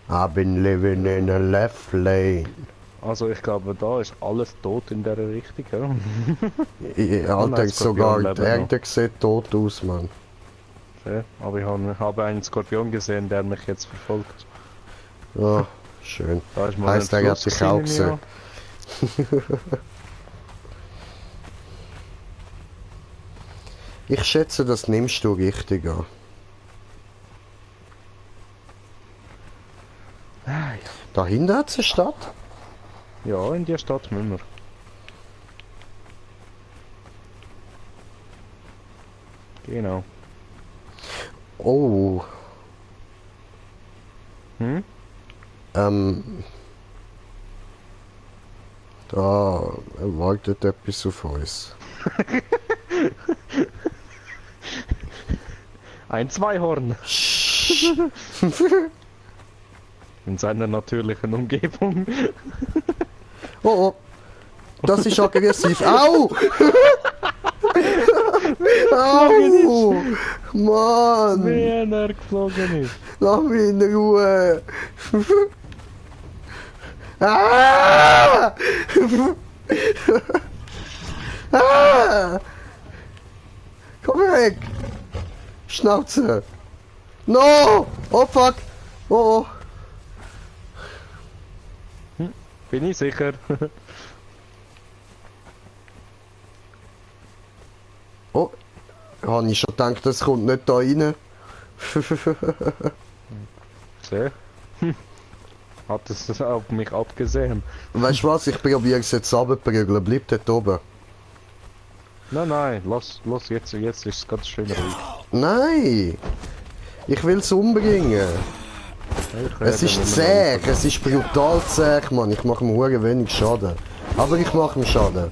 I've been living in a left lane.
Also ich glaube, da ist alles tot in dieser Richtung, ja?
Alter,
nein,
sogar
Skorpion
der
leben
Erde sieht tot aus, Mann.
Ja, aber ich habe einen Skorpion gesehen, der mich jetzt verfolgt.
Ja, schön.
Da ist mal
Heisst,
ein
er hat
Fluss
dich auch
gesehen,
gesehen. Ich schätze, das nimmst du richtig an. Da hinten hat es eine Stadt.
Ja, in die Stadt müssen wir. Genau.
Oh,
Hm?
da wartet etwas auf uns.
Ein Zweihorn in seiner natürlichen Umgebung.
Oh, oh, das ist aggressiv. Au! Au! Mann!
Wie er geflogen ist.
Lass mich in Ruhe! Ah! Ah! Komm weg! Schnauze! No! Oh fuck! Oh!
Bin ich sicher.
Oh! Habe ich schon gedacht, das kommt nicht da rein.
Seh. Hat es auf mich abgesehen?
Weißt du was? Ich probiere es jetzt runterzuprügeln. Bleib dort oben.
Nein, lass jetzt ist es ganz schön ruhig.
Nein! Ich will es umbringen. Es ist zäh, es ist brutal zäh, Mann. Ich mache ihm hure wenig Schaden. Aber ich mache ihm Schaden.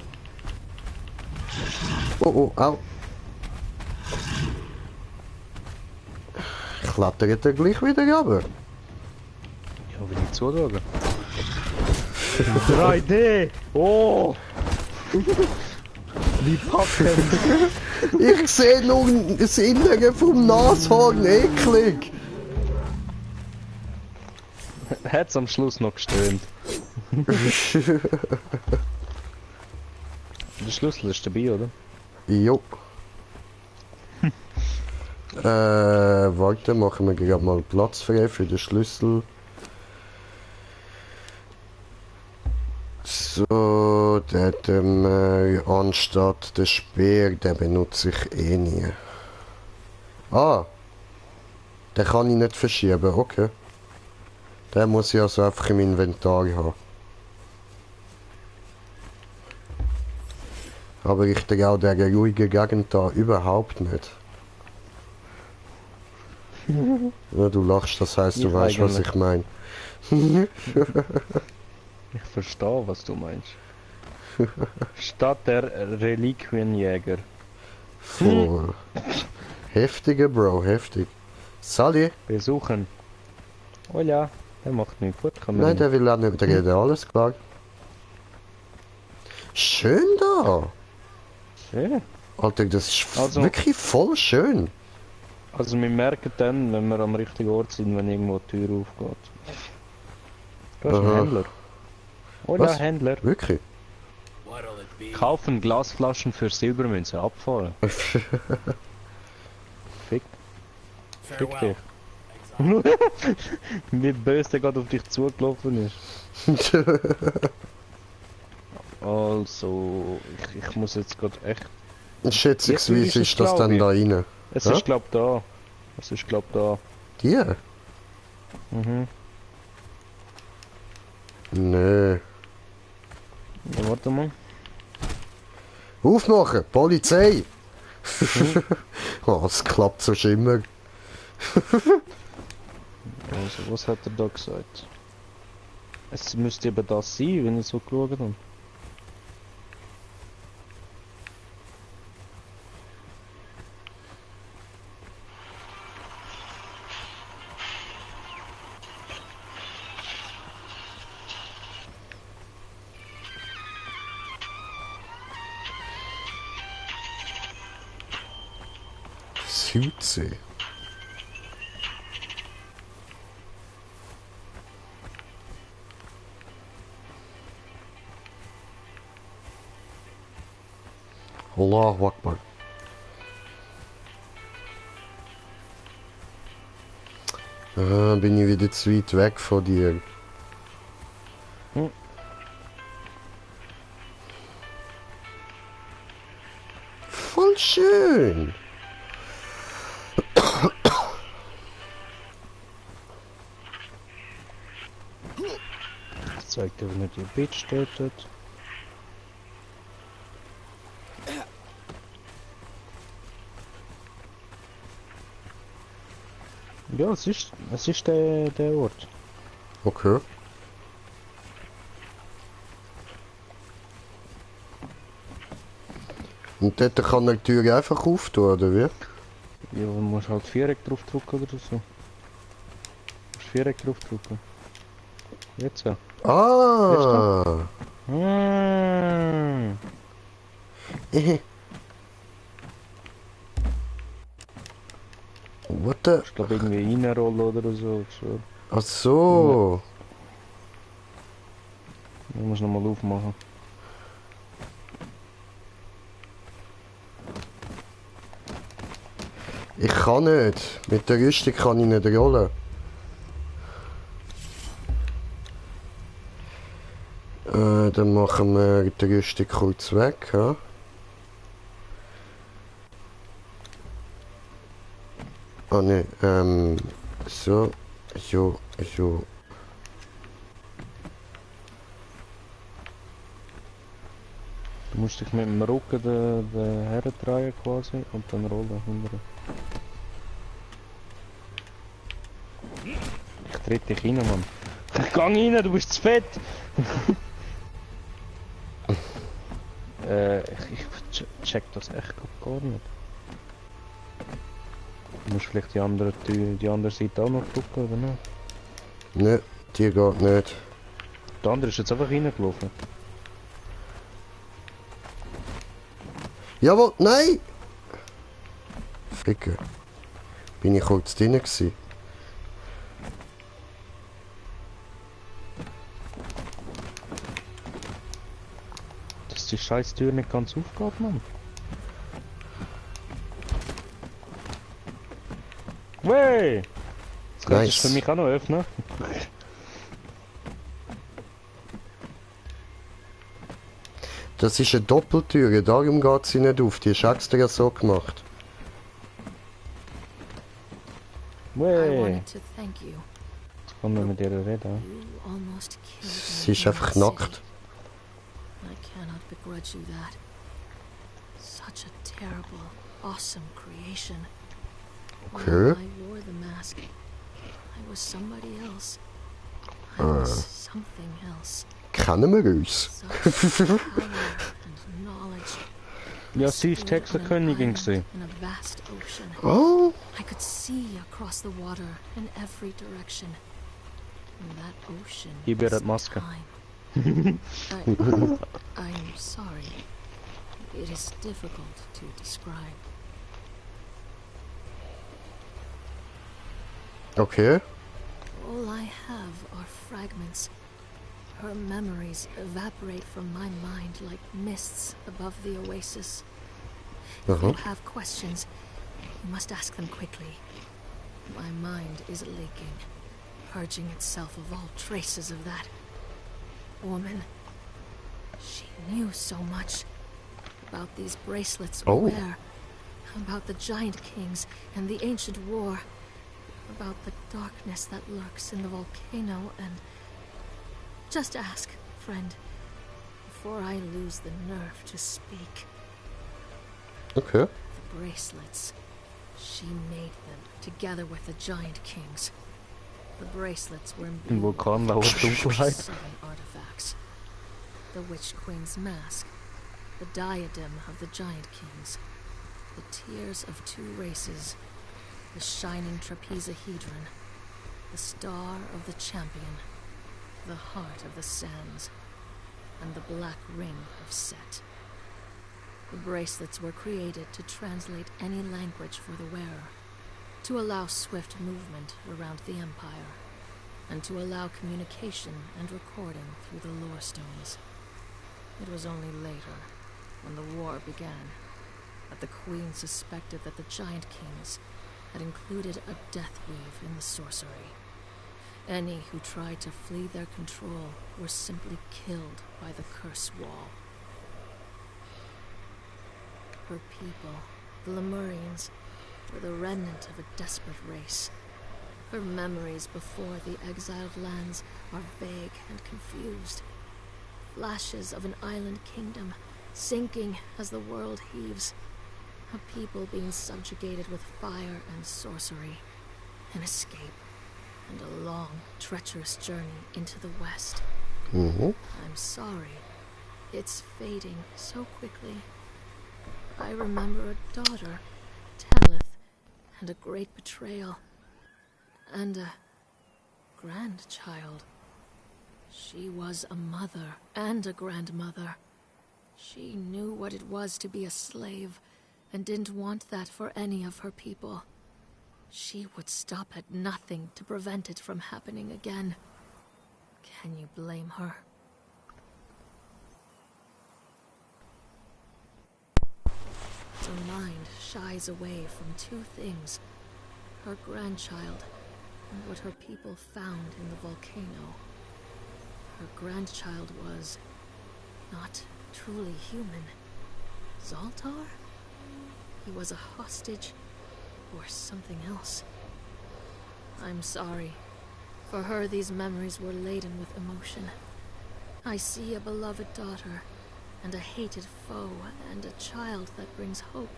Oh, au. Ich klettere dann gleich wieder runter.
Ja, will ich zuschauen. 3D! Oh! Wie packend!
Ich sehe nur das Innere vom Nashorn, eklig.
Hat's am Schluss noch gestöhnt. Der Schlüssel ist dabei, oder?
Jo. Warte, machen wir gerade mal Platz frei für den Schlüssel. So, der anstatt der Speer, den benutze ich eh nie. Ah! Den kann ich nicht verschieben, okay. Den muss ich also einfach im Inventar haben. Aber ich traue dieser ruhigen Gegend da überhaupt nicht. Ja, du lachst, das heißt, du
Ich
weißt, was
eigentlich.
ich meine.
Ich verstehe, was du meinst. Stadt der Reliquienjäger.
Voll. Heftiger Bro, heftig. Sally?
Besuchen. Oh ja, der macht nichts gut. Kann man
Nein, der will auch nicht reden, alles klar. Schön da!
Schön.
Alter, das ist
Also-
wirklich voll schön.
Also wir merken dann, wenn wir am richtigen Ort sind, wenn irgendwo die Tür aufgeht. Du hast einen
Aha.
Händler. Oh
Was?
ja, Händler.
Wirklich.
What'll it be?
Kaufen Glasflaschen für Silbermünze. Abfahren. Fick
Farewell.
dich. Wie böse der gerade auf dich zugelaufen ist. Also, ich muss jetzt gerade echt...
Schätzungsweise
Jetzt
ist das dann da rein.
Es
Ja?
ist glaub da. Es ist glaub da.
Die?
Mhm.
Nö.
Ja, warte mal.
Aufmachen! Polizei! Oh, es klappt so immer.
Also, was hat er da gesagt? Es müsste eben das sein, wenn ich so geschaut habe.
Südsee. Allahu Akbar. Ah, bin ich wieder zu weit weg von dir.
Hm.
Voll schön.
Das zeigt aber nicht, die Bitch steht dort. Ja, es ist der Ort.
Okay. Und dort kann er die Tür einfach auftun, oder wie?
Ja, du musst halt Viereck drauf drücken oder so. Du musst Viereck drauf drücken. Jetzt ja.
Ah!
Hm.
What the...
Ich glaube irgendwie reinrollen oder so.
Ach so.
Du musst nochmal aufmachen.
Ich kann nicht. Mit der Rüstung kann ich nicht rollen. Dann machen wir die Rüstung kurz weg. Ja? Ah ne, so, so.
Du musst dich mit dem Rücken den herdrehen quasi und dann rollen hinterher. Ich tritt dich rein, Mann. Ich gang rein, du bist zu fett! Ich check das echt gar nicht. Du musst vielleicht die andere Seite auch noch drücken, oder nicht?
Ne, die geht nicht.
Der andere ist jetzt einfach reingelaufen.
Jawohl, nein! Ficker. Bin ich kurz drin gewesen.
Dass die scheiß Tür nicht ganz aufgeht, Mann. Wey! Das könntest du für mich auch noch öffnen.
Das ist eine Doppeltür, darum geht sie nicht auf. Die ist extra so gemacht.
Wey! Jetzt kann man mit ihr reden.
Sie ist einfach nackt.
I cannot begrudge you that. Such a terrible, awesome creation.
Okay.
When I wore the mask, I was somebody else. I was something else.
Kennen wir uns?
Such power and knowledge.
Ja, sie ist die Hexenkönigin gewesen.
In a vast ocean.
Oh!
I could see across the water in every direction. And that ocean
Gib ihr
was
die Maske.
time. I'm sorry. It is difficult to describe.
Okay.
All I have are fragments. Her memories evaporate from my mind like mists above the oasis. If you have questions, you must ask them quickly. My mind is leaking, purging itself of all traces of that woman. She knew so much about these bracelets we wear, about the giant kings and the ancient war, about the darkness that lurks in the volcano, and just ask, friend, before I lose the nerve to speak.
Okay.
The bracelets. She made them together with the giant kings. The bracelets were
Im
imbued
Vulkan lauert Dunkelheit.
7 artifacts. The Witch Queen's mask, the diadem of the giant kings, the tears of 2 races, the shining trapezahedron, the star of the champion, the heart of the sands, and the black ring of Set. The bracelets were created to translate any language for the wearer, to allow swift movement around the Empire, and to allow communication and recording through the lore stones. It was only later, when the war began, that the Queen suspected that the Giant Kings had included a death weave in the sorcery. Any who tried to flee their control were simply killed by the curse wall. Her people, the Lemurians, were the remnant of a desperate race. Her memories before the exiled lands are vague and confused. Flashes of an island kingdom, sinking as the world heaves. A people being subjugated with fire and sorcery. An escape, and a long, treacherous journey into the west. I'm sorry. It's fading so quickly. I remember a daughter, Talith, and a great betrayal. And a grandchild. She was a mother and a grandmother. She knew what it was to be a slave, and didn't want that for any of her people. She would stop at nothing to prevent it from happening again. Can you blame her? Her mind shies away from 2 things. Her grandchild, and what her people found in the volcano. Her grandchild was not truly human. Zoltar? He was a hostage, or something else. I'm sorry. For her, these memories were laden with emotion. I see a beloved daughter, and a hated foe, and a child that brings hope.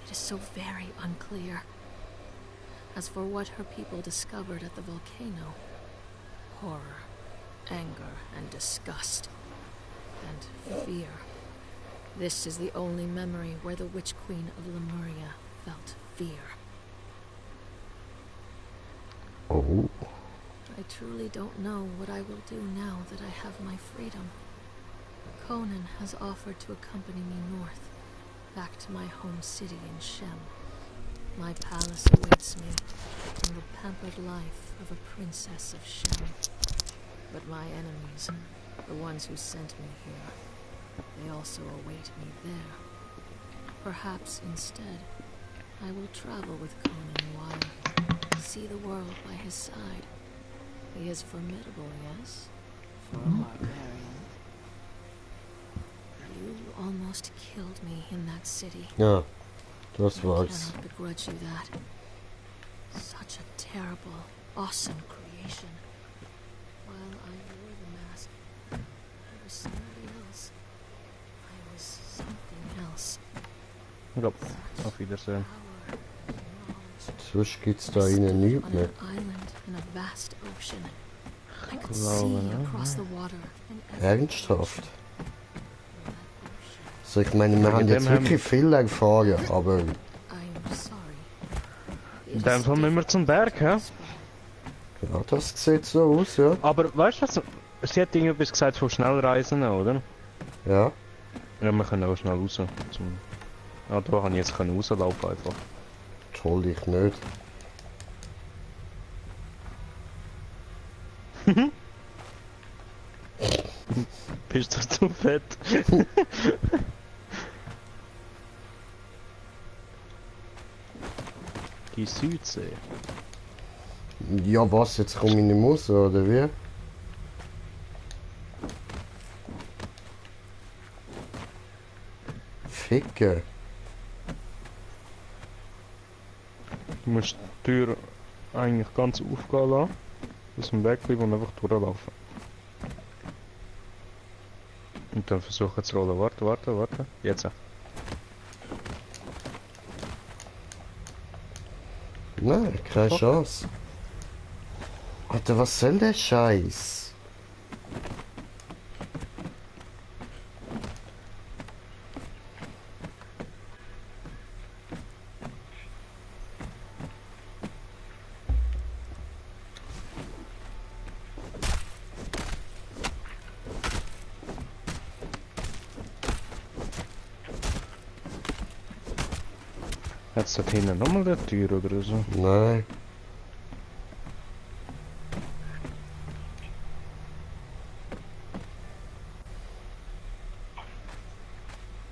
It is so very unclear. As for what her people discovered at the volcano, horror, anger, and disgust, and fear. This is the only memory where the Witch Queen of Lemuria felt fear.
Oh.
I truly don't know what I will do now that I have my freedom. Conan has offered to accompany me north, back to my home city in Shem. My palace awaits me, in the pampered life of a princess of Shem. But my enemies, the ones who sent me here, they also await me there. Perhaps instead, I will travel with Conan a while, see the world by his side. He is formidable, yes? For a barbarian. You almost killed me in that city.
Ja, das
I
war's.
cannot begrudge you that. Such a terrible, awesome creation. While I wore the mask, I was somebody else. I was something else.
Ja, auf Wiedersehen.
Power, knowledge,
Sonst gibt's da innen nichts
on
mehr.
an island in a vast ocean. I could
Glaube,
see
ne?
across the water and everything
Ernsthaft?
in that ocean.
So, ich meine, wir haben jetzt wirklich viel erfahren, aber
I am sorry. It
In
is
dem Fall müssen wir zum Berg, hä?
ja, das sieht so aus, ja.
Aber weißt du was? Sie hat irgendwas gesagt von Schnellreisen, oder?
Ja.
Ja, wir können auch schnell raus. Ah, da kann ich jetzt rauslaufen einfach.
Toll, ich nicht.
Bist du zu fett? Die Südsee.
Ja, was? Jetzt komme ich nicht mehr raus, oder wie? Ficken.
Du musst die Tür eigentlich ganz aufgehen lassen. Aus dem Weg bleiben und einfach durchlaufen. Und dann versuchen zu rollen. Warte. Jetzt.
Nein, keine Chance. Alter, was soll der Scheiß?
Hat's da hinten nochmal eine Tür oder so?
Nein.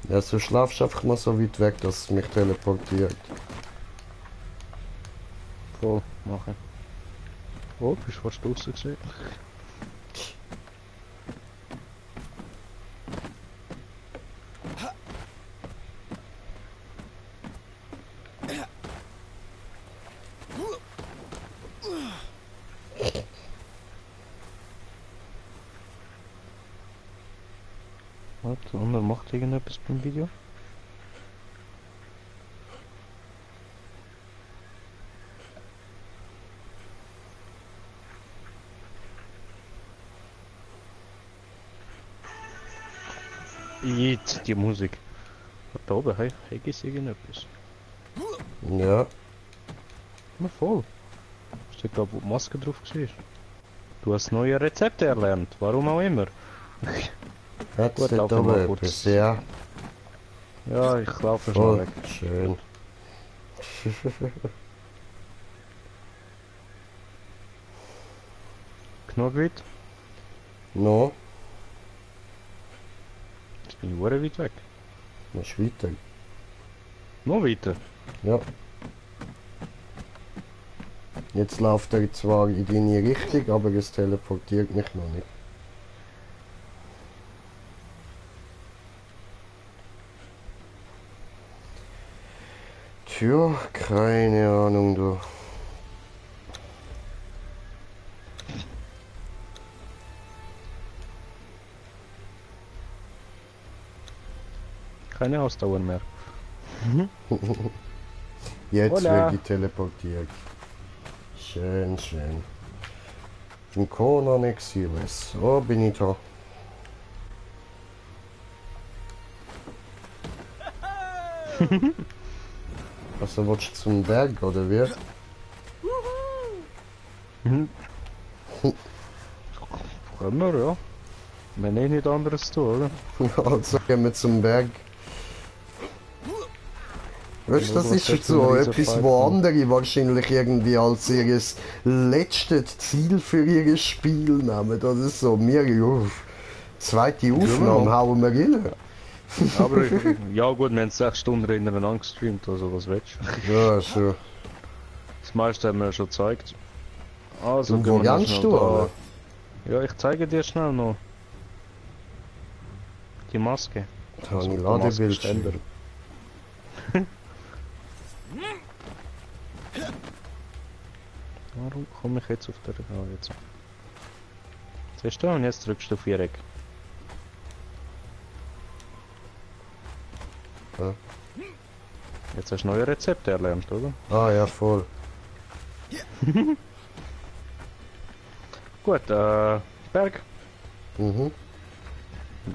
Ja, so schlafst du einfach mal so weit weg, dass es mich teleportiert.
Voll, machen. Oh, bist du fast draussen gesehen? Warte, der andere macht irgendetwas beim Video. Jetzt die Musik. Da oben, hey, ist irgendetwas.
Ja.
Na voll. Steht da, wo die Maske drauf war. Du hast neue Rezepte erlernt, warum auch immer.
Hat
Gut,
es
lauf
dort
mal
oben
kurz.
etwas? Ja.
Ja, ich laufe schnell
Oh,
weg.
schön.
Genug weit?
No,
Jetzt bin ich sehr weit weg.
machst weiter.
Noch weiter?
Ja. Jetzt läuft er zwar in deine Richtung, aber es teleportiert mich noch nicht. Tja, keine Ahnung, du.
Keine Ausdauer mehr.
Jetzt
Hola.
wird die teleportiert. Schön, schön. Von Conan Exiles. Oh, bin ich da. Also willst du zum Berg oder wie?
Können wir, ja. Wir haben eh nichts anderes zu tun, oder?
Also gehen wir zum Berg. Weißt du, das
Ja,
ist
das
so
ist ein
etwas,
Riesenfight,
wo
ne?
andere wahrscheinlich irgendwie als ihr letztes Ziel für ihr Spiel nehmen. Oder so. Wir, ja, zweite Aufnahme
Mann.
hauen wir rein.
Aber ja gut, wir haben 6 Stunden hintereinander gestreamt, also was willst du?
Ja, schon.
Das meiste haben wir schon gezeigt. Also,
Du,
gehen
wo
wir noch
rennst
schnell
du,
da.
oder?
Ja, ich zeige dir schnell noch. Die Maske.
Da habe
Also,
ich
der
Ladebildschirm.
Maskenständer. Warum komme ich jetzt auf der... Ah, jetzt. Siehst du? Und jetzt drückst du auf Viereck.
Ja.
Jetzt hast du neue Rezepte erlernt, oder?
Ah ja, voll.
Gut, Berg.
Mhm.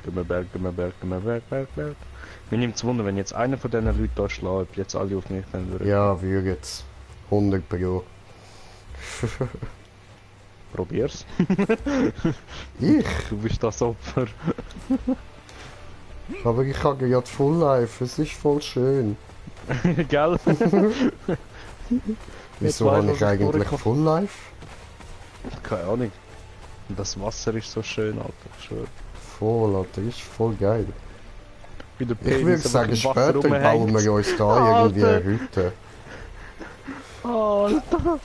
Gehen wir Berg, gehen wir Berg, gehen wir Berg, Berg, Berg. Mir nimmt es Wunder, wenn jetzt einer von diesen Leuten da schlägt, jetzt alle auf mich dann würden.
Ja, würget's. 100 Pro.
Probier's.
Ich?
Du bist das Opfer.
Aber ich habe gerade Full Life, es ist voll schön.
Gell?
Wieso
weiß,
habe
was
ich
ich
eigentlich
vorher-
Full Life?
Keine Ahnung. Und das Wasser ist so schön, Alter. Ich schwör.
Voll, Alter, ist voll geil.
Wie der
Ich würde
Penis einfach
sagen,
im Wasser
später bauen
rumhängt.
wir uns da irgendwie
Alter.
eine Hütte.
Alter!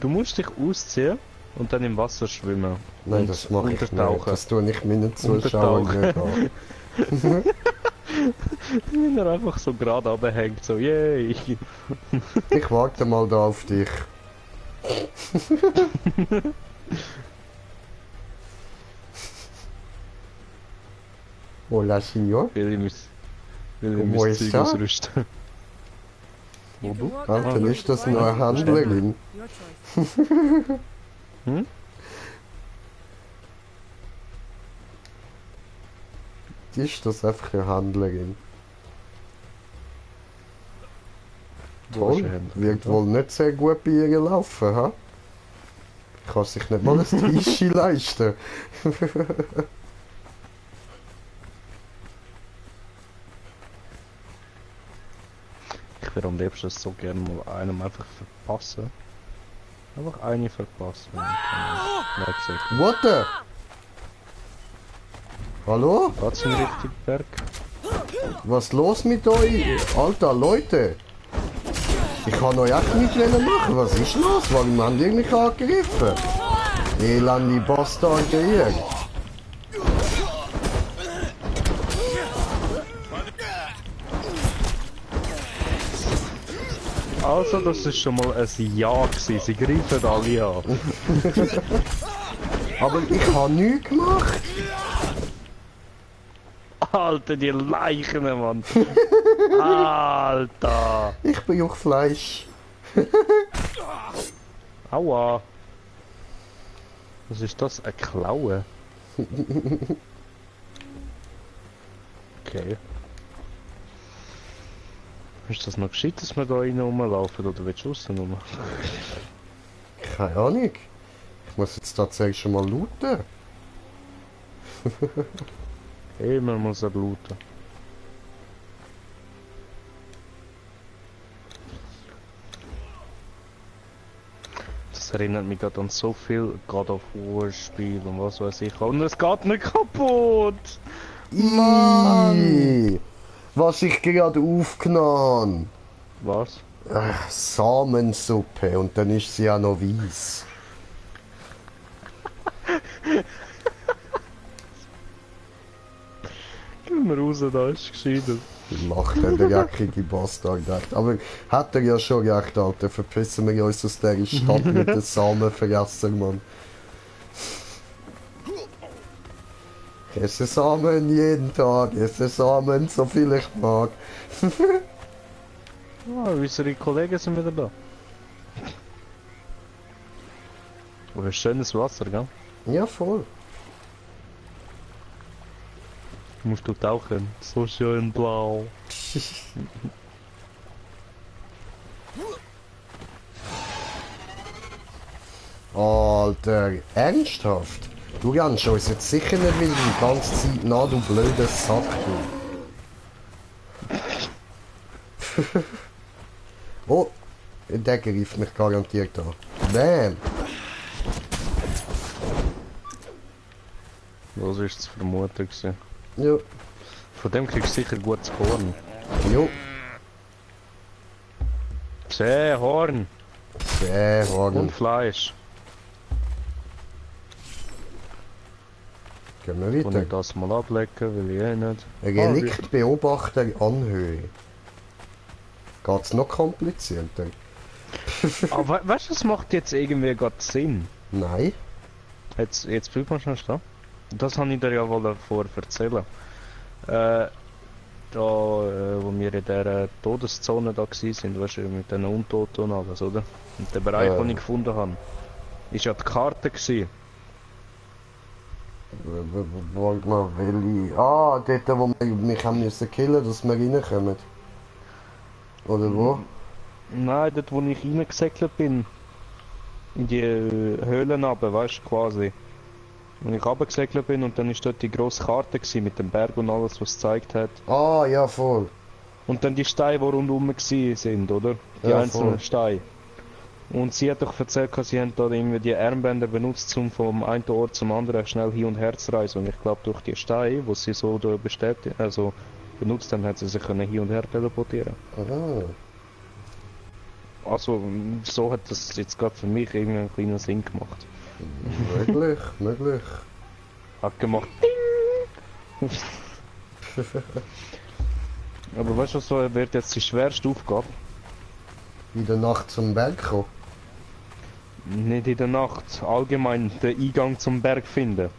Du musst dich ausziehen und dann im Wasser schwimmen.
Nein,
und
das mache ich nicht.
untertauchen.
Das tue ich meinen Zuschauern nicht an.
Wenn er einfach so gerade runterhängt, so yay!
Ich warte mal da auf dich. Hola, Signor.
Will ich
Como
mein Zeug
está?
ausrüsten. Wo du?
Alter, ist das noch eine Handlerin?
Your choice.
Hm?
Ist das einfach eine Handlerin?
Wo ist
Toll,
eine Händlerin?
wird wohl nicht sehr gut bei ihr laufen, ha? Kann sich nicht mal ein Tischi leisten.
Ich würde am liebsten so gerne mal einem einfach verpassen. Einfach eine verpassen. Nicht gesagt.
What the? Hallo?
Geht's in Richtung Berg?
Was ist los mit euch? Alter, Leute! Ich kann euch echt nicht machen. Was ist los? Warum haben die mich angegriffen? Elende Bastarde.
Also, das ist schon mal ein Ja gewesen. Sie greifen alle an.
Aber ich habe nichts gemacht.
Alter, die Leichen, Mann. Alter.
Ich brauche Fleisch.
Aua. Was ist das? Eine Klaue? Okay. Ist das noch gescheit, dass wir da rein rumlaufen oder willst du aussen rum?
Keine Ahnung. Ich muss jetzt tatsächlich schon mal looten.
Immer muss er looten. Das erinnert mich gerade an so viel God of War Spiel und was weiß ich. Und es geht nicht kaputt!
Mann! Was ich gerade aufgenommen
Was?
Samensuppe und dann ist sie ja noch weiß.
Gehen wir raus, da ist gescheiden.
Lacht der jackige Bastard echt. Aber hat er ja schon recht, Alter. Verpissen wir uns aus dieser Stadt mit den Samenvergessen, Mann. Ich esse Samen jeden Tag, ich esse Samen so viel ich mag.
Ah, unsere Kollegen sind wieder da. Aber schönes Wasser, gell?
Ja, voll.
Musst du tauchen. So schön blau.
Alter, ernsthaft? Du kannst uns jetzt sicher nicht wieder die ganze Zeit nach, du blöder Sack, du. Oh, der greift mich garantiert an. Bam!
Was ist zu vermuten gewesen?
Ja,
Von dem kriegst du sicher gutes Horn.
jo,
Sehr Horn
sehr
und
Horn.
Fleisch.
Gehen wir
Und
weiter.
ich das mal ablecken, will ich eh nicht.
Reliktbeobachter Anhöhe. Geht's noch komplizierter?
Aber weißt du, das macht jetzt irgendwie gerade Sinn.
Nein?
Jetzt fühlt man schon da. Das habe ich dir ja wohl davor erzählen. Da, wo wir in der Todeszone da sind, weißt du, mit den Untoten und alles, oder? Und der Bereich, den ich gefunden habe, ist ja die Karte gewesen.
Warte mal, welche? Ah, dort, wo wir mich haben müssen killen, dass wir reinkommen. Oder wo?
Nein, dort wo ich reingesegelt bin. In die Höhlen runter, weißt du, quasi. Wo ich runtergesegelt bin und dann ist dort die grosse Karte gewesen, mit dem Berg und alles, was es gezeigt hat.
Ah, ja, voll.
Und dann die Steine, die rundherum sind, oder? Die
Ja,
einzelnen
voll.
Steine. Und sie hat doch erzählt, sie haben da irgendwie die Armbänder benutzt, um vom einen Ort zum anderen schnell hin und her zu reisen. Und ich glaube, durch die Steine, die sie so da also benutzt haben, hat sie sich können hin und her teleportieren.
Ah.
Also, so hat das jetzt gerade für mich irgendwie einen kleinen Sinn gemacht.
Möglich, möglich.
Hat gemacht. Ding! Aber weißt du, was so wird jetzt die schwerste Aufgabe?
In der Nacht zum Berg kommen.
Nicht in der Nacht, allgemein den Eingang zum Berg finden.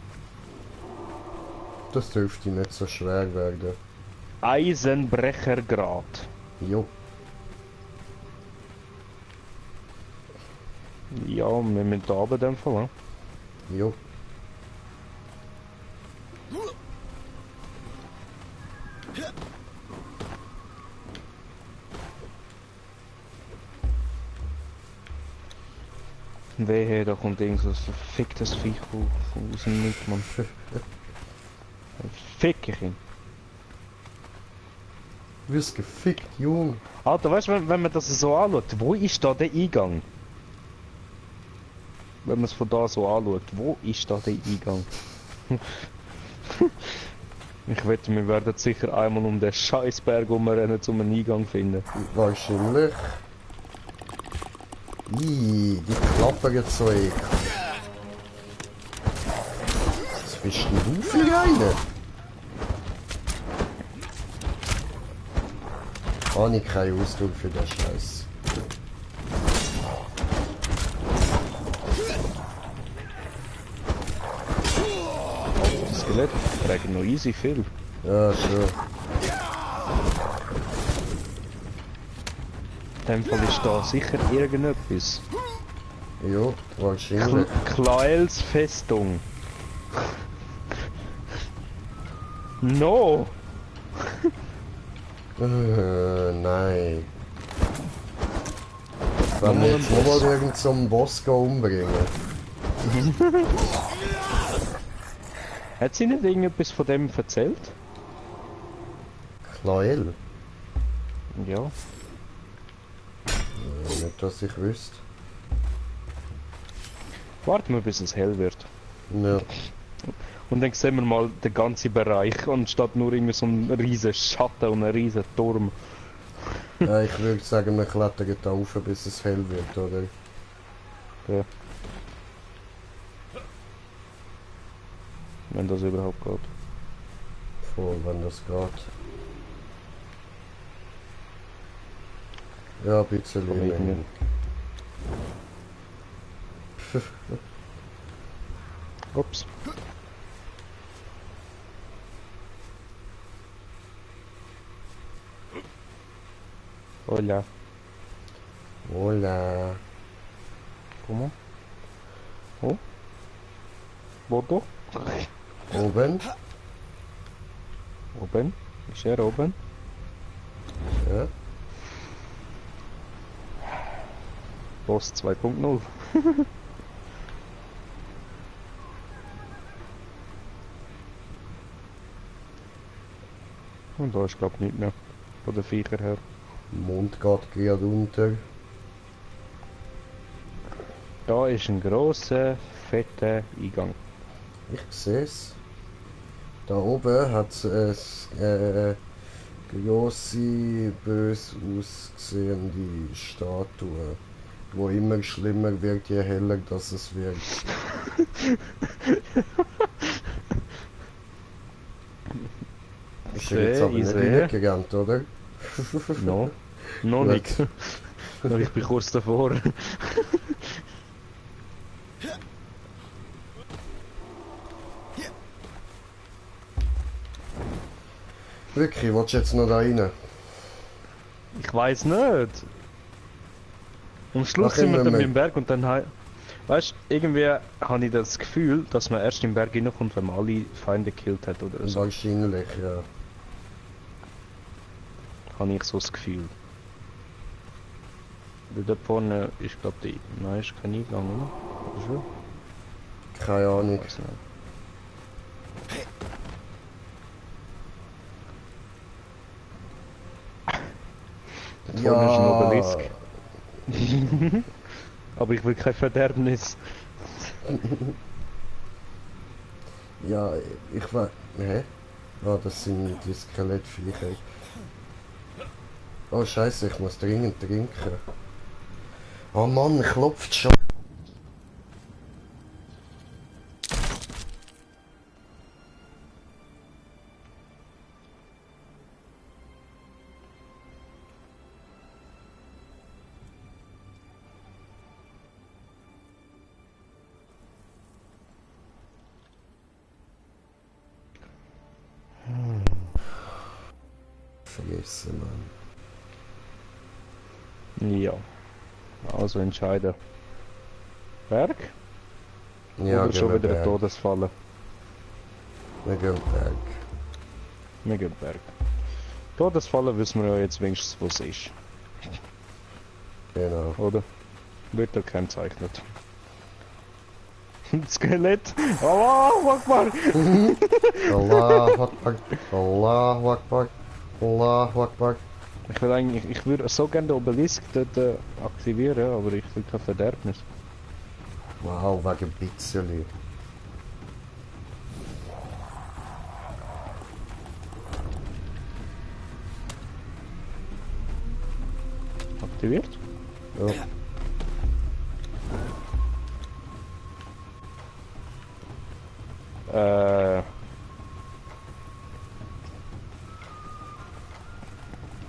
Das dürfte nicht so schwer werden.
Eisenbrechergrad.
Jo.
Ja, wir müssen da runter in dem Fall, ne?
Jo.
Wehe, da kommt irgend so ein verficktes Viech aus dem Nichts, Mann. Fick ich ihn.
Du wirst gefickt, Junge.
Alter, weißt du, wenn man das so anschaut, wo ist da der Eingang? Wenn man es von da so anschaut, wo ist da der Eingang? Ich wette, wir werden sicher einmal um den Scheißberg rumrennen, um einen Eingang zu finden.
Wahrscheinlich. Ih, die klappern jetzt so ekelhaft. Was bist denn du für einer? Habe ich keinen Ausdruck für den Scheiß.
Das Skelett trägt noch easy viel.
Ja, schon.
In dem Fall ist da sicher irgendetwas.
Ja, wahrscheinlich.
Klaels Festung. No!
Nein. Wenn wir jetzt nochmal irgend so einen Boss umbringen.
Hat sie nicht irgendetwas von dem erzählt?
Klael?
Ja.
Nicht, dass ich wüsste.
Warten wir, bis es hell wird.
Ja.
Und dann sehen wir mal den ganzen Bereich, anstatt nur irgendwie so einen riesen Schatten und einen riesen Turm.
Ja, ich würde sagen, wir klettern da rauf, bis es hell wird, oder?
Ja. Wenn das überhaupt geht.
Voll, wenn das geht. Ja, ein bisschen
Aber
immerhin.
Ups. Hola.
Hola.
Como? Oh? Bodo?
Oben?
Oben? Ist er oben?
Ja.
Boss 2.0. Und da ist glaube ich nicht mehr. Von den Viecher her.
Mond geht gerade unter.
Da ist ein grosser, fetter Eingang.
Ich sehe es. Da oben hat es eine grosse, bös aussehende Statue, wo immer schlimmer wird, je heller das es wird. Ist er jetzt aber nicht reingerannt, oder?
No. Noch
Gut.
nicht. Ich bin kurz davor.
Wirklich, willst du jetzt noch da rein?
Ich weiß nicht. Am Schluss
Ach,
sind wir dann
immer.
beim Berg und dann weißt du, irgendwie habe ich das Gefühl, dass man erst im Berg reinkommt, wenn man alle Feinde gekillt hat oder so.
Wahrscheinlich, ja.
Habe ich so das Gefühl. Weil dort vorne ist glaube ich, nein, ist kein Eingang, oder? Oder schon?
Keine Ahnung.
Weiß nicht. Dort vorne ist ein Obelisk. Aber ich will kein Verderbnis.
Ja, ich weiß. Hä? Ah, das sind die Skelettviecher. Oh Scheiße, ich muss dringend trinken. Oh Mann, klopft schon. Vergessen, Mann.
Ja. Also entscheiden. Berg?
Ja,
Oder schon
gehen wir
wieder eine
Berg.
Todesfalle?
Wir gehen Berg.
Wir gehen Berg. Todesfalle wissen wir ja jetzt wenigstens, wo es ist.
Genau.
Oder? Wird er kennzeichnet. Skelett! Oh, Akbar!
Allahu Akbar. Allahu Akbar. Allahu Akbar.
Ich will eigentlich, ich würde so gerne den Obelisk dort aktivieren, aber ich will kein Verderbnis.
Wow, wegen Pizzeli.
Aktiviert?
Ja.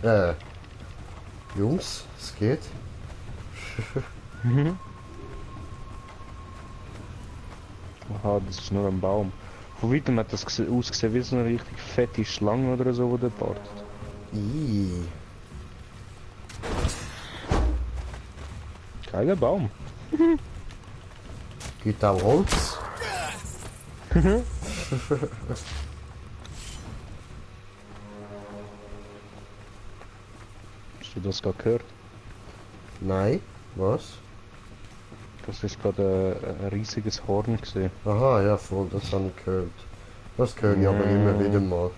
Äh,
Jungs, es geht.
aha, das ist nur ein Baum. Von weitem hat das ausgesehen wie so eine richtig fette Schlange oder so, die dort wartet.
Ih.
Geiler Baum.
Gibt auch Holz.
Hast du das gerade gehört?
Nein. Was?
Das ist gerade ein riesiges Horn gesehen.
Aha, ja voll, das habe ich gehört. Das höre ich aber immer wieder mal.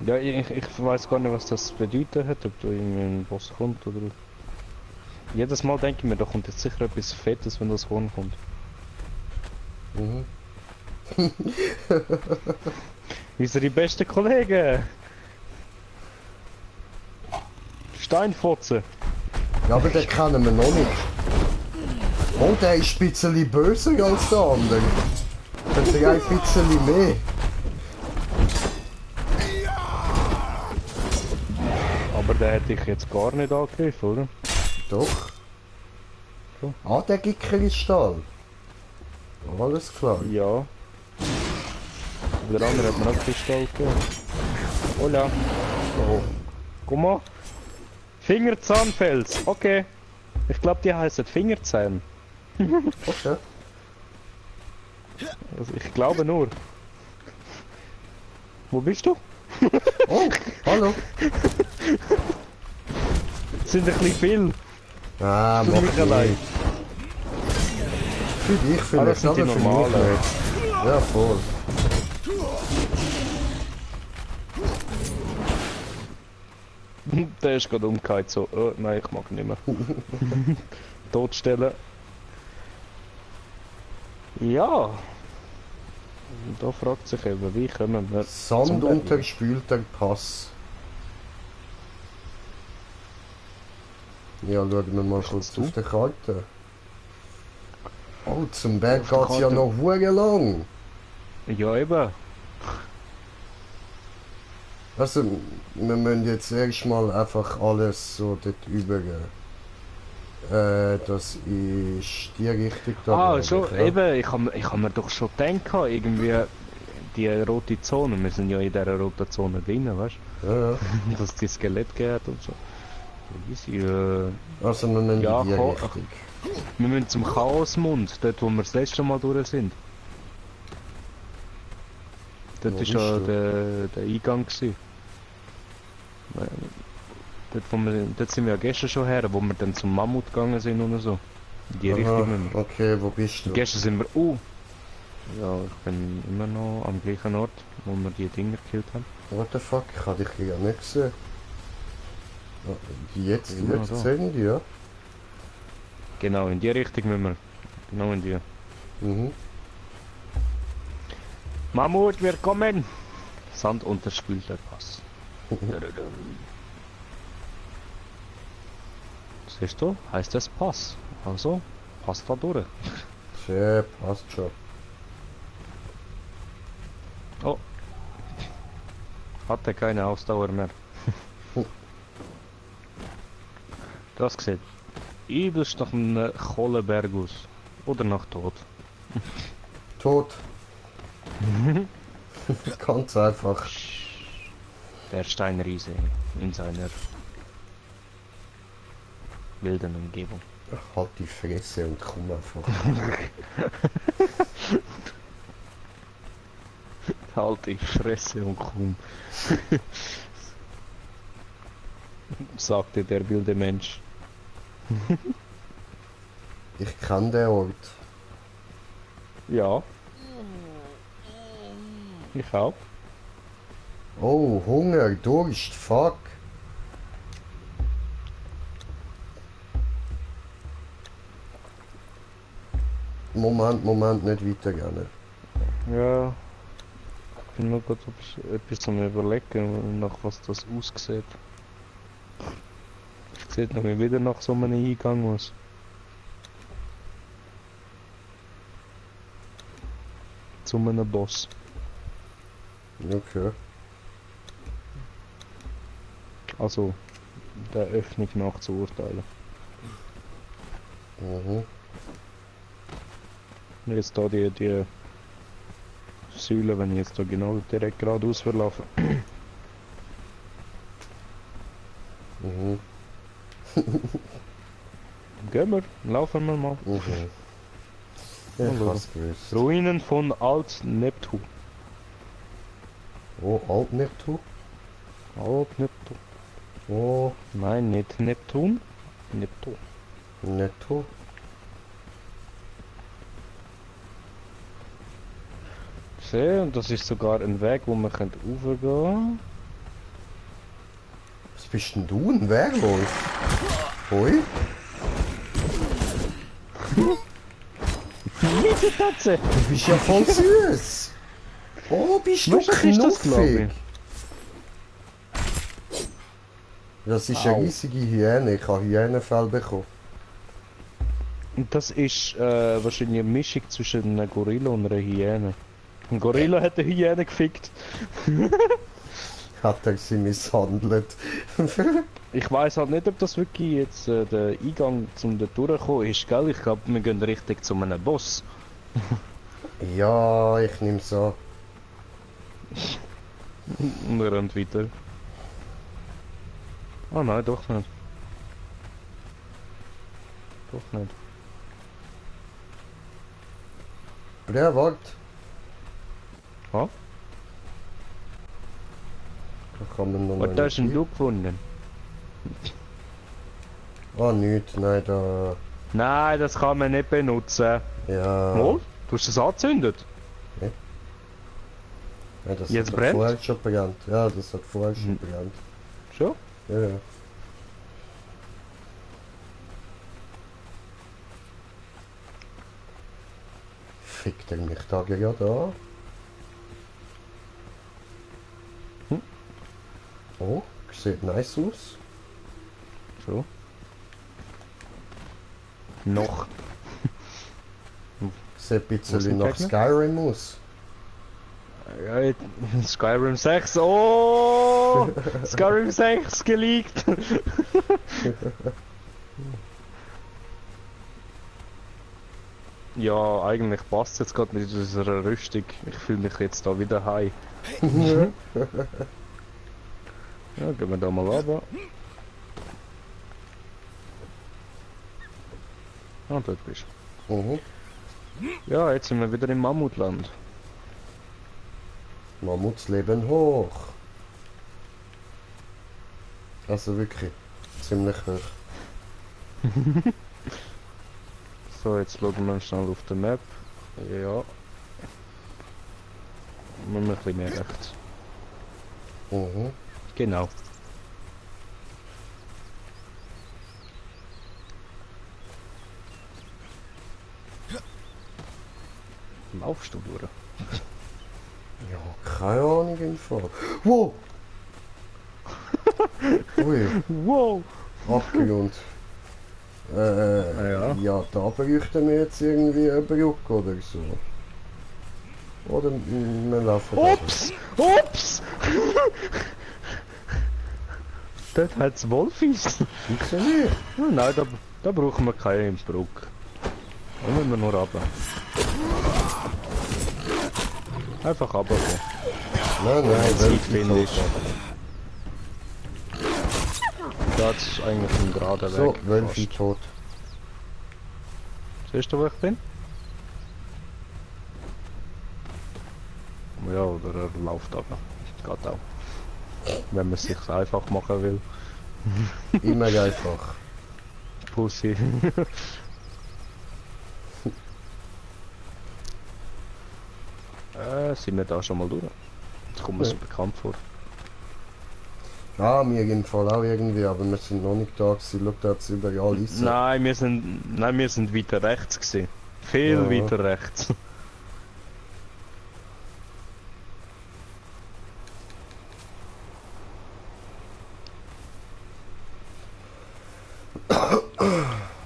Ja, ich weiß gar nicht, was das bedeuten hat, ob da irgendwie ein Boss kommt oder... Jedes Mal denke ich mir, da kommt jetzt sicher etwas Fettes, wenn das Horn kommt.
Mhm.
Wir sind die besten Kollegen! Steinfotze!
Ja, aber den kennen wir noch nicht. Oh, der ist ein bisschen böser als der andere. Das ist ein bisschen mehr.
Aber der hätte ich jetzt gar nicht angegriffen, oder?
Doch.
So.
Ah, der gibt Kristall. Alles klar.
Ja. Der andere hat mir auch Kristall gegeben. Hola! Oh. Guck mal! Fingerzahnfels! Okay! Ich glaube, die heißen Fingerzähne.
Okay.
Also ich glaube nur. Wo bist du?
Oh, hallo.
Das sind ein bisschen viel.
Ah,
Für
mach
mich allein.
nicht. Für dich
Ah,
vielleicht,
das sind die
aber für mich
normalen.
nicht. Ja, voll.
Der ist gerade umgekehrt so. Oh, nein, ich mag nicht mehr. Totstellen. Ja. Und da fragt sich eben, wie kommen wir zum Berg?
Sandunterspülter Pass. Ja, schauen wir mal kurz
zu?
auf die Karte. Oh, zum Berg
Auf der
geht's ja
Karte.
noch hure lang.
Ja, eben.
Also, wir müssen jetzt erstmal einfach alles so dort übergehen. Das ist die Richtung da.
Ah,
glaub
so,
ich, ja.
eben, ich hab mir doch schon gedacht, irgendwie die rote Zone, wir sind ja in dieser roten Zone drin, weißt
Ja, ja.
du? Dass die Skelett geht und so. Easy,
Also, wir müssen
Ja,
in die
komm.
Richtung.
wir müssen zum Chaosmund, dort wo wir das letzte Mal durch sind. Dort
Wo
ist
bist
ja
du?
der Eingang gewesen. Dort sind wir ja gestern schon her, wo wir dann zum Mammut gegangen sind und so. In die Richtung. müssen wir.
Okay, wo bist du?
Gestern sind wir... Ja, ich bin immer noch am gleichen Ort, wo wir die Dinger gekillt haben.
What the fuck? Ich hab dich ja nicht gesehen. Ah, Jetzt
Immer noch da.
sehen die, ja?
Genau, in die Richtung müssen wir. Genau in die.
Mhm.
Mammut, wir kommen! Sand unterspült der Pass. Siehst du? Heißt das Pass. Also, passt da durch.
Schön, passt schon.
Oh. Hatte keine Ausdauer mehr. Das sieht übelst nach einem Kohlenberg aus. Oder nach Tod.
Tot. Ganz einfach.
Der Steinriese in seiner wilden Umgebung.
Halt die Fresse und komm einfach.
Halt die Fresse und komm. Sagte der wilde Mensch.
Ich kenne den Ort.
Ja. Ich auch.
Oh, Hunger, Durst, fuck. Moment, nicht weitergehen.
Ja. Ich bin nur gerade etwas am überlegen, nach was das aussieht. Sieht noch wieder nach so einem Eingang aus. Zu einem Boss.
Okay.
Also, der Öffnung nach zu urteilen.
Mhm.
Jetzt da die Säule, wenn ich jetzt da genau direkt geradeaus verlaufe.
Mhm.
Gehen wir, laufen wir mal.
Mhm. Ja, ich
Hallo.
hab's gewusst.
Ruinen von Alt-Neptun.
Oh, Alt-Neptun?
Alt-Neptun.
Oh,
Nein, nicht Neptun. Neptun.
Netto?
Sehe, und das ist sogar ein Weg, wo man raufgehen kann.
Was bist denn du, ein Werwolf? Hoi?
Miesetatze!
Du bist ja voll süß! Oh, bist du
Ist das, glaub
knuffig!
ich.
Das ist eine
Au.
riesige Hyäne, ich habe Hyänenfell bekommen.
Und das ist wahrscheinlich eine Mischung zwischen einem Gorilla und einer Hyäne. Ein Gorilla hat eine Hyäne gefickt.
Hat er sie misshandelt?
Ich weiß halt nicht, ob das wirklich jetzt der Eingang zum da durchkommen ist, gell? Ich glaube, wir gehen richtig zu einem Boss.
Ja, ich nehme so.
Und er rennt weiter. Oh nein, doch nicht. Doch nicht.
Ja, warte.
Ha?
Da kann man noch
Was hast denn du gefunden?
Ah, nichts, nein, da.
Nein, das kann man nicht benutzen.
Ja.
Wohl? Du hast es angezündet?
Ja, das
Jetzt
hat doch
brennt?
vorher schon brennt. Ja, das hat vorher schon brennt.
Schon?
Ja, ja. Fickt er mich da gerade an? Oh, sieht nice aus.
Schon? Noch.
Sieht ein
Wo
bisschen
sind
nach
Gegner?
Skyrim aus.
Ja, Skyrim 6. Oh! Skyrim 6 geleakt! Ja, eigentlich passt es jetzt gerade mit unserer Rüstung. Ich fühle mich jetzt da wieder heim. Ja, gehen wir da mal runter. Ah, dort bist
Mhm.
du. Ja, jetzt sind wir wieder im Mammutland.
Mammuts leben hoch. Also wirklich, ziemlich hoch.
So, jetzt schauen wir schnell auf der Map. Ja. Wir müssen ein bisschen mehr rechts.
Mhm.
Genau. Laufst du durch?
Ja, keine Ahnung im Fall. Wow! Ui,
Wow!
Abgrund.
ja.
Ja, da bräuchten wir jetzt irgendwie eine Brücke oder so. Oder wir laufen
Ups! Ups! Dort hat's Wolfis.
Wieso nicht?
Oh nein, da brauchen wir keine Brücke. Da müssen wir nur runter. Einfach runter.
Nein,
Jetzt
Wölfe
finde ich.
tot.
Das ist eigentlich ein gerader
So,
Weg.
Wölfe
fast.
tot.
Siehst du, wo ich bin? Ja, oder er läuft aber. Geht auch. Wenn man es sich einfach machen will.
Immer einfach.
Pussy. Sind wir da schon mal durch? Jetzt kommt mir so bekannt vor.
Ah, mir im Fall auch irgendwie, aber wir sind noch nicht da gewesen. Schau, da hat's überall Eisen.
Nein, wir sind weiter rechts gewesen. Viel
Ja.
weiter rechts.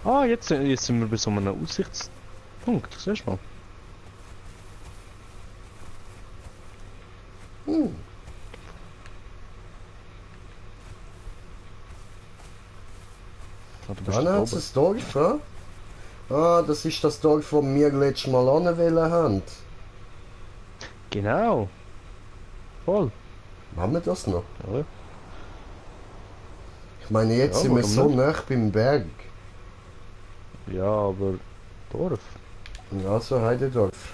Ah, jetzt sind wir bei so einem Aussichtspunkt, siehst du mal. Ah, du bist
Dann
da
hat es
oben.
ein Dorf, ja? Ah, das ist das Dorf, wo wir letztes Mal anwählen haben.
Genau. Voll.
Machen wir das noch?
Ja.
Ich meine, jetzt
Ja,
sind wir
warum
so
nicht?
nah beim Berg.
Ja, aber Dorf.
Ja, so Heidedorf.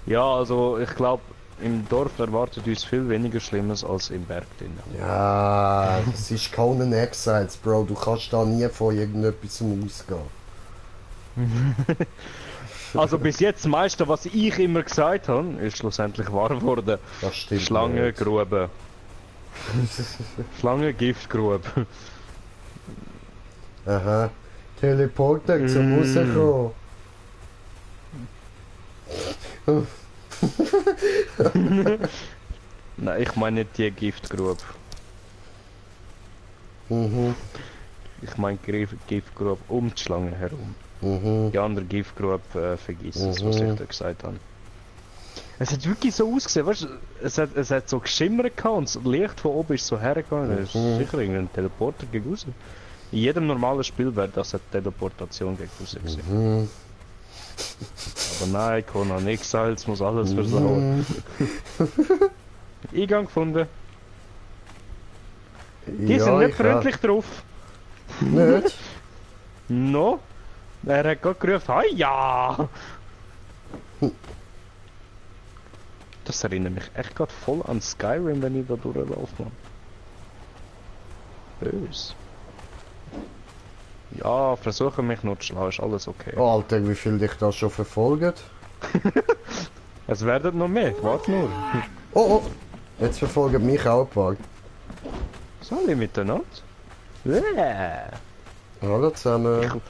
Ja, also ich glaube, im Dorf erwartet uns viel weniger Schlimmes als im Berg drin.
Ja, das ist Conan Exiles, Bro. Du kannst da nie von irgendetwas ausgehen.
Also bis jetzt das meiste, was ich immer gesagt habe, ist schlussendlich wahr geworden.
Das stimmt. nicht.
Schlangengrube. Schlangengiftgrube.
Aha. Teleporter zum Rauskommen.
Nein, ich meine nicht die Giftgrube.
Mhm.
Ich meine Giftgrube um die Schlange herum.
Mhm.
Die andere Giftgrube vergiss es, was ich da gesagt habe. Es hat wirklich so ausgesehen, weißt du, es hat so geschimmert gehabt und das Licht von oben ist so hergegangen. Das ist sicher irgendein Teleporter gegen raus. In jedem normalen Spiel wäre das eine Teleportation gegen raus gewesen.
Mhm.
Aber nein, Conan Exiles muss alles versauen. Eingang gefunden. Die sind nicht freundlich drauf.
Nicht?
No? Er hat gerade gerufen, «Hi, ja!» Das erinnert mich echt gerade voll an Skyrim, wenn ich da durchlaufe, Mann. Böse. Ja, versuche mich nur zu schlagen, ist alles okay.
Oh, Alter, wie viel dich da schon verfolgt?
Es werden noch mehr, warte nur.
Oh, oh. Jetzt verfolgen mich auch ein paar.
So, alle miteinander? Yeah.
Hallo zusammen.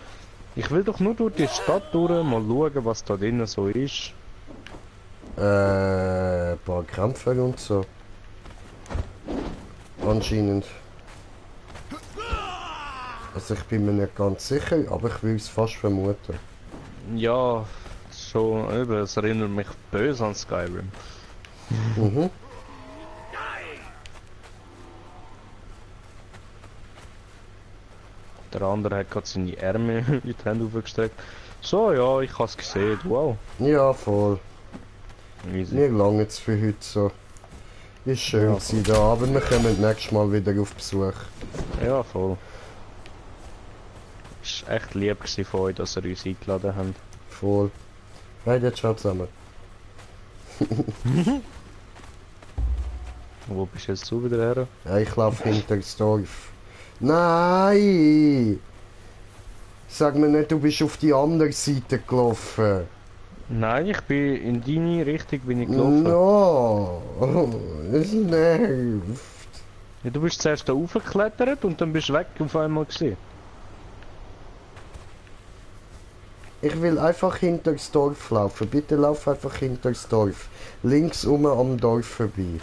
Ich will doch nur durch die Stadt durch, mal schauen, was da drinnen so ist.
Ein paar Kämpfer und so. Anscheinend. Also ich bin mir nicht ganz sicher, aber ich will es fast vermuten.
Ja, schon eben, es erinnert mich böse an Skyrim.
Mhm.
Der andere hat gerade seine Ärmel in die Hände aufgestreckt. So, ja, ich habe es gesehen, wow.
Ja, voll.
Easy.
Mir lange jetzt für heute so. Ist schön
Ja,
gewesen da, aber wir kommen nächstes Mal wieder auf Besuch.
Ja, voll. Ist echt lieb gewesen von euch, dass ihr uns eingeladen habt.
Voll. Hey, jetzt ciao zusammen.
Wo bist du jetzt zu wieder her?
Ja, ich laufe hinter das Dorf. Nein! Sag mir nicht, du bist auf die andere Seite gelaufen.
Nein, ich bin in deine Richtung bin ich gelaufen.
No! Es nervt.
Ja, du bist zuerst da hochgeklettert und dann bist du weg auf einmal gesehen.
Ich will einfach hinter das Dorf laufen. Bitte lauf einfach hinter das Dorf. Links um am Dorf vorbei.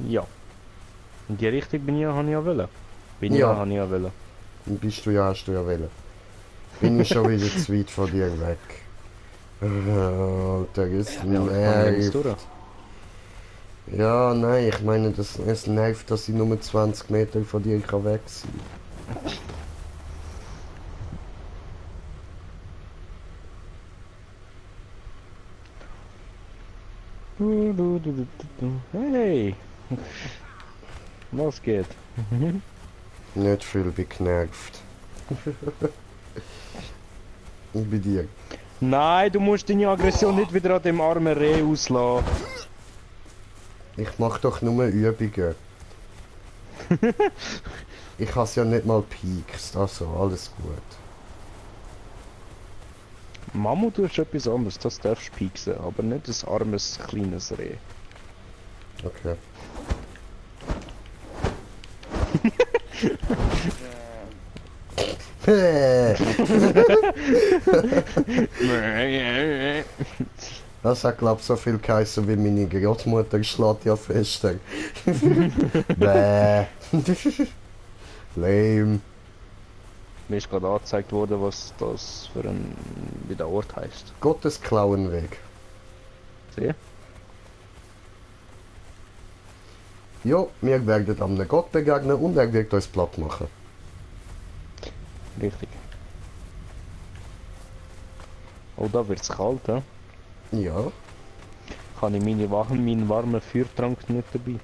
Ja. In die Richtung bin ich ja, habe ich ja wollen. Bin
Ja.
ja, habe ich ja wollen.
Dann bist du ja, hast du ja wollen. Bin ich schon wieder zu weit von dir weg. Alter, es
Ja, aber ich kann nirgends
nervt.
durch.
Ja, nein, ich meine, es nervt, dass ich nur 20 Meter von dir kann weg sein.
Hey! Was geht?
Nicht viel, bin genervt. Bei dir.
Nein, du musst deine Aggression nicht wieder an dem armen Reh auslassen.
Ich mach doch nur Übungen. Ich has ja nicht mal Peaks, also alles gut.
Mammut tust etwas anderes, das darfst du pieksen, aber nicht ein armes, kleines Reh.
Okay. Das hat glaub so viel geheißen wie meine Großmutter schlägt ja fester. Bäh. Lame.
Mir ist gerade angezeigt worden, was das für ein, wie der Ort heisst.
Gottes Klauenweg.
Sieh?
Jo, wir werden einem Gott begegnen und er wird uns platt machen.
Richtig. Oh, da wird's kalt, hä?
Ja.
Kann ich meinen warmen Feuertrank nicht dabei?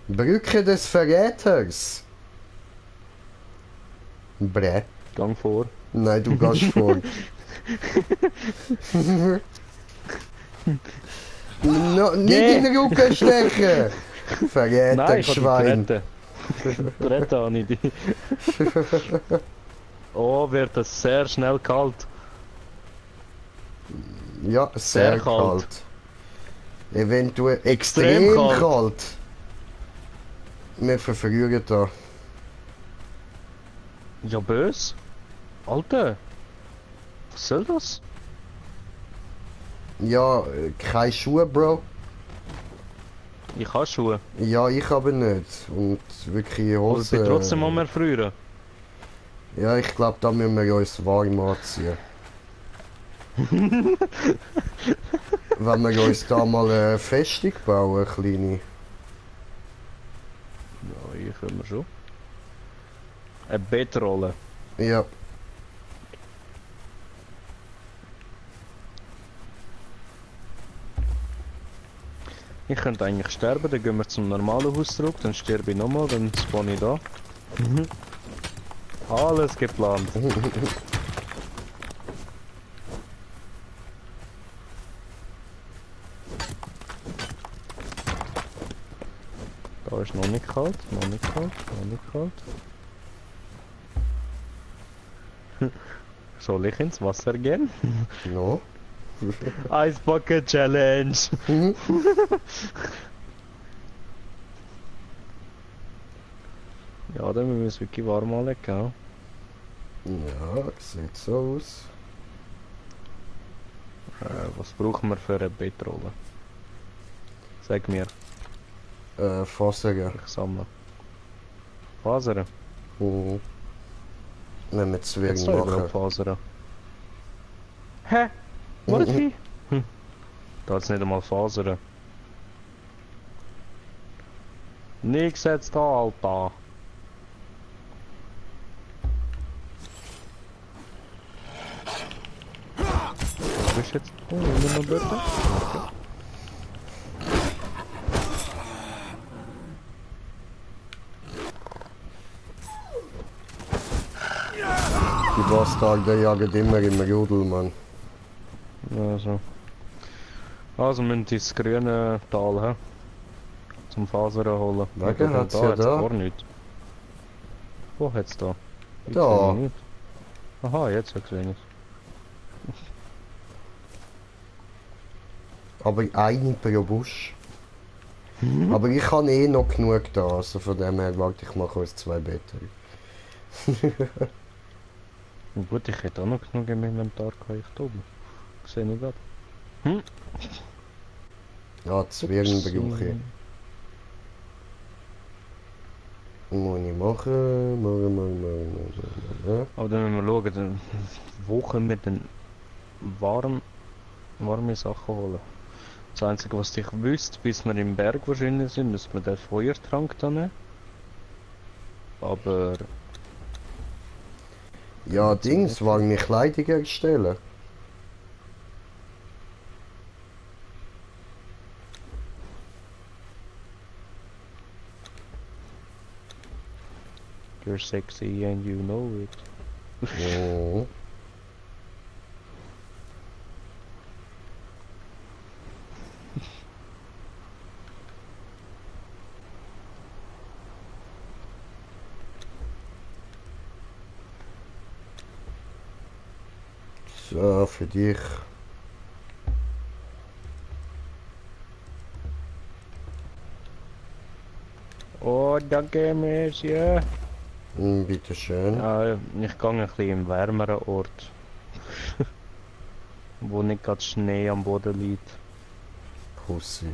Brücke des Verräters. Bräh.
Gang vor.
Nein, du gehst vor. No, nicht in den Rücken stechen! Verräter,
Nein, ich kann
Schwein.
dich retten. Retten habe ich dich. Oh, wird es sehr schnell kalt.
Ja, sehr,
Sehr kalt.
kalt. Eventuell extrem
Extrem
kalt.
kalt.
Wir verfrühen da.
Ja, bös. Alter. Was soll das?
Ja, keine Schuhe, Bro.
Ich habe Schuhe.
Ja, ich aber nicht. Und wirklich
Aber ich bin
Hose.
trotzdem am erfrieren.
Ja, ich glaube, da müssen wir uns warm anziehen. Wenn wir uns da mal eine Festung bauen, eine kleine.
Ja, hier können wir schon. Eine Bettrolle.
Ja.
Ich könnte eigentlich sterben, dann gehen wir zum normalen Haus zurück, dann sterbe ich nochmal, dann spawn ich da. Alles geplant. Da ist noch nicht kalt, noch nicht kalt, noch nicht kalt. Soll ich ins Wasser gehen?
No.
Ice Bucket Challenge! Ja, dann müssen wir es wirklich warm anlegen.
Ja, sieht so aus.
Was brauchen wir für eine Bettrolle? Sag mir,
Fasern.
ich sammle. Fasern?
Mhm. Wenn wir
Jetzt
Zwirn
da überhaupt
machen.
Fasern? Hä? Was? Da hat's nicht einmal Fasern. Nix jetzt da, Alter. Wo bist du jetzt? Oh, immer noch dort? Okay.
Die Bastarde jagen immer im Rudel, Mann.
Also müssen wir ins grüne Tal, hä? Zum Fasern holen.
Wegen
Ja,
hat's ja
hat's
da.
gar nichts. Wo hat's da? Ich
Da.
sehe nicht. Aha, jetzt habe ich es.
Aber eine pro Busch. Aber ich habe eh noch genug da, also von dem her warte ich mache uns 2 Betten.
Gut, ich hätte auch noch genug im Inventar gehabt, ich da oben. Sehe ich gerade.
Ja, Zwirn brauche ich. Muss ich machen.
Aber dann müssen wir schauen, wo können wir denn warme Sachen holen. Das Einzige, was ich wüsste, bis wir im Berg wahrscheinlich sind, müssen wir den Feuertrank da nehmen. Aber
Ja, Dings, warme Kleidung erstellen.
you're sexy and you know it.
Mhm. So, für dich.
Oh, danke, Monsieur.
Bitteschön.
Ja, ich gehe ein bisschen im wärmeren Ort. Wo nicht gerade Schnee am Boden liegt.
Pussy.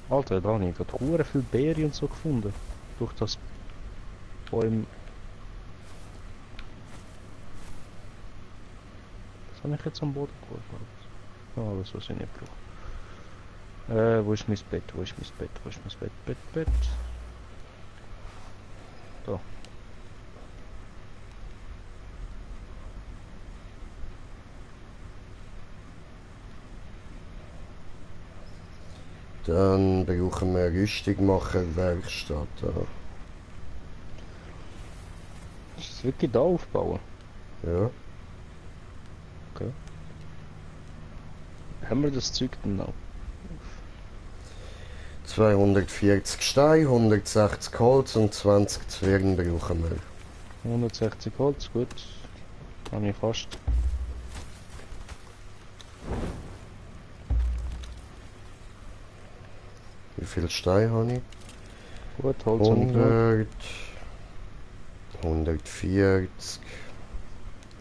Alter, da habe ich gerade hure viel Beeren und so gefunden. Durch das Bäume. Was habe ich jetzt am Boden geholt? Ah, alles, was ich nicht brauche. Wo ist mein Bett? Wo ist mein Bett? Wo ist mein Bett? Bett. Da.
Dann brauchen wir Rüstung machen, Werkstatt.
Ist es wirklich da aufbauen?
Ja.
Okay. Haben wir das Zeug denn noch?
240 Stein, 160 Holz und 20 Zwergen brauchen wir.
160 Holz, gut. Habe ich fast.
Wie viel Stein habe ich?
Gut, Holz habe ich noch.
100, 140.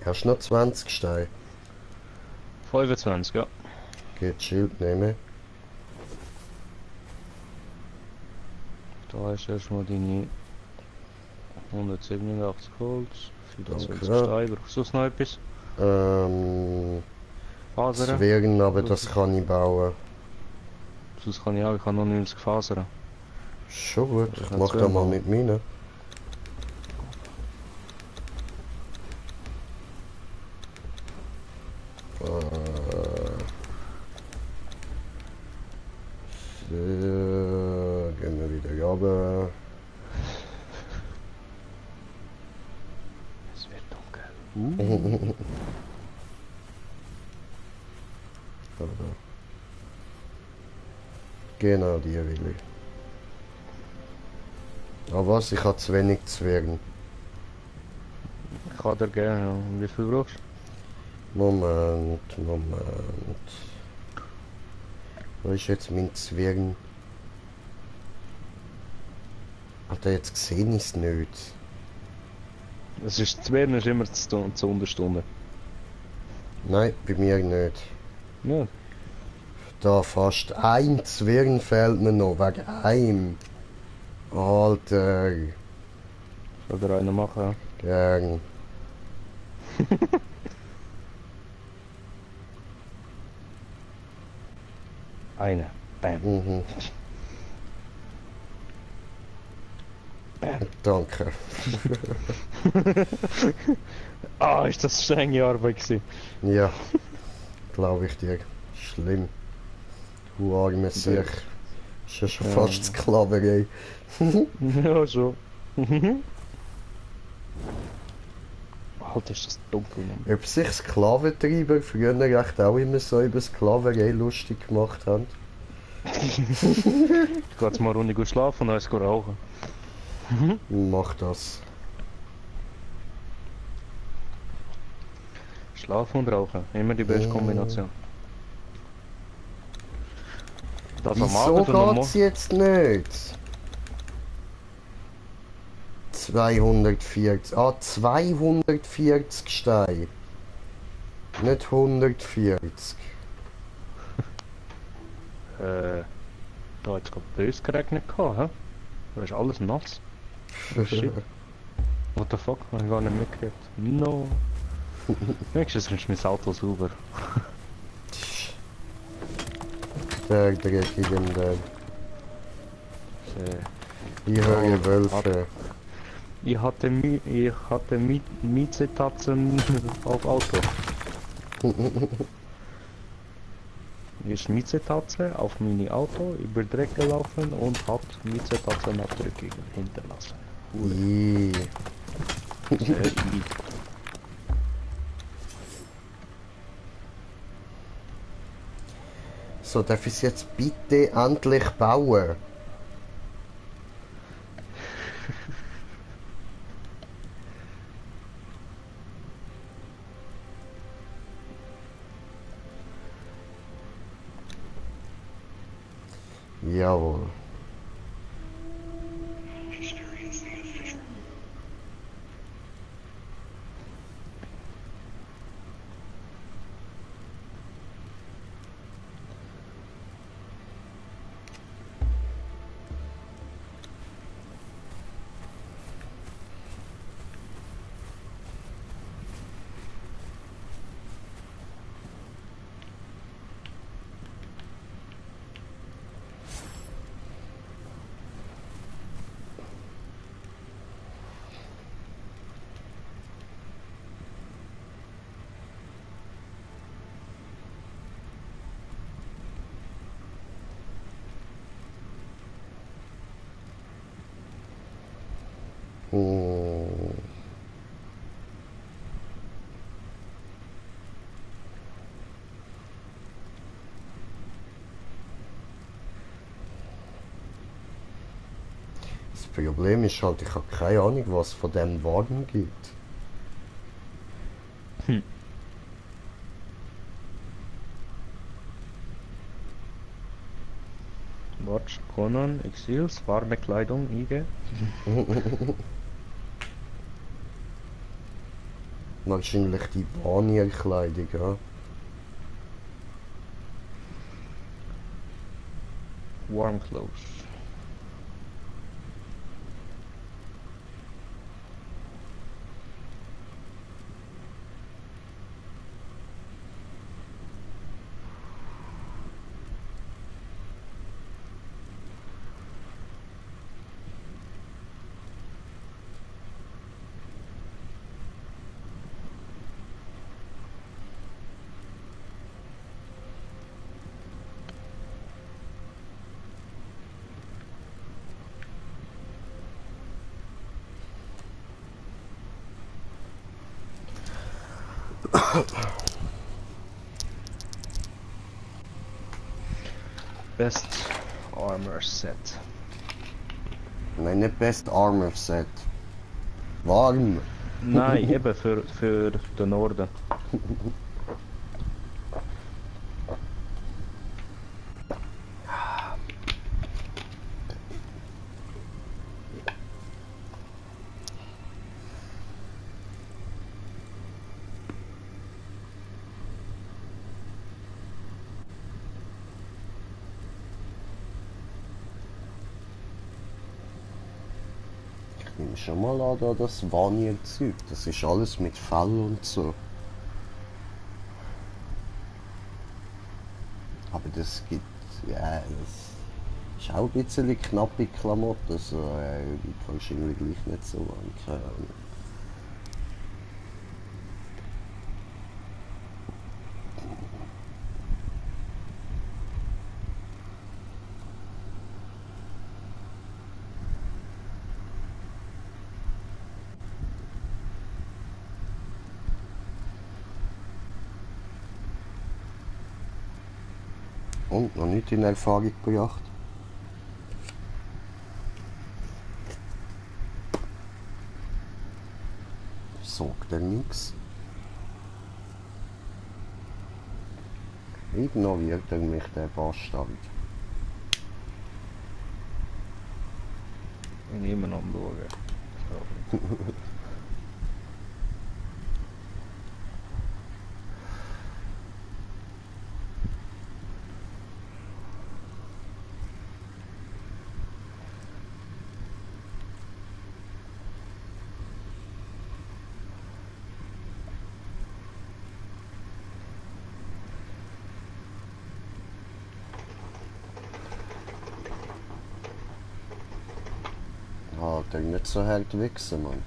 Hast du noch 20 Steine?
25, ja.
Geht Schild nehmen.
Da ist erstmal deine 187 Holz, 24
Danke.
Steine. Brauchst du sonst noch etwas? Fasern?
Zwergen, aber das kann ich bauen.
Sonst kann ich auch, ich habe noch 90 Fasern.
Schon gut,
Ich
ich
kann
mach da mal
zweimal.
mit meinen. So, gehen wir wieder runter.
Es wird dunkel.
Genau, die will ich. Aber was, ich habe zu wenig Zwergen.
Ich kann dir gerne, ja. Wie viel brauchst du?
Moment. Wo ist jetzt mein Zwergen? Alter, jetzt sehe ich es nicht.
Es ist, zu werden ist immer zu Unterstunde.
Nein, bei mir nicht.
Ja,
Da fast ein Zwergen fehlt mir noch, wegen einem. Alter,
soll der einer machen?
gern.
Einer. Bam.
Mhm. Danke.
Ah, ist das strenge Arbeit gewesen.
Ja, glaube ich dir. Schlimm. Du arme Sieg. Ist ja schon
Ja.
fast Sklaverei.
Ja, schon. Alter, ist das dunkel, Mann.
Ob sich Sklaventreiber früher echt auch immer so über Sklaverei lustig gemacht haben?
Ich gehe jetzt mal eine Runde gut schlafen und dann ist rauchen.
Mach das.
Schlafen und rauchen. Immer die beste Kombination. Das am
Wieso
Abend und am
geht's
Morgen.
jetzt nicht? 240. Ah, 240 Steine. Nicht 140.
Da hat es gerade böse geregnet gehabt, hä? Da ist alles nass. Oh shit. What the fuck? Hab ich gar nicht mitgekriegt. No. Nächstes ist mein Auto sauber.
Der dreckigen der.
Äh,
Ich höre Wölfe.
Ich hatte Miezetatzen auf Auto. ist Mieze-Tatze auf meine Auto über die Dreck gelaufen und hat Mieze-Tatze-Abdrücke hinterlassen.
Ih.
Sehr i.
So, darf ich es jetzt bitte endlich bauen? Jawohl. Oh. Das Problem ist halt, ich habe keine Ahnung, was von dem Wagen gibt.
Watch Conan, Exils, warme Kleidung, IG.
Wahrscheinlich die Vanierkleidung, ja.
Warm clothes. Best Armor Set.
Nein, nicht Best Armor Set. Warm.
Nein, eben für den Norden.
Ich nehme schon mal an, da das Vanierzeug. Das ist alles mit Fell und so. Aber das gibt, ja, das ist auch ein bisschen knappe Klamotten, so gibt wahrscheinlich gleich nicht so lang, keine Ahnung. Und noch nicht in Erfahrung gebracht. Sagt er nichts. Ignoriert er mich, der Bastard.
Ich nehme noch am Schauen.
Hat er nicht so hart wichsen, Mann.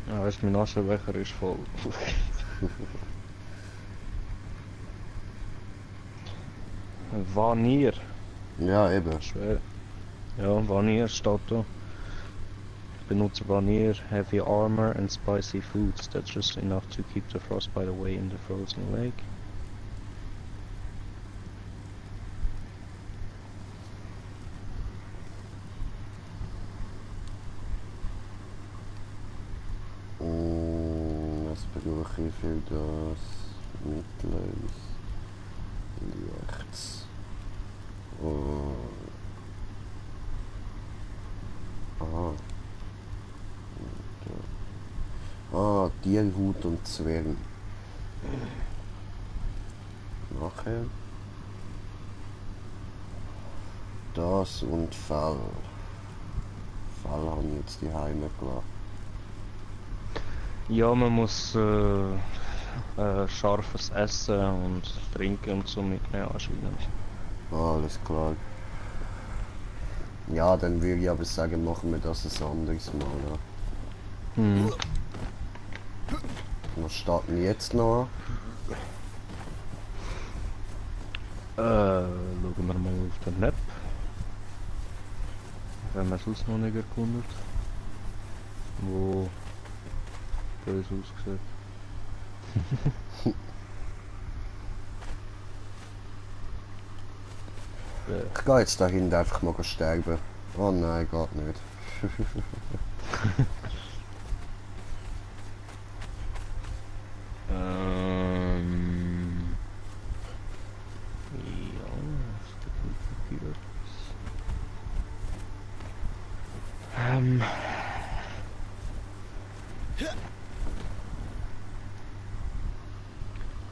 Ja, Weißt du, mein Aschenbecher ist voll. Vanier.
Ja, eben.
Schwer. Ja, Vanier steht da. Ich benutze Vanier, heavy armor and spicy foods. That's just enough to keep the frostbite away in the frozen lake.
Was brauche ich für das? Mittleres. Rechts. Oh. Aha. Ah, Tierhut und Zwirn. Nachher. Das und Fell. Fell habe ich jetzt die Heime gelassen.
Ja, man muss scharfes Essen und Trinken und so mitnehmen anscheinend.
Alles klar. Ja, dann würde ich aber sagen, machen wir das ein anderes Mal. Ja.
Hm.
Was steht denn jetzt noch
Schauen wir mal auf den Map. Wenn man sonst noch nicht erkundet. Wo das aussieht.
Ich gehe jetzt da hinten einfach mal sterben. Oh nein, geht nicht.
Ja, es gibt nicht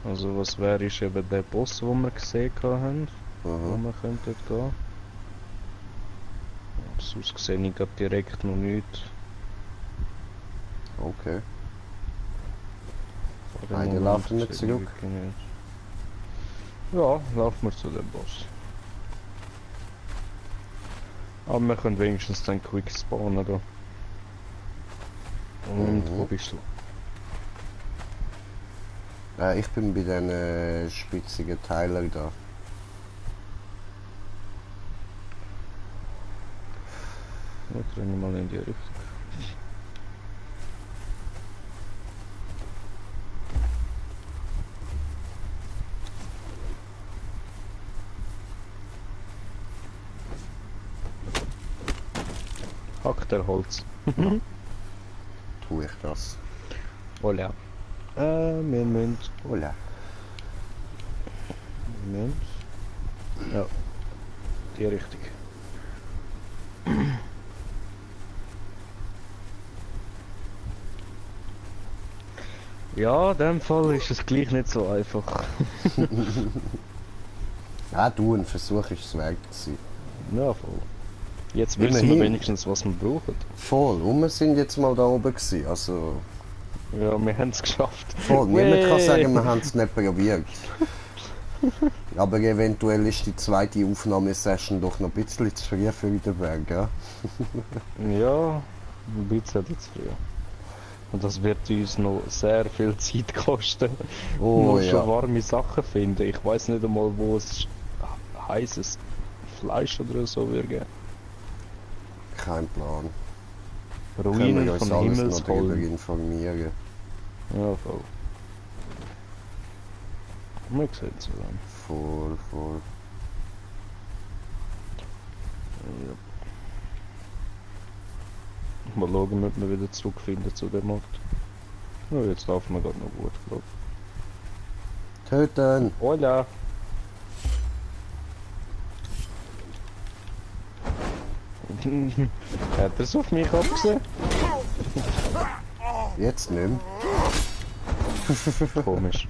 Also was wäre ist eben der Boss, den wir gesehen haben, wo
Aha.
wir könnten gehen. Sonst sehe ich gerade direkt noch nichts.
Okay.
Vor dem
Nein, dann
Moment
laufen wir
sehe ich
zurück.
wirklich nicht. Ja, laufen wir zu dem Boss. Aber wir können wenigstens dann quick spawnen da. Und wo bist du?
Ich bin bei den spitzigen Teilen da.
Ich renne mal in die Richtung. Hack der Holz.
Tue ich das.
Hola. Wir müssen.
Hola.
Moment. Ja. Die Richtung. Ja, in dem Fall ist es gleich nicht so einfach.
Ja, du, ein Versuch ist es wert gewesen.
Ja, voll. Jetzt wissen wir
Immerhin.
wenigstens, was wir brauchen.
Voll, und wir sind jetzt mal da oben gewesen, also...
Ja, wir haben es geschafft.
Voll, niemand kann
Weh.
sagen, wir haben es nicht probiert. Aber eventuell ist die zweite Aufnahmesession doch noch ein bisschen zu früh für den Berg, ja?
Ja, ein bisschen zu früh. Und das wird uns noch sehr viel Zeit kosten.
Oh
noch
ja.
schon warme Sachen finden. Ich weiß nicht einmal, wo es heißes Fleisch oder so wird geben.
Kein Plan. Können
Ruinen
wir uns
von
alles noch darüber
Himmelsholm.
informieren.
Ja, voll. Wir sehen es dann.
Voll, voll.
Ja. Mal schauen, ob wir wieder zurückfinden zu dem Ort. Ja, jetzt laufen wir gerade noch gut, glaube ich.
Töten!
Hola! Hat er es auf mich abgesehen?
Jetzt nicht mehr.
Komisch.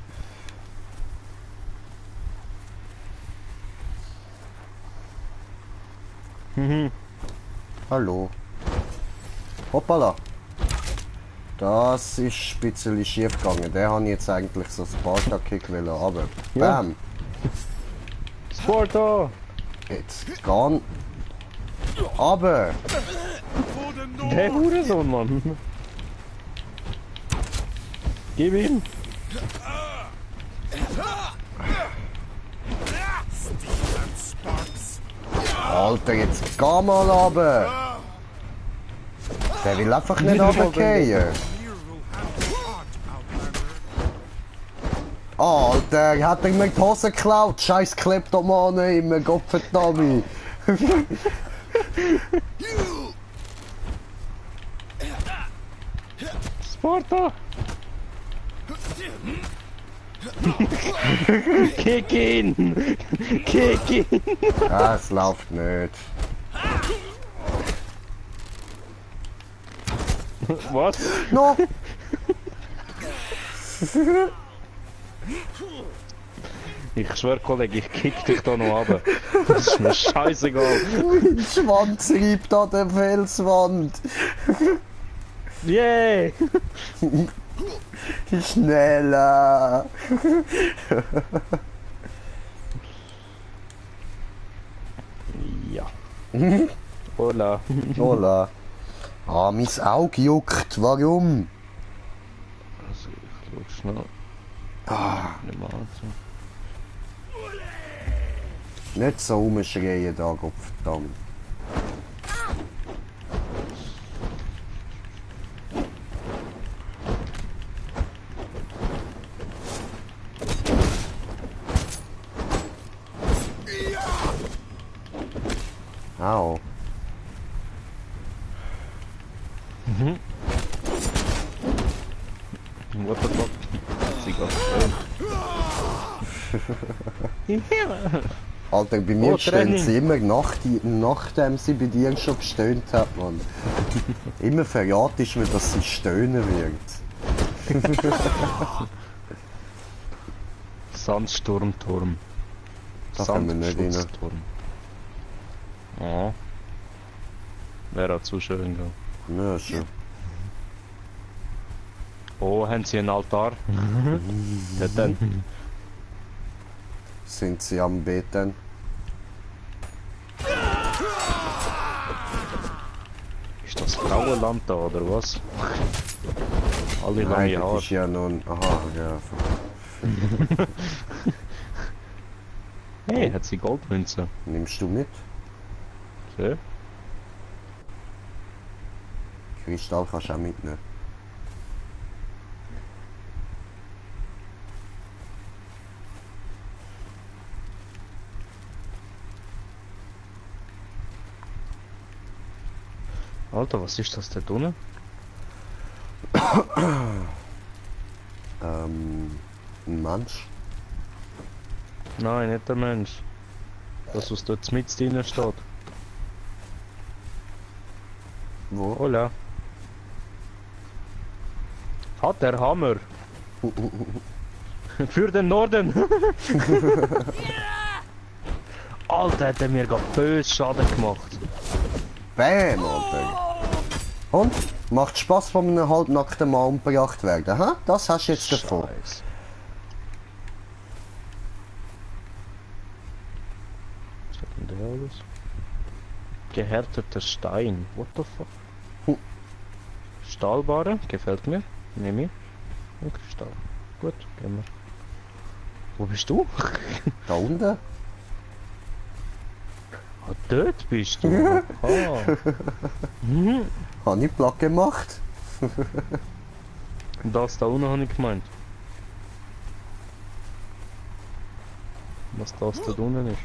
Hallo. Hoppala. Das ist ein bisschen schief gegangen. Der habe ich jetzt eigentlich so Sparta-Kick wollen, aber
Ja.
bam!
Sparta!
Jetzt gehen. Aber!
Der Hurensohn, Mann! Gib ihm!
Alter, jetzt geh mal runter! Der will einfach nicht runtergehen. Alter, hat er mir die Hose geklaut? Scheiß Kleptomane immer, Gottverdammt!
Sparta! Kick ihn! Kick ihn!
Ja, es läuft nicht.
Was?
No!
Ich schwör, Kollege, ich kick dich da noch runter. Das ist mir scheißegal.
Mein Schwanz reibt an der Felswand.
Yeah!
Schneller!
Ja. Hola.
Hola. Ah, mein Auge juckt. Warum?
Also, ich schau schnell.
Ah,
Nicht mal anziehen.
nicht so rumschreien da, Gottverdammt. Au.
What the fuck? Sie geht schön.
Alter, bei mir
Oh,
stehen
Training.
sie immer nachdem sie bei dir schon gestöhnt hat, Mann. Immer verratest du mir, dass sie stöhnen wird.
Sandsturmturm.
Da können wir nicht rein.
Sandschutzturm. Ja. Wäre auch zu schön, gell?
Ja, schon.
Oh, haben sie einen Altar? Ja, dann.
Sind sie am Beten?
Ist das Frauenland da, oder was? Alle
Nein,
lange
das
Haare.
ist ja nun. Aha, ja.
Hey, hat sie Goldmünze?
Nimmst du mit?
So.
Kristall kannst du auch mitnehmen.
Alter, was ist das da drinnen?
Ein Mensch?
Nein, nicht der Mensch. Das, was dort mit drinnen steht.
Wo?
Hola. Hat der Hammer. Für den Norden. Alter, hat er mir gerade böse Schaden gemacht.
Bam, Alter. Und? Macht Spaß von einem halbnackten Mann umgebracht werden, hä? Das hast du jetzt davon.
Scheiße. Was hat denn der alles? Gehärteter Stein. What the fuck?
Hm.
Stahlbare, gefällt mir. Nehme ich. Und Kristall. Gut, gehen wir. Wo bist du?
Da unten?
Ah, dort bist du. Ah. Mhm.
Habe ich platt gemacht?
Das da unten habe ich gemeint. Was das da unten ist.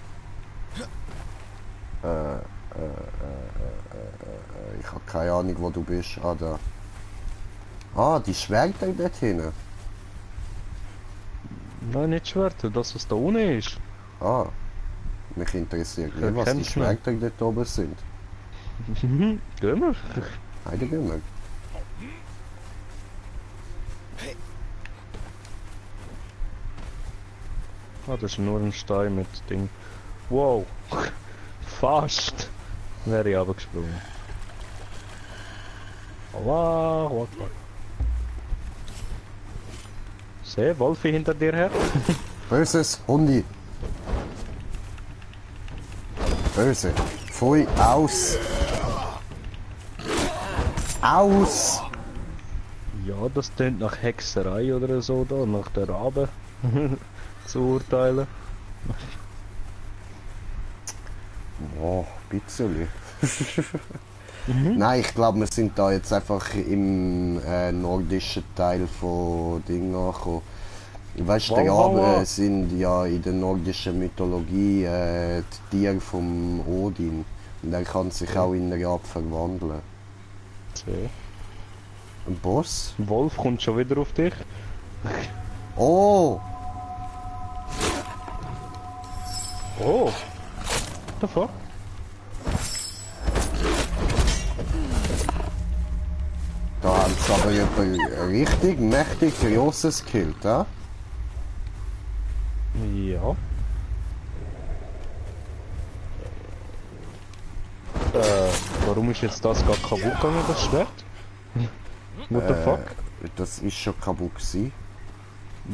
Ich habe keine Ahnung, wo du bist. Ah, da. Ah, die Schwerter dort hinten.
Nein, nicht Schwerter, das was da unten ist.
Ah. Mich interessiert
Ja,
nicht, was die
kennst du noch?
Schwerter dort oben sind.
Gehen wir?
Heide gehen wir.
Ah, das ist nur ein Stein mit Ding. Wow. Fast. Wäre ich runtergesprungen. Allahu Akbar. Seh, Wolfi hinter dir her.
Böses Hundi. Böse. Pfui, aus. Aus!
Ja, das tönt nach Hexerei oder so da, nach der Rabe zu urteilen.
Oh, ein bisschen. Nein, ich glaube, wir sind da jetzt einfach im nordischen Teil von Ding angekommen. Weißt du, die Raben sind ja in der nordischen Mythologie die Tiere vom Odin. Und er kann sich auch in eine Rabe verwandeln.
So.
Ein Boss?
Ein Wolf kommt schon wieder auf dich.
Oh!
Oh! What the fuck?
Da haben sie aber jemand richtig mächtig Grosses gekillt, ja?
Ja. Warum ist jetzt das gar kaputt gegangen, das Schwert? What the fuck?
Das ist schon kaputt gewesen.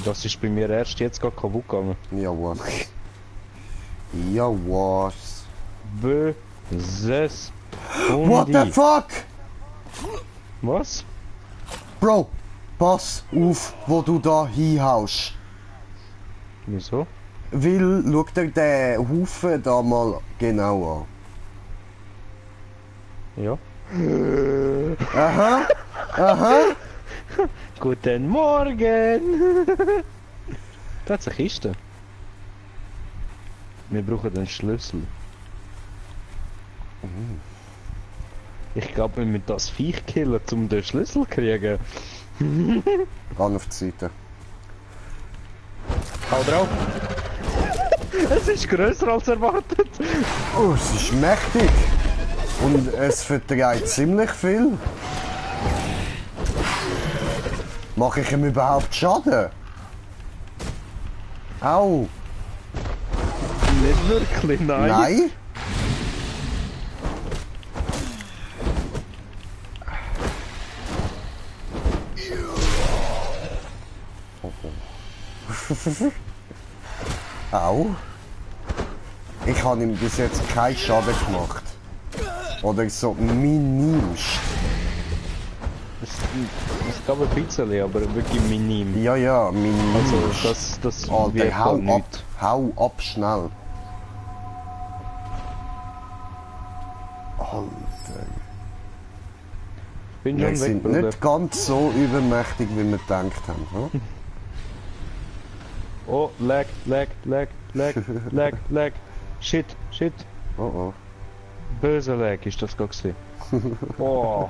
Das ist bei mir erst jetzt gar kaputt gegangen.
Ja, was? Ja, was?
Böses
What the
Hundi.
fuck?
Was?
Bro, pass auf, wo du da hinhaust.
Wieso?
Weil, schau dir den Haufen da mal genau
Ja.
an. Aha, aha.
Guten Morgen! Das ist eine Kiste. Wir brauchen den Schlüssel. Ich glaube, wir müssen das Viech killen, um den Schlüssel zu kriegen.
Ran auf die Seite.
Hau drauf! Es ist grösser als erwartet!
Oh, es ist mächtig. Und es verträgt ziemlich viel. Mache ich ihm überhaupt Schaden? Au!
Nicht wirklich, nein.
Nein? Au. Ich habe ihm bis jetzt keinen Schaden gemacht. Oder so minimst.
Es gab ein bisschen, aber wirklich minim.
Ja, ja,
Also,
minimst.
das
Alter,
wird
hau
gar
ab.
nichts.
Hau ab schnell. Alter.
Bin
Wir
schon weg,
sind
Bruder.
nicht ganz so übermächtig, wie wir gedacht haben. Hm?
Oh, lag. Shit.
Oh oh.
Böse Lag ist das gerade gewesen. Oh.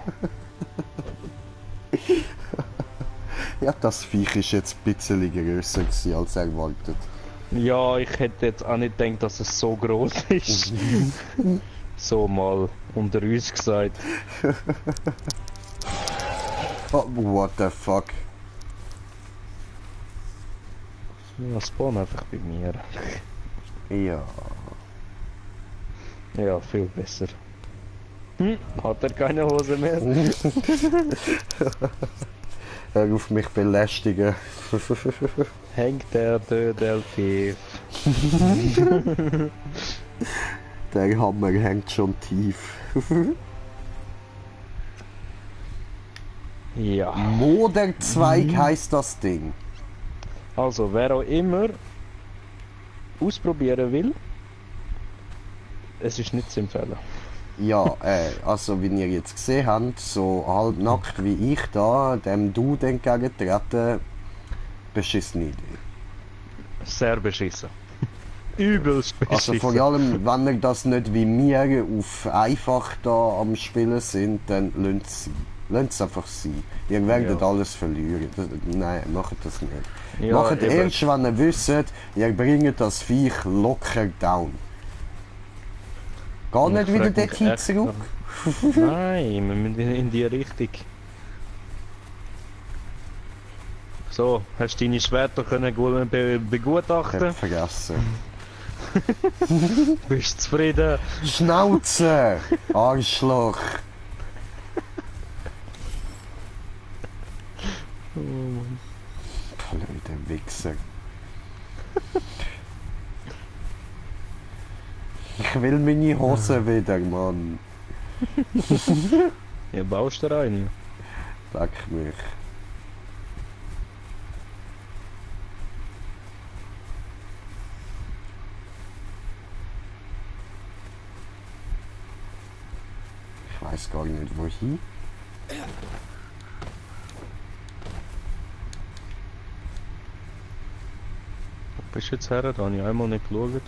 Ja, das Viech ist jetzt ein bisschen grösser gewesen als erwartet.
Ja, ich hätte jetzt auch nicht gedacht, dass es so groß ist. So mal unter uns gesagt.
Oh, what the fuck?
Ja, spawn einfach bei mir.
Ja.
Ja, viel besser. Hat er keine Hose mehr?
Hör auf mich belästigen.
Hängt der Dödelpfiff.
Der Hammer hängt schon tief.
Ja.
Moderzweig heisst das Ding.
Also, wer auch immer ausprobieren will, es ist nicht zu empfehlen.
Ja, also wie ihr jetzt gesehen habt, so halbnackt wie ich da, dem Dude entgegentreten, beschissene Idee.
Sehr beschissen. Übelst beschissen.
Also vor allem, wenn ihr das nicht wie mir auf einfach da am Spielen sind, dann lasst es einfach sein. Ihr werdet
Ja.
alles verlieren. Nein, macht das nicht.
Ja,
macht
eben.
erst, wenn ihr wisst, ihr bringt das Viech locker down. Gar
Und
nicht
ich
wieder
frag mich
dorthin
echt,
zurück.
Nein, wir müssen in die Richtung. So, hast du deine Schwerter können begutachten?
Vergessen.
Bist du zufrieden?
Schnauze! Arschloch! Blöde Wichser. Ich will meine Hose wieder, Mann.
Ja, baust du rein.
Leck mich. weiß gar nicht wohin.
Wo bist du jetzt her? Da habe ich einmal nicht geschaut.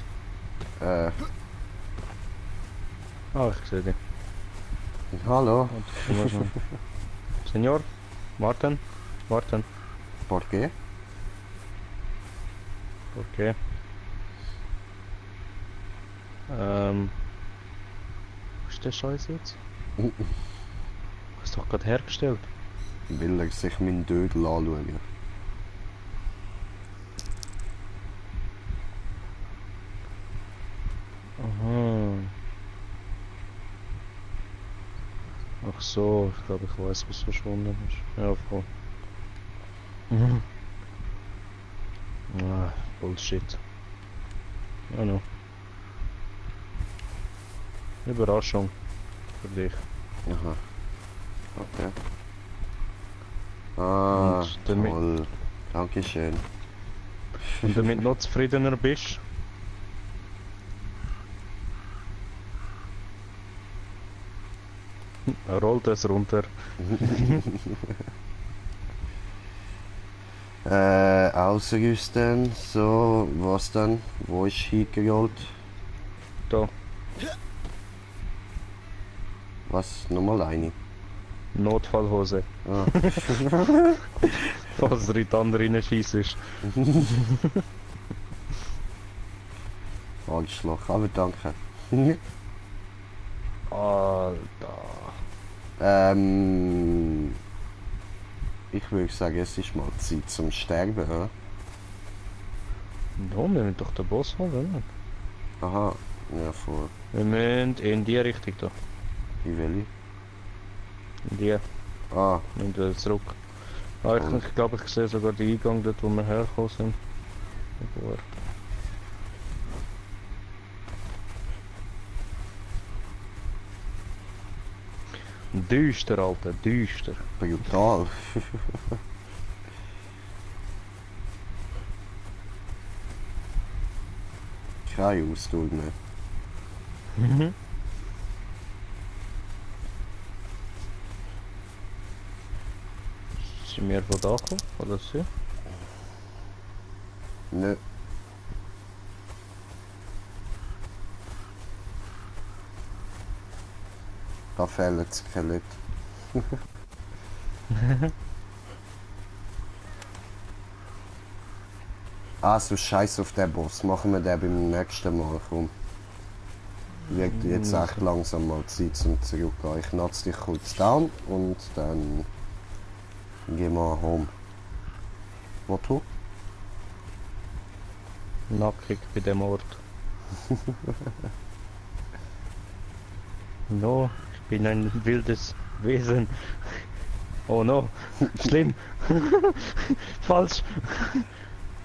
Äh,
Ah, ich sehe dich.
hallo,
Und komm mal schon. Senor, warten. Warten.
¿por qué?
Okay. Was ist der Scheiß jetzt? Du hast doch gerade hergestellt.
Will er sich meinen Dödel anschauen?
Aha. Ach so, ich glaube, ich weiß, was verschwunden ist. Ja, voll. Mhm. Ah, Bullshit. Ja, no. Überraschung. Für dich.
Aha. Okay. Ah,
Und damit-
toll. Dankeschön.
Und damit noch zufriedener bist. Rollt es runter.
Ausrüsten, so, was dann? Wo ist hingerollt?
Da,
Was? Nochmal eine?
Notfallhose.
Ah.
Falls er in die andere reinscheissest.
Arschloch, aber danke.
Alter.
Ich würde sagen, es ist mal Zeit zum Sterben, ja?
Ja, wir müssen doch den Boss holen, ne?
Aha, ja, vor.
Wir müssen in die Richtung da.
Wie will ich?
In die.
Ah,
Und wieder zurück. Ah, ich glaube, ich sehe sogar den Eingang dort, wo wir hergekommen sind. Aber... Düster, Alter, düster.
brutal. Kein Ausdruck mehr.
Mhm. Sind wir von da gekommen, oder so?
Nö. Da fehlen das Skelett. Also scheiß auf den Boss, machen wir den beim nächsten Mal, komm. Wird jetzt echt langsam mal Zeit zum Zurückgehen. Ich nutze dich kurz down und dann gehen wir home. Was du?
Nackig bei dem Ort. No, ich bin ein wildes Wesen. Oh no, schlimm. Falsch.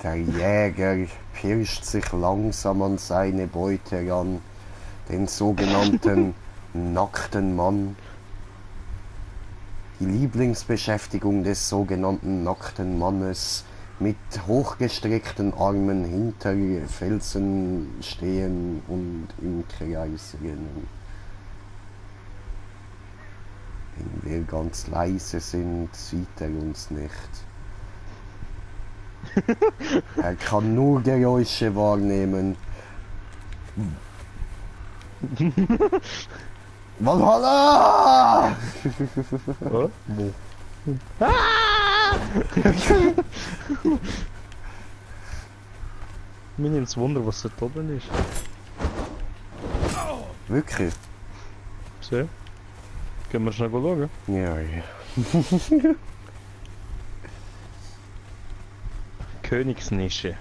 Der Jäger pirscht sich langsam an seine Beute ran, den sogenannten nackten Mann. Die Lieblingsbeschäftigung des sogenannten nackten Mannes, mit hochgestreckten Armen hinter Felsen stehen und im Kreis rennen. Wenn wir ganz leise sind, sieht er uns nicht. Er kann nur Geräusche wahrnehmen. Valhalla!
Oh? Wo? Mir nimmt's Wunder, was dort oben ist.
Wirklich?
So? Können wir schnell schauen?
Ja, ja.
Königsnische.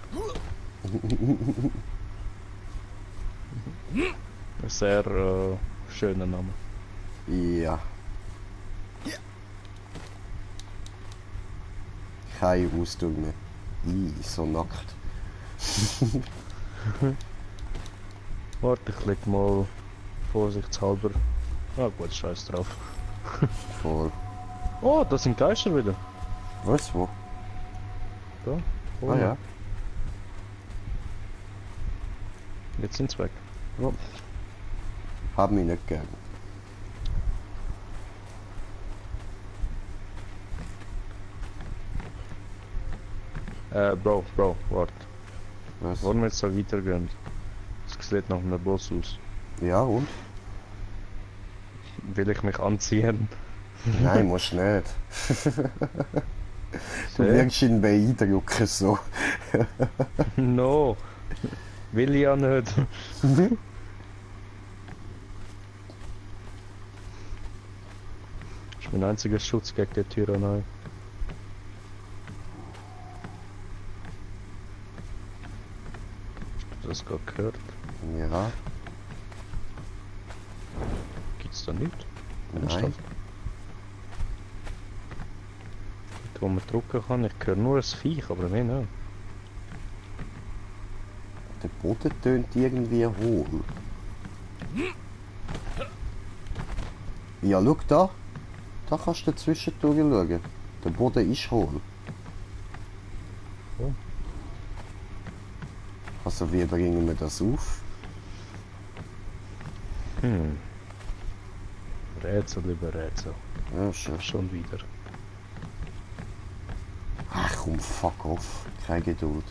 Ein sehr schöner Name.
Ja. Kein Ausdruck mehr. So nackt.
Warte, ich leg mal vorsichtshalber. Ah gut, scheiß drauf.
Voll.
Oh, da sind Geister wieder.
Was, wo?
Da.
Ah
vorne.
ja.
Jetzt sind's weg.
Hab mich nicht gern.
Bro, warte.
Was?
Wollen wir jetzt so weitergehen? Das sieht nach einem Boss aus.
Ja, und?
Will ich mich anziehen?
Nein, musst nicht. Du wirkst ihn beeindrucken so.
No! Will ich ja nicht. Das ist mein einziger Schutz gegen die Tyrannei. Hast du das gerade gehört?
Ja,
Gibt's da nicht?
nein.
Wo man drücken kann, ich höre nur ein Viech, aber mehr nicht.
Der Boden tönt irgendwie hohl. Ja, schau da. Da kannst du zwischendurch schauen. Der Boden ist hohl.
Oh.
Also wie bringen wir das auf?
Rätsel über Rätsel.
Ja, schon.
Schon wieder.
Ach komm, fuck off. Keine Geduld.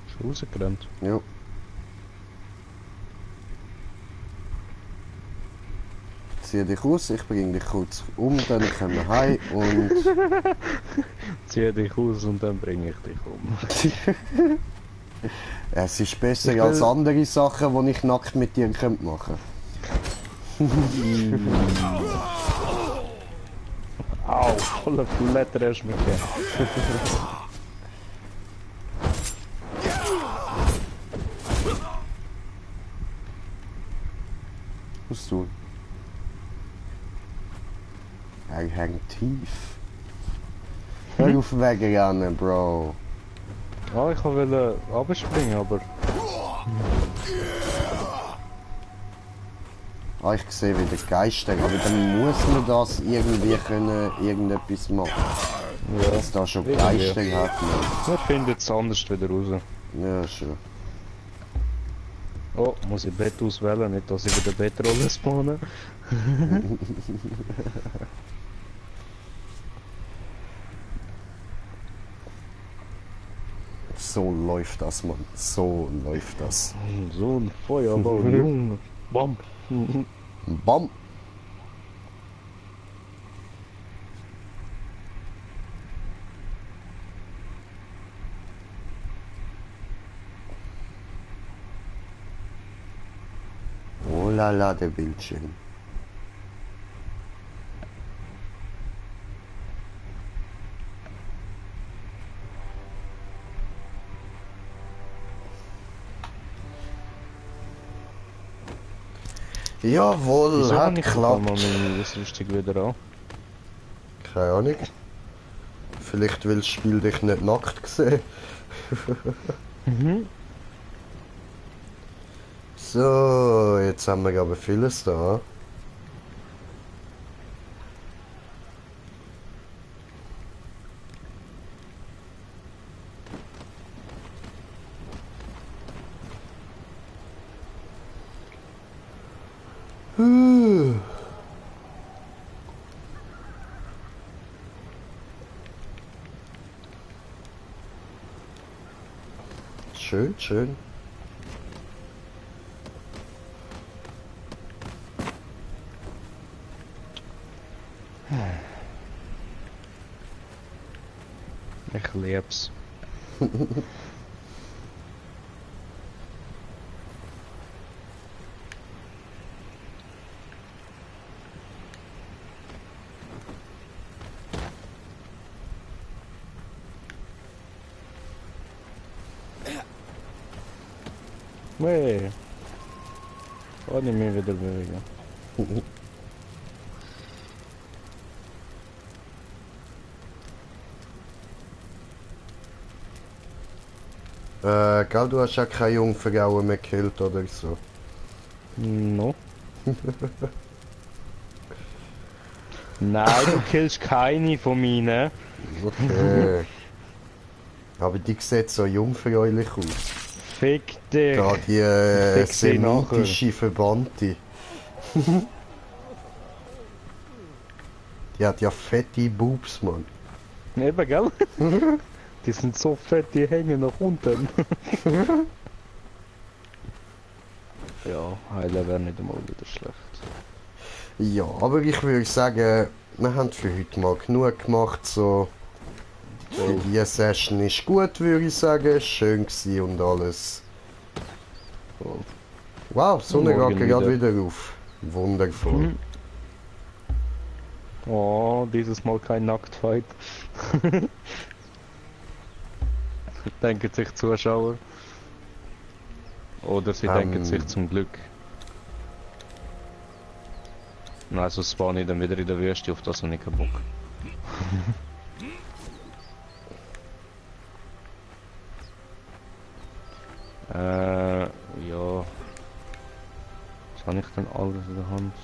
Ist rausgerannt.
Ja. Zieh dich aus, ich bring dich kurz um, dann können wir heim und...
Zieh dich aus und dann bringe ich dich um.
Es ist besser
Ich
als
will-
andere Sachen, die ich nackt mit dir könnte machen.
Au, voller Blätter hast du mich gegeben.
Was du? Er hängt tief. Hör auf wegrennen, Bro.
Ah, ich wollte abspringen, aber
Ah, ich sehe wieder Geister, aber dann muss man das irgendwie können, irgendetwas machen.
ja,
Dass da schon
irgendwie.
Geister hat, man.
wir finden es anders wieder raus.
Ja, schon.
Oh, muss ich Bett auswählen, nicht dass ich wieder Bettrolle spawne.
So läuft das, Mann. So läuft das.
So ein Feuerball, Junge. Bam.
Bam! Oh la la, der Bildschirm. Jawohl,
Wieso
hat
habe ich mal
geklappt.
meine Ausrüstung wieder an?
Keine Ahnung. Vielleicht will das Spiel dich nicht nackt sehen. So, jetzt haben wir aber vieles da. Schön, schön.
Ich lieb's. Nee. Kann ich mich wieder bewegen.
Gell, du hast ja keine Jungfrauen mehr gekillt oder so.
No. Nein, du killst keine von meinen.
Okay. Aber die sieht so jungfräulich aus.
Fick dich!
Da die
Fick sie nachher.
semitische Verbannte. Die hat ja fette Boobs, Mann.
Eben, gell? Die sind so fett, die hängen nach unten. Ja, heilen wäre nicht einmal wieder schlecht.
Ja, aber ich würde sagen, wir haben für heute mal genug gemacht. So. Für diese Session ist gut, würde ich sagen. Schön gewesen und alles.
So.
Wow, die Sonne
Morgen
geht gerade
wieder.
wieder auf. Wundervoll.
Mhm. Oh, dieses Mal kein Nacktfight. Denken sich Zuschauer. Oder sie denken sich zum Glück. Nein, so spawn ich dann wieder in der Wüste, auf das habe ich keinen Bock. Ja. Was habe ich denn alles in der Hand?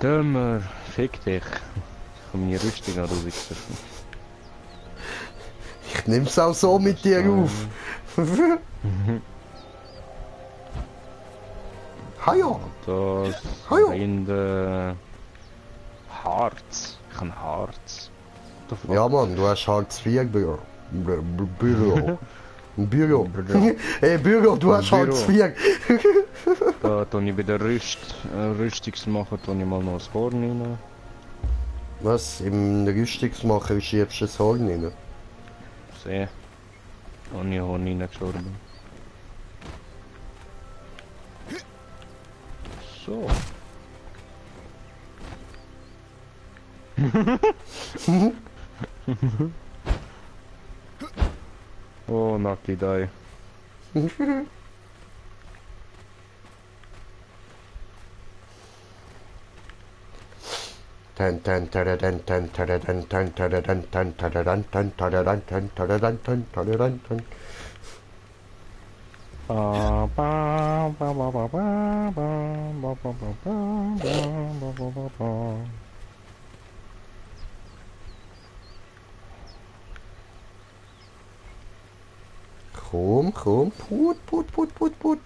Dümmer, fick dich. Ich kann meine Rüstung an rausgezogen.
Ich nehm's auch so mit dir auf. Haja!
Das
Hallo.
Rinde Harz. Ich kann Harz. What the fuck?
Ja Mann, du hast Hartz IV Büro. Büro. Büro. Hey Büro, du hast
Büro.
Hartz IV.
Da tue ich bei der Rüstungsmacher tue ich mal noch das Horn rein.
Was? Im Rüstungsmacher schiebst du das Horn rein?
Seh. Und ich Horn reingeschoben. So. Oh, Naki Dai.
Ten ten ten ten ten ten ten ten ten ten ten ten ten ten ten ten ten ten.
Ba, ba, ba, ba, ba, ba, ba, ba, ba, ba, ba, ba, ba, ba.
Komm, komm, put, put, put, put, put.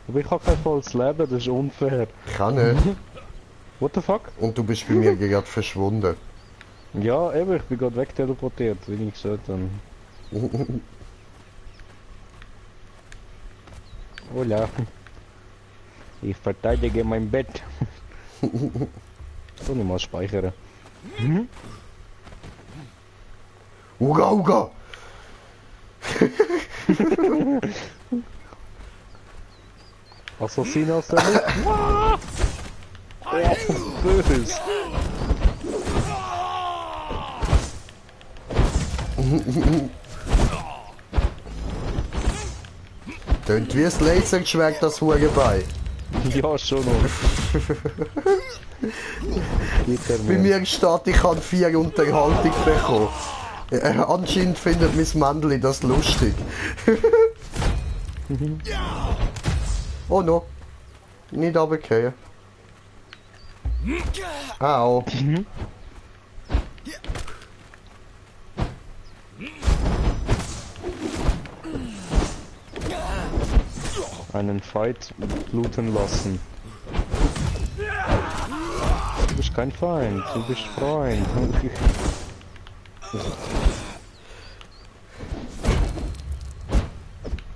Aber ich habe kein volles Leben, das ist unfair.
Kann nicht.
What the fuck?
Und du bist bei mir gerade verschwunden.
Ja, eben, ich bin gerade wegteleportiert, wie ich gesagt habe. Hola. Ich verteidige mein Bett. Soll ich mal speichern?
Uga, uga.
Assassine aus der Luft. Oh, böse.
Tönt wie ein Lasergeschwägt, das Hurenbein.
Ja, schon noch.
Bei mir steht, ich habe 4 Unterhaltung bekommen. Anscheinend findet mein Männchen das lustig. Oh no. Nicht runterfallen. Au.
Einen Fight bluten lassen. Du bist kein Feind, du bist Freund.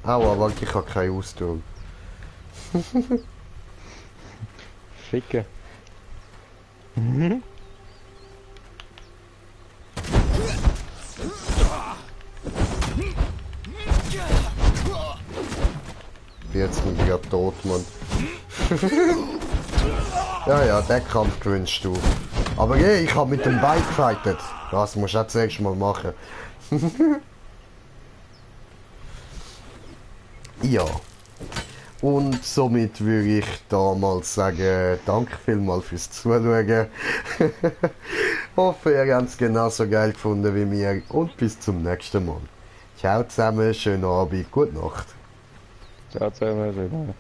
Aua, warte, ich habe keine Ausdruck.
Ficke.
Jetzt bin ich gerade tot, Mann. Ja, ja, den Kampf gewünscht du. Aber hey, ich habe mit dem Bein gefightet. Das musst du auch zuerst mal machen. Ja. Und somit würde ich da mal sagen, danke vielmals fürs Zuschauen. Hoffe, ihr habt es genauso geil gefunden wie mir und bis zum nächsten Mal. Ciao zusammen, schönen Abend, gute Nacht.
Ciao zusammen, schön.